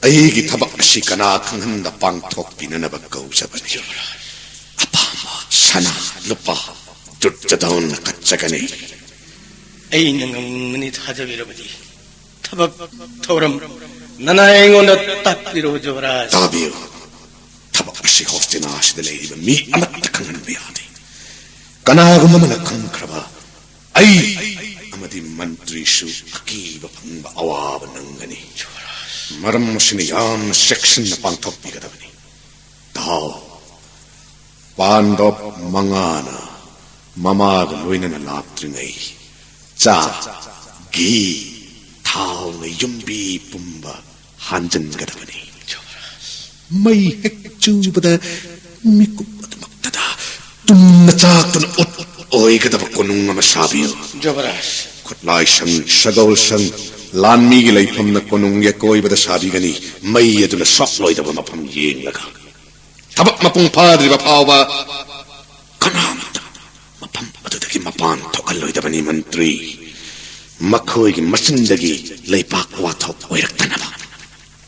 ꯑꯩꯒꯤ ꯊꯕꯛ ꯑꯁꯤ ꯀꯅꯥ ꯈꯪꯍꯟꯗ ꯄꯥꯡꯊꯣꯛꯄꯤꯅꯅꯕ ꯀꯧꯖꯕꯅꯤ꯫ ꯑꯄꯥꯝꯕ ꯁꯅꯥ ꯂꯨꯄꯥ ꯗꯨꯔꯖꯣꯙꯟꯅ ꯀꯠꯆꯒꯅꯤ꯫ ꯑꯩꯅ ꯉꯝꯒꯅꯤ ꯊꯥꯖꯕꯤꯔꯕꯗꯤ ꯊꯕꯛ ꯊꯧꯔꯝ ꯅꯅꯥꯏ ꯑꯩꯉꯣꯟꯗ ꯇꯥꯛꯄꯤꯔꯣ, ꯖꯨꯕꯔꯥꯖ꯫ ꯇꯥꯕꯤꯌꯨ꯫ ꯊꯕꯛ ꯑꯁꯤ ꯍꯣꯁꯇꯤꯅꯥ ꯑꯁꯤꯗ ꯂꯩꯔꯤꯕ ꯃꯤ ꯑꯃꯠꯇ ꯈꯪꯍꯟꯕ ꯌꯥꯗꯦ꯫ ꯀꯅꯥꯒꯨꯝꯕ ꯑꯃꯅ ꯈꯪꯈ꯭ꯔꯕ, ꯑꯩ ꯑꯃꯗꯤ ꯃꯟꯇ꯭ꯔꯤꯁꯨ ꯑꯀꯤꯕ ꯐꯪꯕ ꯑꯋꯥꯕ ꯅꯪꯒꯅꯤ꯫ ꯃꯔꯝ ꯑꯁꯤꯅ ꯌꯥꯝꯅ ꯆꯦꯛꯁꯤꯟꯅ ꯄꯥꯡꯊꯣꯛꯄꯤꯒꯗꯕꯅꯤ꯫ ꯇꯥꯎ, ꯄꯥꯟꯗꯕ ꯃꯉꯥꯅ ꯃꯃꯥꯒ ꯂꯣꯏꯅꯅ ꯂꯥꯛꯇ꯭ꯔꯤꯉꯩ ꯆꯥ, ꯘꯤ, ꯊꯥꯎꯅ ꯌꯨꯝꯕꯤ ꯄꯨꯝꯕ ꯍꯥꯟꯖꯤꯟꯒꯗꯕꯅꯤ꯫ ꯃꯩ ꯍꯦꯛ ꯆꯨꯕꯗ ꯃꯤꯀꯨꯞ ꯑꯗꯨꯃꯛꯇꯗ ꯇꯨꯝꯅ ꯆꯥꯛꯇꯨꯅ ꯎꯠ ꯑꯣꯏꯒꯗꯕ ꯀꯣꯅꯨꯡ ꯑꯃ ꯁꯥꯕꯤꯌꯨ꯫ ꯖꯨꯕꯔꯥꯖ꯫ ꯈꯨꯠꯂꯥꯏꯁꯪ, ꯁꯒꯣꯜꯁꯪ, ꯂꯥꯟꯃꯤꯒꯤ ꯂꯩꯐꯝꯅ ꯀꯣꯅꯨꯡꯒꯤ ꯑꯀꯣꯏꯕꯗ ꯁꯥꯕꯤꯒꯅꯤ꯫ ꯃꯩ ꯑꯗꯨꯅ ꯁꯣꯛꯂꯣꯏꯗꯕ ꯃꯐꯝ ꯌꯦꯡꯂꯒ꯫ ꯊꯕꯛ ꯃꯄꯨꯡ ꯐꯥꯗ꯭ꯔꯤꯕ ꯐꯥꯎꯕ ꯀꯅꯥꯃꯠꯇ ꯃꯐꯝ ꯑꯗꯨꯗꯒꯤ ꯃꯄꯥꯟ ꯊꯣꯛꯍꯜꯂꯣꯏꯗꯕꯅꯤ, ꯃꯟꯇ꯭ꯔꯤ꯫ ꯃꯈꯣꯏꯒꯤ ꯃꯆꯤꯟꯗꯒꯤ ꯂꯩꯄꯥꯛ ꯋꯥꯊꯣꯛ ꯑꯣꯏꯔꯛꯇꯅꯕ꯫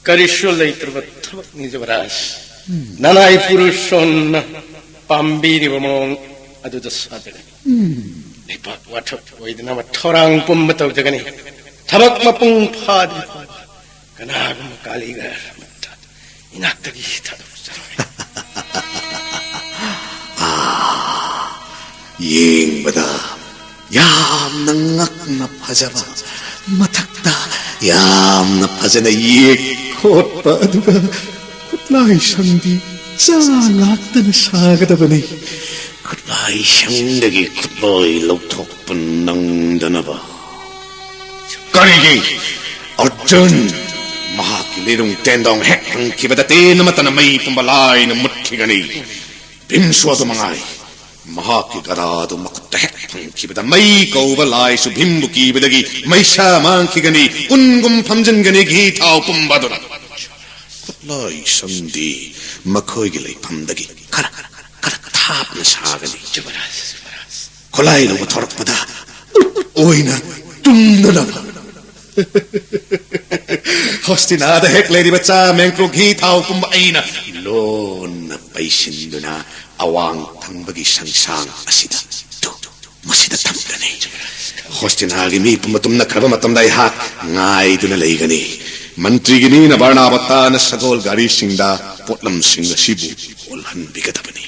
ꯀꯔꯤꯁꯨ ꯂꯩꯇ꯭ꯔꯕ ꯊꯕꯛꯅꯤ, ꯖꯨꯕꯔꯥꯖ꯫ ꯅꯅꯥꯏ ꯄꯨꯔꯨꯁꯣꯟꯅ ꯄꯥꯝꯕꯤꯔꯤꯕ ꯃꯑꯣꯡ ꯑꯗꯨꯗ ꯁꯥꯖꯒꯅꯤ꯫ ꯂꯩꯄꯥꯛ ꯋꯥꯊꯣꯛ ꯑꯣꯏꯗꯅꯕ ꯊꯧꯔꯥꯡ ꯄꯨꯝꯕ ꯇꯧꯖꯒꯅꯤ꯫ ꯊꯕꯛ ꯃꯄꯨꯡ ꯐꯥꯗ꯭ꯔꯤ ꯐꯥꯎꯕ ꯀꯅꯥꯒꯨꯝꯕ ꯀꯥꯂꯤꯒꯔ ꯑꯃꯠꯇ ꯏꯅꯥꯛꯇꯒꯤ ꯊꯥꯗꯣꯛꯆꯔꯣꯏ꯫ ꯑꯥ, ꯌꯦꯡꯕꯗ ꯌꯥꯝꯅ ꯉꯛꯅ ꯐꯖꯕ, ꯃꯊꯛꯇ ꯌꯥꯝꯅ ꯐꯖꯅ ꯌꯦꯛ ꯈꯣꯠꯄ, ꯑꯗꯨꯒ ꯈꯨꯠꯂꯥꯏꯁꯪꯗꯤ ꯆꯥ ꯉꯥꯛꯇꯅ ꯁꯥꯒꯗꯕꯅꯤ꯫ ꯈꯨꯠꯂꯥꯏꯁꯪꯗꯒꯤ ꯈꯨꯠꯂꯣꯏ ꯂꯧꯊꯣꯛꯄ ꯅꯪꯗꯅꯕ꯫ ꯀꯔꯤꯒꯤ? ꯑꯔꯖꯨꯟ, ꯃꯍꯥꯛꯀꯤ ꯂꯤꯔꯨꯡ ꯇꯦꯟꯗꯣꯡ ꯍꯦꯛ ꯐꯪꯈꯤꯕꯗ ꯇꯦꯟ ꯑꯃꯠꯇꯅ ꯃꯩ ꯄꯨꯝꯕ ꯂꯥꯏꯅ ꯃꯨꯠꯈꯤꯒꯅꯤ꯫ ꯚꯤꯝꯁꯨ ꯑꯗꯨ ꯃꯉꯥꯏ꯫ ꯃꯍꯥꯛꯀꯤ ꯒꯗꯥ ꯑꯗꯨ ꯃꯈꯨꯠꯇ ꯍꯦꯛ ꯐꯪꯈꯤꯕꯗ ꯃꯩ ꯀꯧꯕ ꯂꯥꯏꯁꯨ ꯚꯤꯝꯕꯨ ꯀꯤꯕꯗꯒꯤ ꯃꯩꯁꯥ ꯃꯥꯡꯈꯤꯒꯅꯤ, ꯎꯟꯒꯨꯝ ꯐꯝꯖꯤꯟꯒꯅꯤ, ꯘꯤ ꯊꯥꯎ ꯄꯨꯝꯕ ꯑꯗꯨꯅ꯫ ꯈꯨꯠꯂꯥꯏꯁꯪꯗꯤ ꯃꯈꯣꯏꯒꯤ ꯂꯩꯐꯝꯗꯒꯤ ꯈꯔ, ꯈꯔ ꯊꯥꯞꯅ ꯁꯥꯒꯅꯤ꯫ ꯖꯨꯕꯔꯥꯖ, ꯖꯨꯕꯔꯥꯖ꯫ ꯈꯨꯠꯂꯥꯏ ꯂꯧꯕ ꯊꯣꯔꯛꯄꯗ ꯎꯠ ꯑꯣꯏꯅ ꯇꯨꯝꯗꯅꯕ꯫ ꯍꯣꯁꯇꯤꯅꯥꯗ ꯍꯦꯛ ꯂꯩꯔꯤꯕ ꯆꯥ, ꯃꯦꯡꯀ꯭ꯔꯣ, ꯘꯤ ꯊꯥꯎ ꯄꯨꯝꯕ ꯑꯩꯅ ꯂꯣꯟꯅ ꯄꯩꯁꯤꯟꯗꯨꯅ ꯑꯋꯥꯡ ꯊꯪꯕꯒꯤ ꯁꯪꯁꯥꯡ ꯑꯁꯤꯗ, ꯇꯨ, ꯃꯁꯤꯗ ꯊꯝꯒꯅꯤ꯫ ꯍꯣꯁꯇꯤꯅꯥꯒꯤ ꯃꯤ ꯄꯨꯝꯕ ꯇꯨꯝꯅꯈ꯭ꯔꯕ ꯃꯇꯝꯗ ꯑꯩꯍꯥꯛ ꯉꯥꯏꯗꯨꯅ ꯂꯩꯒꯅꯤ꯫ ꯃꯟꯇ꯭ꯔꯤꯒꯤꯅꯤꯅ ꯕꯔꯅꯥꯕꯇꯥꯅ ꯁꯒꯣꯜ ꯒꯥꯔꯤꯁꯤꯡꯗ ꯄꯣꯠꯂꯝꯁꯤꯡ ꯑꯁꯤꯕꯨ ꯑꯣꯜꯍꯟꯕꯤꯒꯗꯕꯅꯤ꯫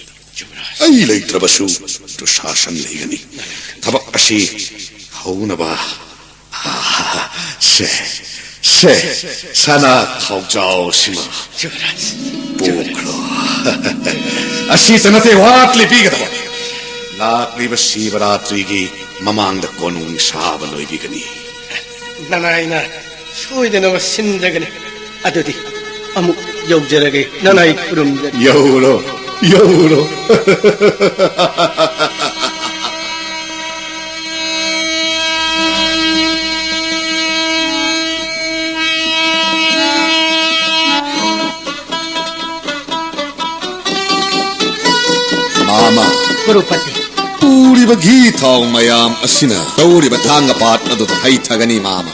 ꯑꯩ ꯂꯩꯇ꯭ꯔꯕꯁꯨ ꯗꯨꯁꯥꯁꯟ ꯂꯩꯒꯅꯤ꯫ ꯊꯕꯛ ꯑꯁꯤ ꯍꯧꯅꯕ, ꯁꯦ, ꯁꯦ, ꯁꯅꯥ ꯈꯥꯎꯖꯥꯎ ꯑꯁꯤꯃ ꯄꯨꯈ꯭ꯔꯣ꯫ ꯑꯁꯤꯇ ꯅꯠꯇꯦ, ꯋꯥꯠꯂꯤ ꯄꯤꯒꯗꯕ꯫ ꯂꯥꯛꯂꯤꯕ ꯁꯤꯕꯔꯥꯇ꯭ꯔꯤꯒꯤ ꯃꯃꯥꯡꯗ ꯀꯣꯅꯨꯡ ꯁꯥꯕ ꯂꯣꯏꯕꯤꯒꯅꯤ꯫ ꯅꯅꯥꯏꯅ ꯁꯣꯏꯗꯅꯕ ꯁꯤꯟꯖꯒꯅꯤ꯫ ꯑꯗꯨꯗꯤ ꯑꯃꯨꯛ ꯌꯧꯖꯔꯒꯦ, ꯅꯅꯥꯏ ꯈꯨꯔꯨꯝꯖꯔꯤ꯫ ꯌꯧꯔꯣ, ꯌꯧꯔꯣ꯫ ꯃꯥꯃ꯫ ꯀ꯭ꯔꯨꯄꯇꯤ꯫ ꯄꯨꯔꯤꯕ ꯘꯤ ꯊꯥꯎ ꯃꯌꯥꯝ ꯑꯁꯤꯅ ꯇꯧꯔꯤꯕ ꯊꯥꯡꯒ ꯄꯥꯠ ꯑꯗꯨꯗ ꯍꯩꯊꯒꯅꯤ, ꯃꯥꯃ꯫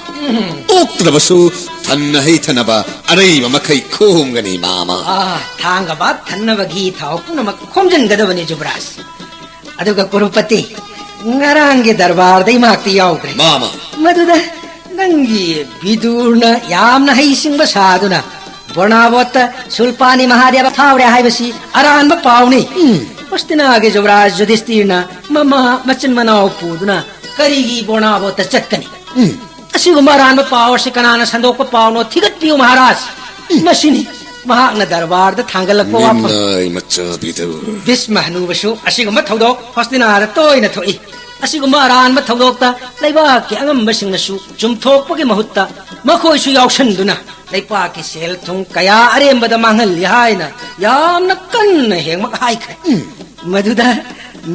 ꯑꯣꯛꯇ꯭ꯔꯕꯁꯨ ꯊꯟꯅ ꯍꯩꯊꯅꯕ ꯑꯔꯩꯕ ꯃꯈꯩ ꯈꯣꯝꯒꯅꯤ, ꯃꯥꯃ꯫ ꯑꯥ, ꯊꯥꯡꯒ ꯄꯥꯠ ꯊꯟꯅꯕ ꯘꯤ ꯊꯥꯎ ꯄꯨꯝꯅꯃꯛ ꯈꯣꯝꯖꯤꯟꯒꯗꯕꯅꯤ, ꯖꯨꯕꯔꯥꯖ꯫ ꯑꯗꯨꯒ ꯀ꯭ꯔꯨꯄꯇꯤ, ꯉꯔꯥꯡꯒꯤ ꯗꯔꯕꯥꯔꯗ ꯏꯃꯥꯛꯇꯤ ꯌꯥꯎꯗ꯭ꯔꯦ꯫ ꯃꯥꯃ꯫ ꯃꯗꯨꯗ ꯅꯪꯒꯤ ꯕꯤꯗꯨꯔꯅ ꯌꯥꯝꯅ ꯍꯩꯁꯤꯡꯕ ꯁꯥꯗꯨꯅ ꯕꯣꯔꯅꯥꯕꯣꯠꯇ ꯁꯨꯜꯄꯥꯅꯤ ꯃꯍꯥꯗꯦꯕ ꯐꯥꯎꯔꯦ ꯍꯥꯏꯕꯁꯤ ꯑꯔꯥꯟꯕ ꯄꯥꯎꯅꯤ꯫ ꯎꯝ꯫ ꯍꯣꯁꯇꯤꯅꯥꯒꯤ ꯖꯨꯕꯔꯥꯖ ꯌꯨꯙꯤꯁꯇꯤꯔꯅ ꯃꯃꯥ ꯃꯆꯤꯟ ꯃꯅꯥꯎ ꯄꯨꯗꯨꯅ ꯀꯔꯤꯒꯤ ꯕꯣꯔꯅꯥꯕꯣꯠꯇ ꯆꯠꯀꯅꯤ? ꯎꯝ꯫ ꯑꯁꯤꯒꯨꯝꯕ ꯑꯔꯥꯟꯕ ꯄꯥꯎ ꯑꯁꯤ ꯀꯅꯥꯅ ꯁꯟꯗꯣꯛꯄ ꯄꯥꯎꯅꯣ ꯊꯤꯒꯠꯄꯤꯌꯨ, ꯃꯍꯥꯔꯥꯖ꯫ ꯎꯝ꯫ ꯃꯁꯤꯅꯤ ꯃꯍꯥꯛꯅ ꯗꯔꯕꯥꯔꯗ ꯊꯥꯡꯒꯠꯂꯛꯄ ꯋꯥꯐꯝ꯫ ꯃꯤꯅꯥꯏ ꯃꯆꯥ ꯕꯤꯗꯨꯔ꯫ ꯚꯤꯁꯃ ꯍꯅꯨꯕꯁꯨ ꯑꯁꯤꯒꯨꯝꯕ ꯊꯧꯗꯣꯛ ꯍꯣꯁꯇꯤꯅꯥꯗ ꯇꯣꯏꯅ ꯊꯣꯛꯏ꯫ ꯑꯁꯤꯒꯨꯝꯕ ꯑꯔꯥꯟꯕ ꯊꯧꯗꯣꯛꯇ ꯂꯩꯕꯥꯛꯀꯤ ꯑꯉꯝꯕꯁꯤꯡꯅꯁꯨ ꯆꯨꯝꯊꯣꯛꯄꯒꯤ ꯃꯍꯨꯠꯇ ꯃꯈꯣꯏꯁꯨ ꯌꯥꯎꯁꯟꯗꯨꯅ ꯂꯩꯄꯥꯛꯀꯤ ꯁꯦꯜ ꯊꯨꯝ ꯀꯌꯥ ꯑꯔꯦꯝꯕꯗ ꯃꯥꯡꯍꯜꯂꯤ ꯍꯥꯏꯅ ꯌꯥꯝꯅ ꯀꯟꯅ ꯍꯦꯛꯃꯛ ꯍꯥꯏꯈ꯭ꯔꯦ꯫ ꯎꯝ꯫ ꯃꯗꯨꯗ,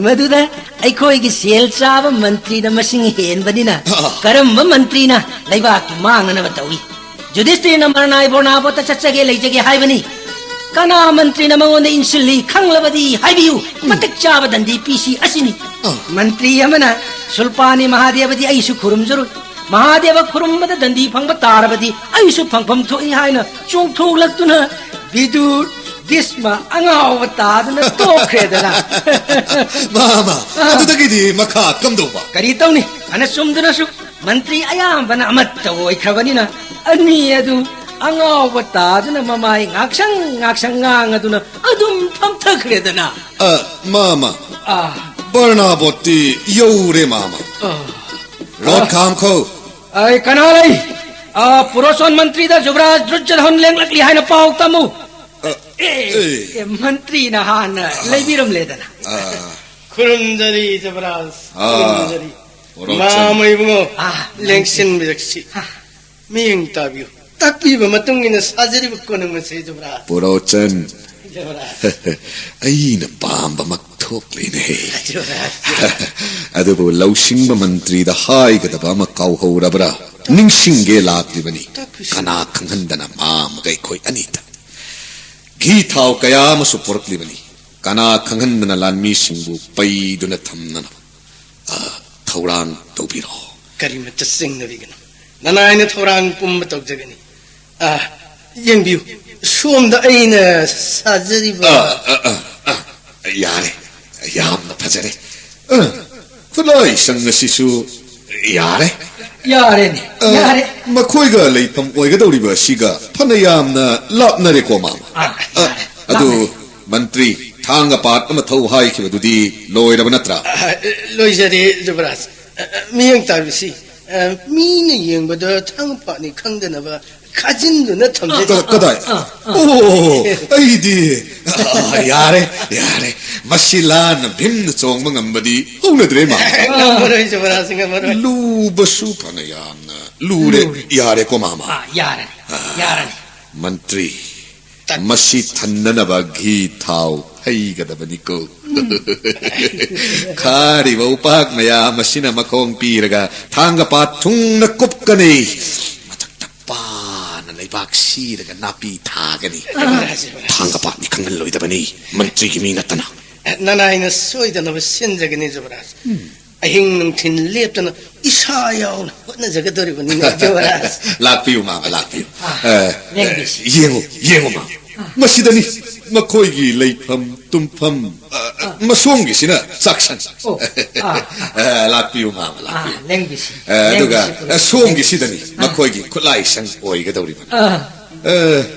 ꯃꯗꯨꯗ ꯑꯩꯈꯣꯏꯒꯤ ꯁꯦꯜ ꯆꯥꯕ ꯃꯟꯇ꯭ꯔꯤꯅ ꯃꯁꯤꯡ ꯍꯦꯟꯕꯅꯤꯅ ꯑꯥ꯫ ꯀꯔꯝꯕ ꯃꯟꯇ꯭ꯔꯤꯅ ꯂꯩꯕꯥꯛꯀꯤ ꯃꯥꯡꯅꯅꯕ ꯇꯧꯏ? ꯌꯨꯙꯤꯁꯇꯤꯔꯅ ꯃꯔꯅꯥꯏ ꯕꯣꯔꯅꯥꯕꯣꯠꯇ ꯆꯠꯆꯒꯦ ꯂꯩꯖꯒꯦ ꯍꯥꯏꯕꯅꯤ꯫ ꯀꯅꯥ ꯃꯟꯇ꯭ꯔꯤꯅ ꯃꯉꯣꯟꯗ ꯏꯟꯁꯤꯜꯂꯤ ꯈꯪꯂꯕꯗꯤ ꯍꯥꯏꯕꯤꯌꯨ꯫ ꯎꯝ꯫ ꯃꯇꯤꯛ ꯆꯥꯕ ꯗꯟꯗꯤ ꯄꯤꯁꯤ ꯑꯁꯤꯅꯤ꯫ ꯑꯥ꯫ ꯃꯟꯇ꯭ꯔꯤ ꯑꯃꯅ ꯁꯨꯜꯄꯥꯅꯤ ꯃꯍꯥꯗꯦꯕꯗꯤ ꯑꯩꯁꯨ ꯈꯨꯔꯨꯝꯖꯔꯨꯏ꯫ ꯃꯍꯥꯗꯦꯕ ꯈꯨꯔꯨꯝꯕꯗ ꯗꯟꯗꯤ ꯐꯪꯕ ꯇꯥꯔꯕꯗꯤ ꯑꯩꯁꯨ ꯐꯪꯐꯝ ꯊꯣꯛꯏ ꯍꯥꯏꯅ ꯆꯣꯡꯊꯣꯛꯂꯛꯇꯨꯅ ꯕꯤꯗꯨꯔ ꯚꯤꯁꯃ ꯑꯉꯥꯎꯕ ꯇꯥꯗꯨꯅ ꯇꯣꯛꯈ꯭ꯔꯦꯗꯅ꯫ ꯃꯥꯃ, ꯑꯥ꯫ ꯑꯗꯨꯗꯒꯤꯗꯤ ꯃꯈꯥ ꯀꯝꯗꯧꯕ? ꯀꯔꯤ ꯇꯧꯅꯤ? ꯐꯅ ꯆꯨꯝꯗꯨꯅꯁꯨ ꯃꯟꯇ꯭ꯔꯤ ꯑꯌꯥꯝꯕꯅ ꯑꯃꯠꯇ ꯑꯣꯏꯈ꯭ꯔꯕꯅꯤꯅ ꯑꯅꯤ ꯑꯗꯨ ꯑꯉꯥꯎꯕ ꯇꯥꯗꯨꯅ ꯃꯃꯥꯏ ꯉꯥꯛꯁꯪ ꯉꯥꯛꯁꯪ ꯉꯥꯡꯉꯗꯨꯅ ꯑꯗꯨꯝ ꯐꯝꯊꯈ꯭ꯔꯦꯗꯅ꯫ ꯑ, ꯃꯥꯃ, ꯑꯥ꯫ ꯕꯔꯅꯥꯕꯣꯠꯇꯤ ꯌꯧꯔꯦ, ꯃꯥꯃ꯫ ꯑꯥ꯫ ꯔꯣꯠ ꯈꯥꯝꯈꯣ꯫ ꯑꯩ ꯀꯅꯥ ꯂꯩ? ꯑꯥ, ꯄꯨꯔꯣꯆꯟ ꯃꯟꯇ꯭ꯔꯤꯗ ꯖꯨꯕꯔꯥꯖ ꯗꯨꯔꯖꯣꯙꯟ ꯂꯦꯡꯂꯛꯂꯤ ꯍꯥꯏꯅ ꯄꯥꯎ ꯇꯝꯃꯨ꯫ ꯑ, ꯑꯦ, ꯑꯦ꯫ ꯑꯦ, ꯃꯟꯇ꯭ꯔꯤꯅ ꯍꯥꯟꯅ ꯂꯩꯕꯤꯔꯝꯂꯦꯗꯅ꯫ ꯑꯥ꯫ ꯈꯨꯔꯨꯝꯖꯔꯤ ꯖꯨꯕꯔꯥꯖ, ꯑꯥ꯫ ꯈꯨꯔꯨꯝꯖꯔꯤ꯫ ꯄꯨꯔꯣꯆꯟ꯫ ꯃꯥꯃ ꯏꯕꯨꯡꯉꯣ, ꯑꯥ꯫ ꯂꯦꯡꯁꯤꯟꯕꯤꯔꯛꯁꯤ꯫ ꯑꯥ꯫ ꯃꯤꯠꯌꯦꯡ ꯇꯥꯕꯤꯌꯨ꯫ ꯇꯥꯛꯄꯤꯕ ꯃꯇꯨꯡ ꯏꯟꯅ ꯁꯥꯖꯔꯤꯕ ꯀꯣꯅꯨꯡ ꯑꯁꯤ, ꯖꯨꯕꯔꯥꯖ꯫ ꯄꯨꯔꯣꯆꯟ꯫ ꯖꯨꯕꯔꯥꯖ꯫ ꯑꯩꯅ ꯄꯥꯝꯕꯃꯛ ꯊꯣꯛꯂꯦꯅꯦꯍꯦ꯫ ꯖꯨꯕꯔꯥꯖ꯫ ꯑꯗꯨꯕꯨ ꯂꯧꯁꯤꯡꯕ ꯃꯟꯇ꯭ꯔꯤꯗ ꯍꯥꯏꯒꯗꯕ ꯑꯃ ꯀꯥꯎꯍꯧꯔꯕ꯭ꯔꯥ? ꯅꯤꯡꯁꯤꯡꯒꯦ ꯂꯥꯛꯂꯤꯕꯅꯤ꯫ ꯇꯥꯛꯄꯤꯁꯤ꯫ ꯀꯅꯥ ꯈꯪꯍꯟꯗꯅ ꯃꯥꯃꯒ ꯑꯩꯈꯣꯏ ꯑꯅꯤꯗ ꯘꯤ ꯊꯥꯎ ꯀꯌꯥ ꯑꯃꯁꯨ ꯄꯨꯔꯛꯂꯤꯕꯅꯤ꯫ ꯀꯅꯥ ꯈꯪꯍꯟꯗꯅ ꯂꯥꯟꯃꯤꯁꯤꯡꯕꯨ ꯄꯩꯗꯨꯅ ꯊꯝꯅꯅꯕ, ꯑ, ꯊꯧꯔꯥꯡ ꯇꯧꯕꯤꯔꯣ꯫ ꯀꯔꯤꯃꯠꯇ ꯆꯤꯡꯅꯕꯤꯒꯅꯨ꯫ ꯅꯅꯥꯏꯅ ꯊꯧꯔꯥꯡ ꯄꯨꯝꯕ ꯇꯧꯖꯒꯅꯤ꯫ ꯑ, ꯌꯦꯡꯕꯤꯌꯨ, ꯁꯣꯝꯗ ꯑꯩꯅ ꯁꯥꯖꯔꯤꯕ ꯑ, ꯑ, ꯑ, ꯑ, ꯌꯥꯔꯦ, ꯌꯥꯝꯅ ꯐꯖꯔꯦ꯫ ꯑ, ꯈꯨꯠꯂꯥꯏꯁꯪ ꯑꯁꯤꯁꯨ ꯌꯥꯔꯦ꯫ ꯌꯥꯔꯦꯅꯦ, ꯑ, ꯌꯥꯔꯦ꯫ ꯃꯈꯣꯏꯒ ꯂꯩꯐꯝ ꯑꯣꯏꯒꯗꯧꯔꯤꯕ ꯑꯁꯤꯒ ꯐꯅ ꯌꯥꯝꯅ ꯂꯥꯞꯅꯔꯦꯀꯣ, ꯃꯥꯃ꯫ ꯑ, ꯑ, ꯌꯥꯔꯦ, ꯑꯗꯨ ꯂꯥꯞꯅꯔꯦ꯫ ꯃꯟꯇ꯭ꯔꯤ, ꯊꯥꯡꯒ ꯄꯥꯠ ꯑꯃ ꯊꯧ ꯍꯥꯏꯈꯤꯕꯗꯨꯗꯤ ꯂꯣꯏꯔꯕ ꯅꯠꯇ꯭ꯔꯥ? ꯑ, ꯂꯣꯏꯖꯔꯦ, ꯖꯨꯕꯔꯥꯖ꯫ ꯑ, ꯑ, ꯃꯤꯠꯌꯦꯡ ꯇꯥꯕꯤꯁꯤ꯫ ꯑ, ꯃꯤꯅ ꯌꯦꯡꯕꯗ ꯊꯥꯡꯒ ꯄꯥꯠꯅꯤ ꯈꯪꯗꯅꯕ ꯈꯥꯖꯤꯟꯗꯨꯅ ꯊꯝꯖꯔꯤ꯫ ꯀ-, ꯀꯗꯥꯏ? ꯑ, ꯑ꯫ ꯑꯣ, ꯑꯩꯗꯤ, ꯑ, ꯌꯥꯔꯦ, ꯌꯥꯔꯦ꯫ ꯃꯁꯤ ꯂꯥꯟꯅ ꯚꯤꯝꯅ ꯆꯣꯡꯕ ꯉꯝꯕꯗꯤ ꯍꯧꯅꯗ꯭ꯔꯦ, ꯃꯥꯃ꯫ ꯉꯝꯃꯔꯣꯏ, ꯖꯨꯕꯔꯥꯖ, ꯉꯝꯃꯔꯣꯏ꯫ ꯂꯨꯕꯁꯨ ꯐꯅ ꯌꯥꯝꯅ ꯂꯨꯔꯦ꯫ ꯂꯨꯔꯦ꯫ ꯌꯥꯔꯦꯀꯣ, ꯃꯥꯃ? ꯑ, ꯌꯥꯔꯅꯤ, ꯑ, ꯌꯥꯔꯅꯤ꯫ ꯃꯟꯇ꯭ꯔꯤ, ꯇꯠ꯫ ꯃꯁꯤ ꯊꯟꯅꯅꯕ ꯘꯤ ꯊꯥꯎ ꯍꯩꯒꯗꯕꯅꯤꯀꯣ꯫ ꯎꯝ꯫ ꯈꯥꯔꯤꯕ ꯎꯄꯥꯛ ꯃꯌꯥꯝ ꯑꯁꯤꯅ ꯃꯈꯣꯡ ꯄꯤꯔꯒ ꯊꯥꯡꯒ ꯄꯥꯠ ꯊꯨꯡꯅ ꯀꯨꯞꯀꯅꯤ꯫ ꯃꯊꯛꯇ ꯄꯥꯅ ꯂꯩꯕꯥꯛ ꯁꯤꯔꯒ ꯅꯥꯄꯤ ꯊꯥꯒꯅꯤ꯫ ꯑ꯫ ꯊꯥꯡꯒ ꯄꯥꯠꯅꯤ ꯈꯪꯍꯜꯂꯣꯏꯗꯕꯅꯤ, ꯃꯟꯇ꯭ꯔꯤꯒꯤ ꯃꯤ ꯅꯠꯇꯅ꯫ ꯅꯅꯥꯏꯅ ꯁꯣꯏꯗꯅꯕ ꯁꯤꯟꯖꯒꯅꯤ, ꯖꯨꯕꯔꯥꯖ꯫ ꯎꯝ꯫ ꯑꯍꯤꯡ ꯅꯨꯡꯊꯤꯜ ꯂꯦꯞꯇꯅ ꯏꯁꯥ ꯌꯥꯎꯅ ꯍꯣꯠꯅꯖꯒꯗꯧꯔꯤꯕꯅꯤꯅꯦ, ꯖꯨꯕꯔꯥꯖ꯫ ꯂꯥꯛꯄꯤꯌꯨ, ꯃꯥꯃ, ꯂꯥꯛꯄꯤꯌꯨ꯫ ꯑꯥ, ꯑ, ꯂꯦꯡꯕꯤꯁꯤ꯫ ꯌꯦꯡꯉꯨ, ꯌꯦꯡꯉꯨ, ꯃꯥꯃ꯫ ꯃꯁꯤꯗꯅꯤ ꯃꯈꯣꯏꯒꯤ ꯂꯩꯐꯝ ꯇꯨꯝꯐꯝ꯫ ꯑ, ꯑ, ꯃꯁꯣꯝꯒꯤꯁꯤꯅ ꯆꯥꯛꯁꯪ꯫ ꯑꯣ, ꯑ, ꯑ, ꯂꯥꯛꯄꯤꯌꯨ, ꯃꯥꯃ, ꯑ, ꯂꯥꯛꯄꯤꯌꯨ꯫ ꯂꯦꯡꯕꯤꯁꯤ, ꯑ, ꯑꯗꯨꯒ, ꯂꯦꯡꯕꯤꯁꯤ, ꯄꯨꯔꯣꯏ꯫ ꯑ, ꯁꯣꯝꯒꯤꯁꯤꯗꯅꯤ ꯑ꯫ ꯃꯈꯣꯏꯒꯤ ꯈꯨꯠꯂꯥꯏꯁꯪ ꯑꯣꯏꯒꯗꯧꯔꯤꯕ꯫ ꯑ꯫ ꯑ,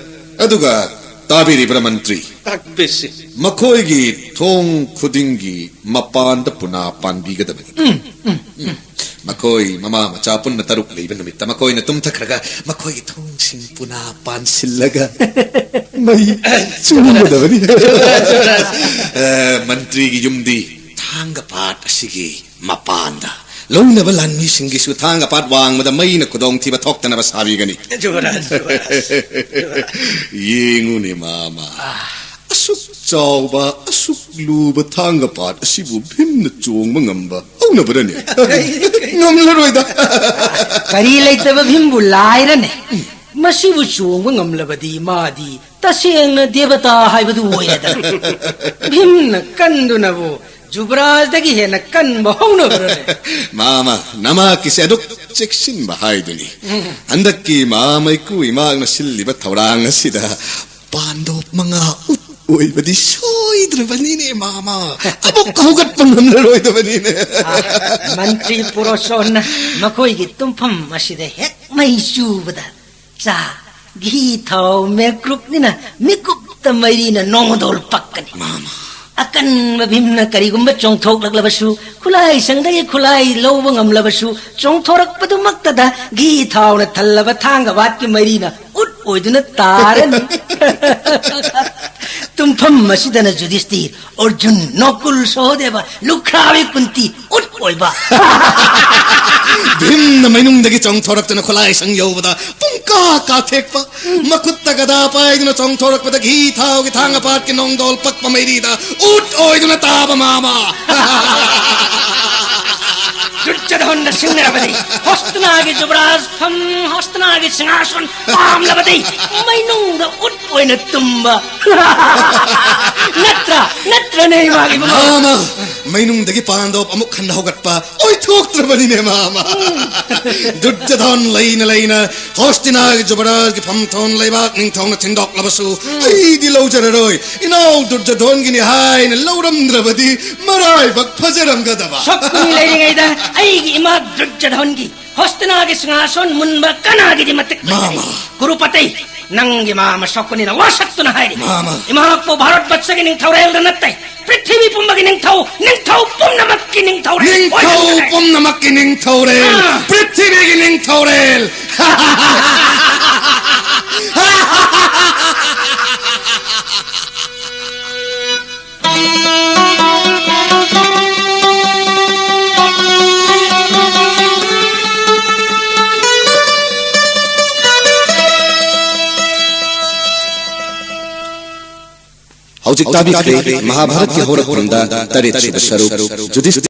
ꯑꯗꯨꯒ ꯇꯥꯕꯤꯔꯤꯕ꯭ꯔꯥ, ꯃꯟꯇ꯭ꯔꯤ? ꯇꯥꯛꯄꯤꯁꯤ꯫ ꯃꯈꯣꯏꯒꯤ ꯊꯣꯡ ꯈꯨꯗꯤꯡꯒꯤ ꯃꯄꯥꯟꯗ ꯄꯨꯅꯥ ꯄꯥꯟꯕꯤꯒꯗꯕꯅꯤ꯫ ꯎꯝ, ꯎꯝ, ꯎꯝ꯫ ꯃꯈꯣꯏ ꯃꯃꯥ ꯃꯆꯥ ꯄꯨꯟꯅ ꯇꯔꯨꯛ ꯂꯩꯕ ꯅꯨꯃꯤꯠꯇ ꯃꯈꯣꯏꯅ ꯇꯨꯝꯊꯈ꯭ꯔꯒ ꯃꯈꯣꯏꯒꯤ ꯊꯣꯡꯁꯤꯡ ꯄꯨꯅꯥ ꯄꯥꯟꯁꯤꯜꯂꯒ ꯃꯩ ꯆꯨꯒꯗꯕꯅꯤ꯫ ꯑ, ꯃꯟꯇ꯭ꯔꯤꯒꯤ ꯌꯨꯝꯗꯤ ꯊꯥꯡꯒ ꯄꯥꯠ ꯑꯁꯤꯒꯤ ꯃꯄꯥꯟꯗ꯫ ꯂꯧꯅꯕ ꯂꯥꯟꯃꯤꯁꯤꯡꯒꯤꯁꯨ ꯊꯥꯡꯒ ꯄꯥꯠ ꯋꯥꯡꯃꯗ ꯃꯩꯅ ꯈꯨꯗꯣꯡꯊꯤꯕ ꯊꯣꯛꯇꯅꯕ ꯁꯥꯕꯤꯒꯅꯤ꯫ ꯌꯨꯕꯔꯥꯖ, ꯌꯨꯕꯔꯥꯖ, ꯌꯨꯕꯔꯥꯖ꯫ ꯌꯦꯡꯉꯨꯅꯦ, ꯃꯥꯃ꯫ ꯑꯥ꯫ ꯑꯁꯨꯛ ꯆꯥꯎꯕ, ꯑꯁꯨꯛ ꯂꯨꯕ ꯊꯥꯡꯒ ꯄꯥꯠ ꯑꯁꯤꯕꯨ ꯚꯤꯝꯅ ꯆꯣꯡꯕ ꯉꯝꯕ ꯍꯧꯅꯕ꯭ꯔꯅꯦ? ꯉꯝꯂꯔꯣꯏꯗ꯫ ꯀꯔꯤ ꯂꯩꯇꯕ ꯚꯤꯝꯕꯨ ꯂꯥꯏꯔꯅꯦ? ꯃꯁꯤꯕꯨ ꯆꯣꯡꯕ ꯉꯝꯂꯕꯗꯤ ꯃꯥꯗꯤ ꯇꯁꯦꯡꯅ ꯗꯦꯕꯇꯥ ꯍꯥꯏꯕꯗꯨ ꯑꯣꯏꯔꯦꯗꯅ꯫ ꯚꯤꯝꯅ ꯀꯟꯗꯨꯅꯕꯨ ꯖꯨꯕꯔꯥꯖꯗꯒꯤ ꯍꯦꯟꯅ ꯀꯟꯕ ꯍꯧꯅꯕ꯭ꯔꯅꯦ? ꯃꯥꯃ, ꯅꯃꯥꯛꯀꯤꯁꯦ ꯑꯗꯨꯛ ꯆꯦꯛꯁꯤꯟꯕ ꯍꯥꯏꯗꯨꯅꯤ꯫ ꯎꯝ꯫ ꯍꯟꯗꯛꯀꯤ ꯃꯍꯥꯃꯩꯀꯨ ꯏꯃꯥꯛꯅ ꯁꯤꯜꯂꯤꯕ ꯊꯧꯔꯥꯡ ꯑꯁꯤꯗ ꯄꯥꯟꯗꯣꯞ ꯃꯉꯥ ꯎꯠ ꯑꯣꯏꯕꯗꯤ ꯁꯣꯏꯗ꯭ꯔꯕꯅꯤꯅꯦ, ꯃꯥꯃ꯫ ꯑꯃꯨꯛ ꯍꯧꯒꯠꯄ ꯉꯝꯂꯔꯣꯏꯗꯕꯅꯤꯅꯦ꯫ ꯑꯥ, ꯃꯟꯇ꯭ꯔꯤ ꯄꯨꯔꯣꯁꯣꯟꯅ ꯃꯈꯣꯏꯒꯤ ꯇꯨꯝꯐꯝ ꯑꯁꯤꯗ ꯍꯦꯛ ꯃꯩ ꯆꯨꯕꯗ ꯆꯥ, ꯘꯤ, ꯊꯥꯎ, ꯃꯦꯀ꯭ꯔꯨꯞꯅꯤꯅ ꯃꯤꯀꯨꯞꯇ ꯃꯩꯔꯤꯅ ꯅꯣꯡꯗꯣꯜ ꯄꯛꯀꯅꯤ꯫ ꯃꯥꯃ꯫ ꯑꯀꯟꯕ ꯚꯤꯝꯅ ꯀꯔꯤꯒꯨꯝꯕ ꯆꯣꯡꯊꯣꯛꯂꯛꯂꯕꯁꯨ, ꯈꯨꯠꯂꯥꯏꯁꯪꯗꯒꯤ ꯈꯨꯠꯂꯥꯏ ꯂꯧꯕ ꯉꯝꯂꯕꯁꯨ, ꯆꯣꯡꯊꯣꯔꯛꯄꯗꯨꯃꯛꯇꯗ ꯘꯤ ꯊꯥꯎꯅ ꯊꯜꯂꯕ ꯊꯥꯡꯒ ꯄꯥꯠꯀꯤ ꯃꯩꯔꯤꯅ ꯎꯠ ꯑꯣꯏꯗꯨꯅ ꯇꯥꯔꯅꯤ꯫ ꯇꯨꯝꯐꯝ ꯑꯁꯤꯗꯅ ꯖꯨꯗꯤꯁꯇꯤꯔ, ꯑꯔꯖꯨꯟ, ꯅꯣꯀꯨꯜ, ꯁꯍꯣꯗꯦꯕ, ꯂꯨꯈ꯭ꯔꯥꯕꯤ ꯀꯨꯟꯇꯤ ꯎꯠ ꯑꯣꯏꯕ꯫ ꯚꯤꯝꯅ ꯃꯩꯅꯨꯡꯗꯒꯤ ꯆꯣꯡꯊꯣꯔꯛꯇꯨꯅ ꯈꯨꯠꯂꯥꯏꯁꯪ ꯌꯧꯕꯗ ꯄꯨꯡꯀꯥ ꯀꯥꯊꯦꯛꯄ, ꯃꯈꯨꯠꯇ ꯒꯗꯥ ꯄꯥꯏꯗꯨꯅ ꯆꯣꯡꯊꯣꯔꯛꯄꯗ ꯘꯤ ꯊꯥꯎꯒꯤ ꯊꯥꯡꯒ ꯄꯥꯠꯀꯤ ꯅꯣꯡꯗꯣꯜ ꯄꯛꯄ ꯃꯩꯔꯤꯗ ꯎꯠ ꯑꯣꯏꯗꯨꯅ ꯇꯥꯕ, ꯃꯥꯃ꯫ ꯗꯨꯔꯖꯣꯙꯟꯅ ꯁꯤꯡꯅꯔꯕꯗꯤ, ꯍꯣꯁꯇꯅꯥꯒꯤ ꯖꯨꯕꯔꯥꯖ ꯐꯝ, ꯍꯣꯁꯇꯅꯥꯒꯤ ꯁꯤꯡꯍꯥꯁꯟ ꯄꯥꯝꯂꯕꯗꯤ ꯃꯩꯅꯨꯡꯗ ꯎꯠ ꯑꯣꯏꯅ ꯇꯨꯝꯕ꯫ ꯅꯠꯇ꯭ꯔꯥ? ꯅꯠꯇ꯭ꯔꯅꯦ, ꯏꯃꯥꯒꯤ ꯃꯃꯥ? ꯃꯥꯃ, ꯃꯩꯅꯨꯡꯗꯒꯤ ꯄꯥꯟꯗꯣꯞ ꯑꯃꯨꯛ ꯍꯟꯅ ꯍꯧꯒꯠꯄ ꯑꯣꯏꯊꯣꯛꯇ꯭ꯔꯕꯅꯤꯅꯦ, ꯃꯥꯃ꯫ ꯗꯨꯔꯖꯣꯙꯟ ꯂꯩꯅ ꯂꯩꯅ ꯍꯣꯁꯇꯤꯅꯥꯒꯤ ꯖꯨꯕꯔꯥꯖꯒꯤ ꯐꯝꯊꯣꯟ ꯂꯩꯕꯥꯛ ꯅꯤꯡꯊꯧꯅ ꯊꯤꯟꯗꯣꯛꯂꯕꯁꯨ, ꯎꯝ꯫ ꯑꯩꯗꯤ ꯂꯧꯖꯔꯔꯣꯏ꯫ ꯏꯅꯥꯎ ꯗꯨꯔꯖꯣꯙꯟꯒꯤꯅꯤ ꯍꯥꯏꯅ ꯂꯧꯔꯝꯗ꯭ꯔꯕꯗꯤ ꯃꯔꯥꯏꯕꯛ ꯐꯖꯔꯝꯒꯗꯕ꯫ ꯁꯛꯄꯨꯅꯤ ꯂꯩꯔꯤꯉꯩꯗ ꯑꯩꯒꯤ ꯏꯃꯥ ꯗꯨꯔꯖꯣꯙꯟꯒꯤ ꯍꯣꯁꯇꯤꯅꯥꯒꯤ ꯁꯤꯡꯍꯥꯁꯣꯟ ꯃꯨꯟꯕ ꯀꯅꯥꯒꯤꯗꯤ ꯃꯇꯤꯛ ꯂꯩꯇꯦ꯫ ꯃꯥꯃ꯫ ꯀꯨꯔꯨꯄꯇꯩ, ꯅꯪꯒꯤ ꯃꯥꯃ ꯁꯛꯄꯅꯤꯅ ꯋꯥꯁꯛꯇꯨꯅ ꯍꯥꯏꯔꯤ꯫ ꯃꯥꯃ꯫ ꯏꯃꯥꯄꯨ ꯚꯥꯔꯠ ꯕꯠꯁꯒꯤ ꯅꯤꯡꯊꯧꯔꯦꯜꯗ ꯅꯠꯇꯦ, ꯄ꯭ꯔꯤꯊꯤꯕꯤ ꯄꯨꯝꯕꯒꯤ ꯅꯤꯡꯊꯧ, ꯅꯤꯡꯊꯧ ꯄꯨꯝꯅꯃꯛꯀꯤ ꯅꯤꯡꯊꯧꯔꯦꯜ ꯅꯤꯡꯊꯧ ꯑꯣꯏꯍꯟꯒꯗꯕꯅꯦ꯫ ꯄꯨꯝꯅꯃꯛꯀꯤ ꯅꯤꯡꯊꯧꯔꯦꯜ, ꯑꯥ꯫ ꯄ꯭ꯔꯤꯊꯤꯕꯤꯒꯤ ꯅꯤꯡꯊꯧꯔꯦꯜ꯫ ꯍꯧꯖꯤꯛ ꯇꯥꯕꯤꯈ꯭ꯔꯦ ꯃꯍꯥꯚꯥꯔꯠꯀꯤ ꯍꯧꯔꯛꯐꯝꯗ ꯇꯔꯦꯠꯁꯨꯕ ꯁꯔꯨꯛ, ꯌꯨꯙꯤꯁꯊꯤꯔ